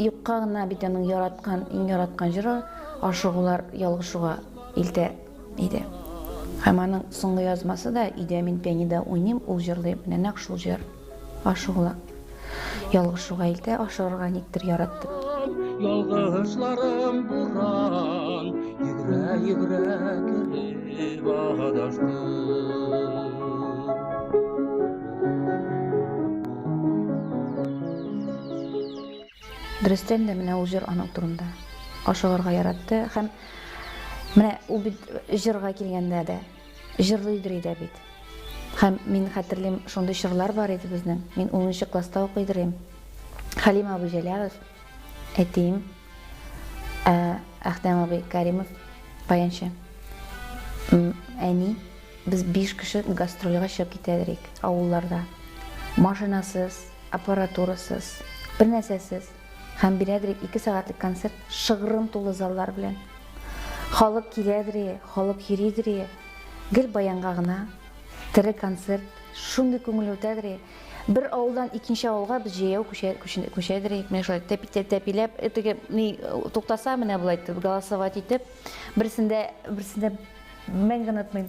[SPEAKER 19] юкка гына бит аның яраткан, иң яраткан җыры Ашыгулар ялгышуга илтә иде. Һәм аның соңгы язмасы да Өйдә мин пианида уйныйм, ул җырлый. Менә нәкъ шул җыр. Ашыгулар ялгышуга илтә, ашыгырга никтер яратты.
[SPEAKER 2] Ялгышларым буран, йөгерә-йөгерә кереп адашты.
[SPEAKER 19] Дөрестән дә менә ул җыр аның турында. Ашыгырга яратты һәм менә ул бит җырга килгәндә дә җырлыйдыр иде бит. Һәм мин хәтерлим, шундый чорлар бар иде безнең. Мин унынчы класста укыйдыр идем. Хәлим абый Җәләлов, әтием, ә Әхтәм абый Каримов, баянчы, әни, без биш кеше гастрольгә чыгып китәдер идек авылларда. Машинасыз, аппаратурасыз, бернәрсәсез һәм бирәдер 2 сәгатьлек концерт шыгрым тулы заллар белән. Халык киләдер, халык йөридер, гел баянга гына тере концерт, шундый күңелле үтәдер. Бер авылдан икенче авылга без җәяү күчә, күчәдер, менә шулай тәпи-тәпиләп, теге ни туктаса, менә болай итеп голосовать итеп, берсендә, берсендә мәңге онытмыйм.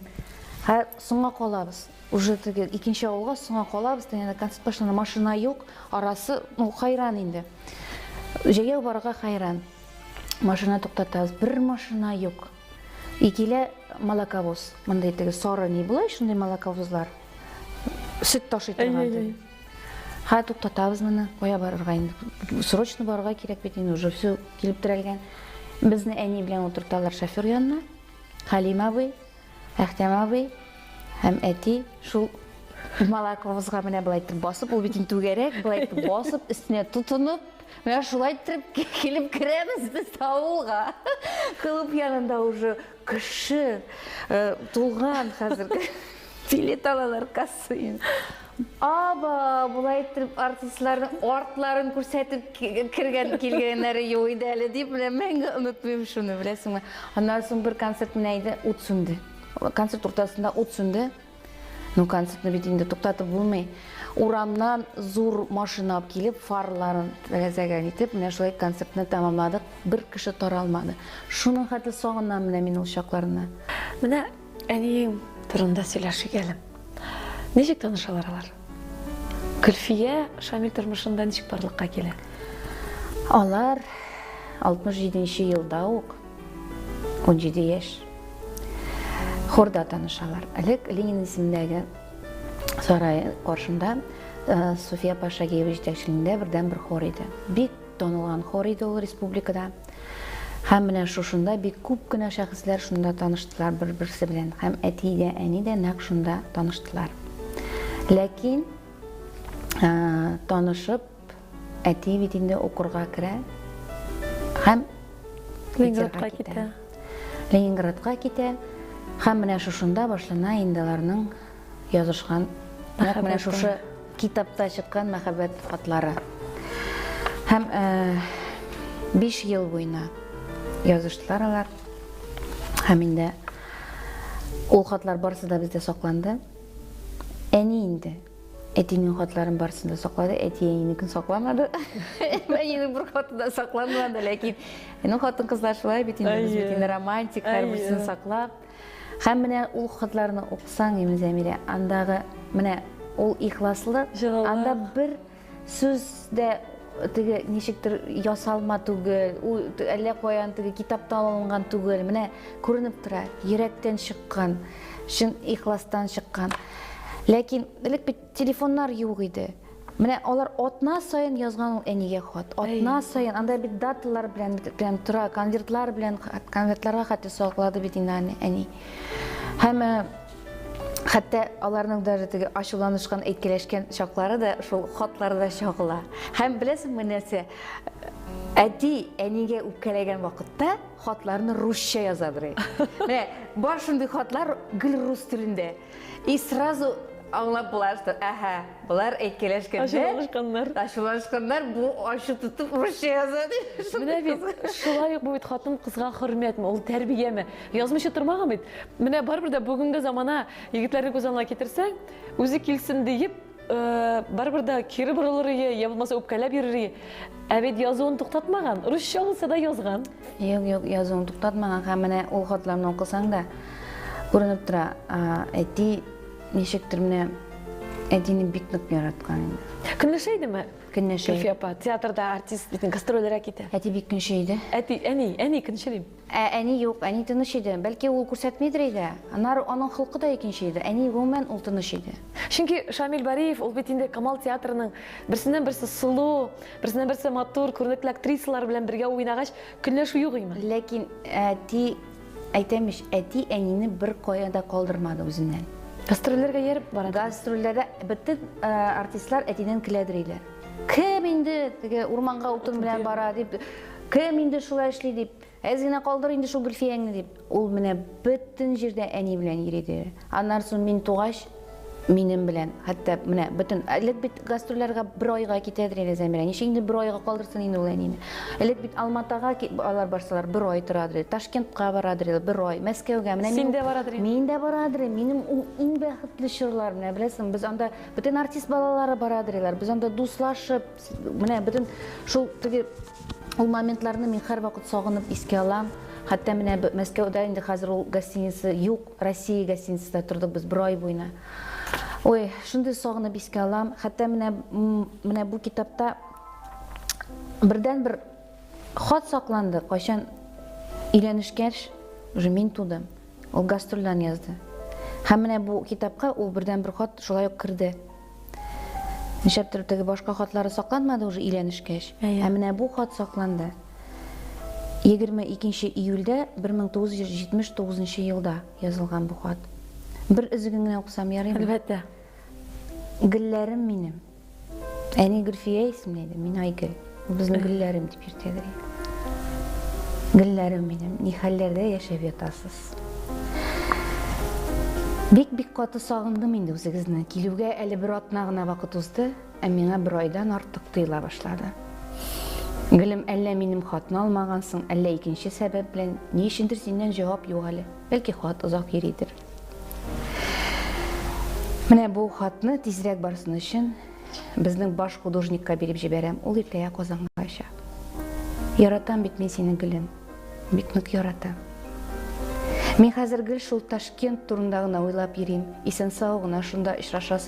[SPEAKER 19] Һә, соңга калабыз. Уже теге икенче авылга соңа калабыз, дигәндә концерт башлана, машина юк, арасы, ну, хайран инде. Җәяү барырга хайран. Машина туктатабыз, бер машина юк. И килә молоковоз, мондый теге сары ни була, шундый молоковозлар. Сөт ташый торган теге. Ха, туктатабыз моны, кая барырга инде? Срочно барырга кирәк бит инде, уже все килеп терәлгән. Безне әни белән утырталар шофер янына. Хәлим абый, Әхтәм абый һәм әти шул Малаковызга менә болай итеп басып, ул бит инде түгәрәк, болай итеп басып, өстенә тотынып, менә шулай итеп килеп керәбез без авылга. Клуб янында уже кеше э, тулган хәзер. Билет алалар касса. Аба, болай итеп артистларның артларын күрсәтеп кергән килгәннәре юк иде әле дип, менә мәңге онытмыйм шуны, беләсеңме. Аннан соң бер концерт менә иде, ут сүнде. Концерт уртасында ут сүнде. Ну, концертны бит инде туктатып булмый. Урамнан зур машина алып килеп, фарларын тәрәзәгә итеп, менә шулай концертны тәмамладык. Бер кеше таралмады. Шуның хәтле сагынам менә мин ул чакларны.
[SPEAKER 1] Менә Әниең турында сөйләшик әле. Ничек танышалар алар? Гөлфия Шамил тормышында ничек барлыкка килә?
[SPEAKER 19] Алар 67 нче елда ук, 17 яшь, хорда танышалар. Элек Ленин исемендәге сарай каршында э, София апа Шагиева җитәкчелегендә бердәнбер хор иде. Бик танылган хор иде ул республикада. Һәм менә шушында бик күп кенә шәхесләр шунда таныштылар бер-берсе белән. Һәм әти дә, әни дә нәкъ шунда таныштылар. Ләкин танышып, әти бит инде укырга керә һәм
[SPEAKER 1] Ленинградка китә.
[SPEAKER 19] Ленинградка китә. Һәм менә шушында башлана инде аларның язышкан нәкъ менә шушы китапта чыккан мәхәббәт хатлары. Һәм 5 ел буена языштылар алар. Һәм инде ул хатлар барысы да бездә сакланды. Әни инде әтинең хатларын барысын да саклады, әти әнинекен сакламады. Әнинең бер хаты да сакланмады, ләкин ну хатын-кызлар шулай бит инде, без бит инде романтик, һәрберсен саклап. Һәм менә ул хатларны укысаң, Имин Зәмирә, андагы менә ул ихласлык, анда бер сүз дә теге ничектер ясалма түгел, ул әллә каян теге китаптан алынган түгел. Менә күренеп тора, йөрәктән чыккан, чын ихластан чыккан. Ләкин элек бит телефоннар юк иде. Менә алар атна саен язган ул әнигә хат. Атна саен, анда бит даталар белән белән тора, конвертлар белән, конвертларга хәтта саклады бит инде аны әни. Һәм э, хәтта аларның даже теге ачуланышкан, әйткәләшкән чаклары да шул хатларда чагыла. Һәм беләсеңме нәрсә? Әти әнигә үпкәләгән вакытта хатларны русча язадыр. Менә бар шундый хатлар гел рус телендә. И сразу аңлап була, что әһә, болар әйткәләшкәндә.
[SPEAKER 1] Ачуланышканнар.
[SPEAKER 19] Ачуланышканнар, бу ачу тотып русча яза дип.
[SPEAKER 1] Менә бит, шулай ук бу бит хатын-кызга хөрмәтме, ул тәрбияме? Язмыйча тормаган бит. Менә барыбер дә бүгенге замана егетләрне күз алдына китерсәң, үзе килсен диеп, барыбер дә кире борылыр ие, я булмаса үпкәләп йөрер ие. Ә бит язуын туктатмаган, русча булса да язган.
[SPEAKER 19] Юк, юк, язуын туктатмаган һәм менә ул хатларны укысаң да күренеп тора, әти ничектер менә әтине бик нык яраткан инде.
[SPEAKER 1] Көнләшә идеме?
[SPEAKER 19] Көнләшә.
[SPEAKER 1] Гөлфия апа, театрда артист бит гастрольләргә китә.
[SPEAKER 19] Әти бик көнче иде.
[SPEAKER 1] Әти, әни, әни көнче дим.
[SPEAKER 19] Ә әни юк, әни тыныч иде. Бәлки ул күрсәтмидер иде. Аннары аның холкы да икенче иде. Әни гомумән ул тыныч иде.
[SPEAKER 1] Чөнки Шамил Бариев ул бит инде Камал театрының берсеннән-берсе сылу, берсеннән-берсе матур, күренекле актрисалар белән бергә уйнагач, көнләшү юк име?
[SPEAKER 19] Ләкин әти, әйтәм ич, әти әнине беркая да калдырмады үзеннән.
[SPEAKER 1] Гастрольләргә ияреп бара.
[SPEAKER 19] Гастрольләрдә бөтен артистлар әтидән көләдер иде. Кем инде теге урманга утын белән бара дип, кем инде шулай эшли дип, әз генә калдыр инде шул Гөлфияңне дип. Ул менә бөтен җирдә әни белән йөри иде. Аннан соң мин тугач, минем белән, хәтта менә бөтен, элек бит гастрольләргә бер айга китәдер иде Зәмирә. Ничек инде бер айга калдырсын инде ул әнине? Элек бит Алматага алар барсалар бер ай торадыр иде, Ташкентка барадыр иде бер ай, Мәскәүгә. Менә
[SPEAKER 1] Син дә барадыр
[SPEAKER 19] идең. Мин дә барадыр идем. Минем ул иң бәхетле чорлар, менә беләсең, без анда Бөтен артист балалары барадыр иләр. Без анда дуслашып, менә бөтен шул теге ул моментларны мин һәрвакыт сагынып искә алам. Хәтта менә Мәскәүдә инде хәзер ул гостиница юк, Россия гостиницасында тордык без бер ай буена. Ой, шундый сагынып искә алам. Хәтта менә менә бу китапта бердән-бер хат сакланды, кайчан өйләнешкәч, уже мин тудым. Ул гастрольдән язды. Һәм менә бу китапка ул бердән-бер хат шулай ук керде. Нишләптер теге башка хатлары сакланмады уже өйләнешкәч. Ә менә бу хат сакланды. 22 июльдә 1979 елда язылган бу хат. Бер өзеген генә укысам ярыймы?
[SPEAKER 1] Әлбәттә.
[SPEAKER 19] Гөлләрем минем. Әни Гөлфия исемле иде, мин Айгөл. Ул безне Гөлләрем дип йөртәдер. Гөлләрем минем, ни хәлләрдә яшәп ятасыз? Бик-бик каты сагындым инде үзегезне. Килүгә әле бер атна гына вакыт узды, ә миңа бер айдан артык тоела башлады. Гөлем, әллә минем хатны алмагансың, әллә икенче сәбәп белән, ни өчендер синнән җавап юк әле. Бәлки хат озак йөридер. Менә бу хатны тизрәк барсын өчен безнең баш художникка биреп җибәрәм. Ул иртәгә Казанга оча. Яратам бит мин сине, гөлем. Бик нык яратам. Мин хәзер гел шул Ташкент турында гына уйлап йөрим. Исән-сау гына шунда очрашасы.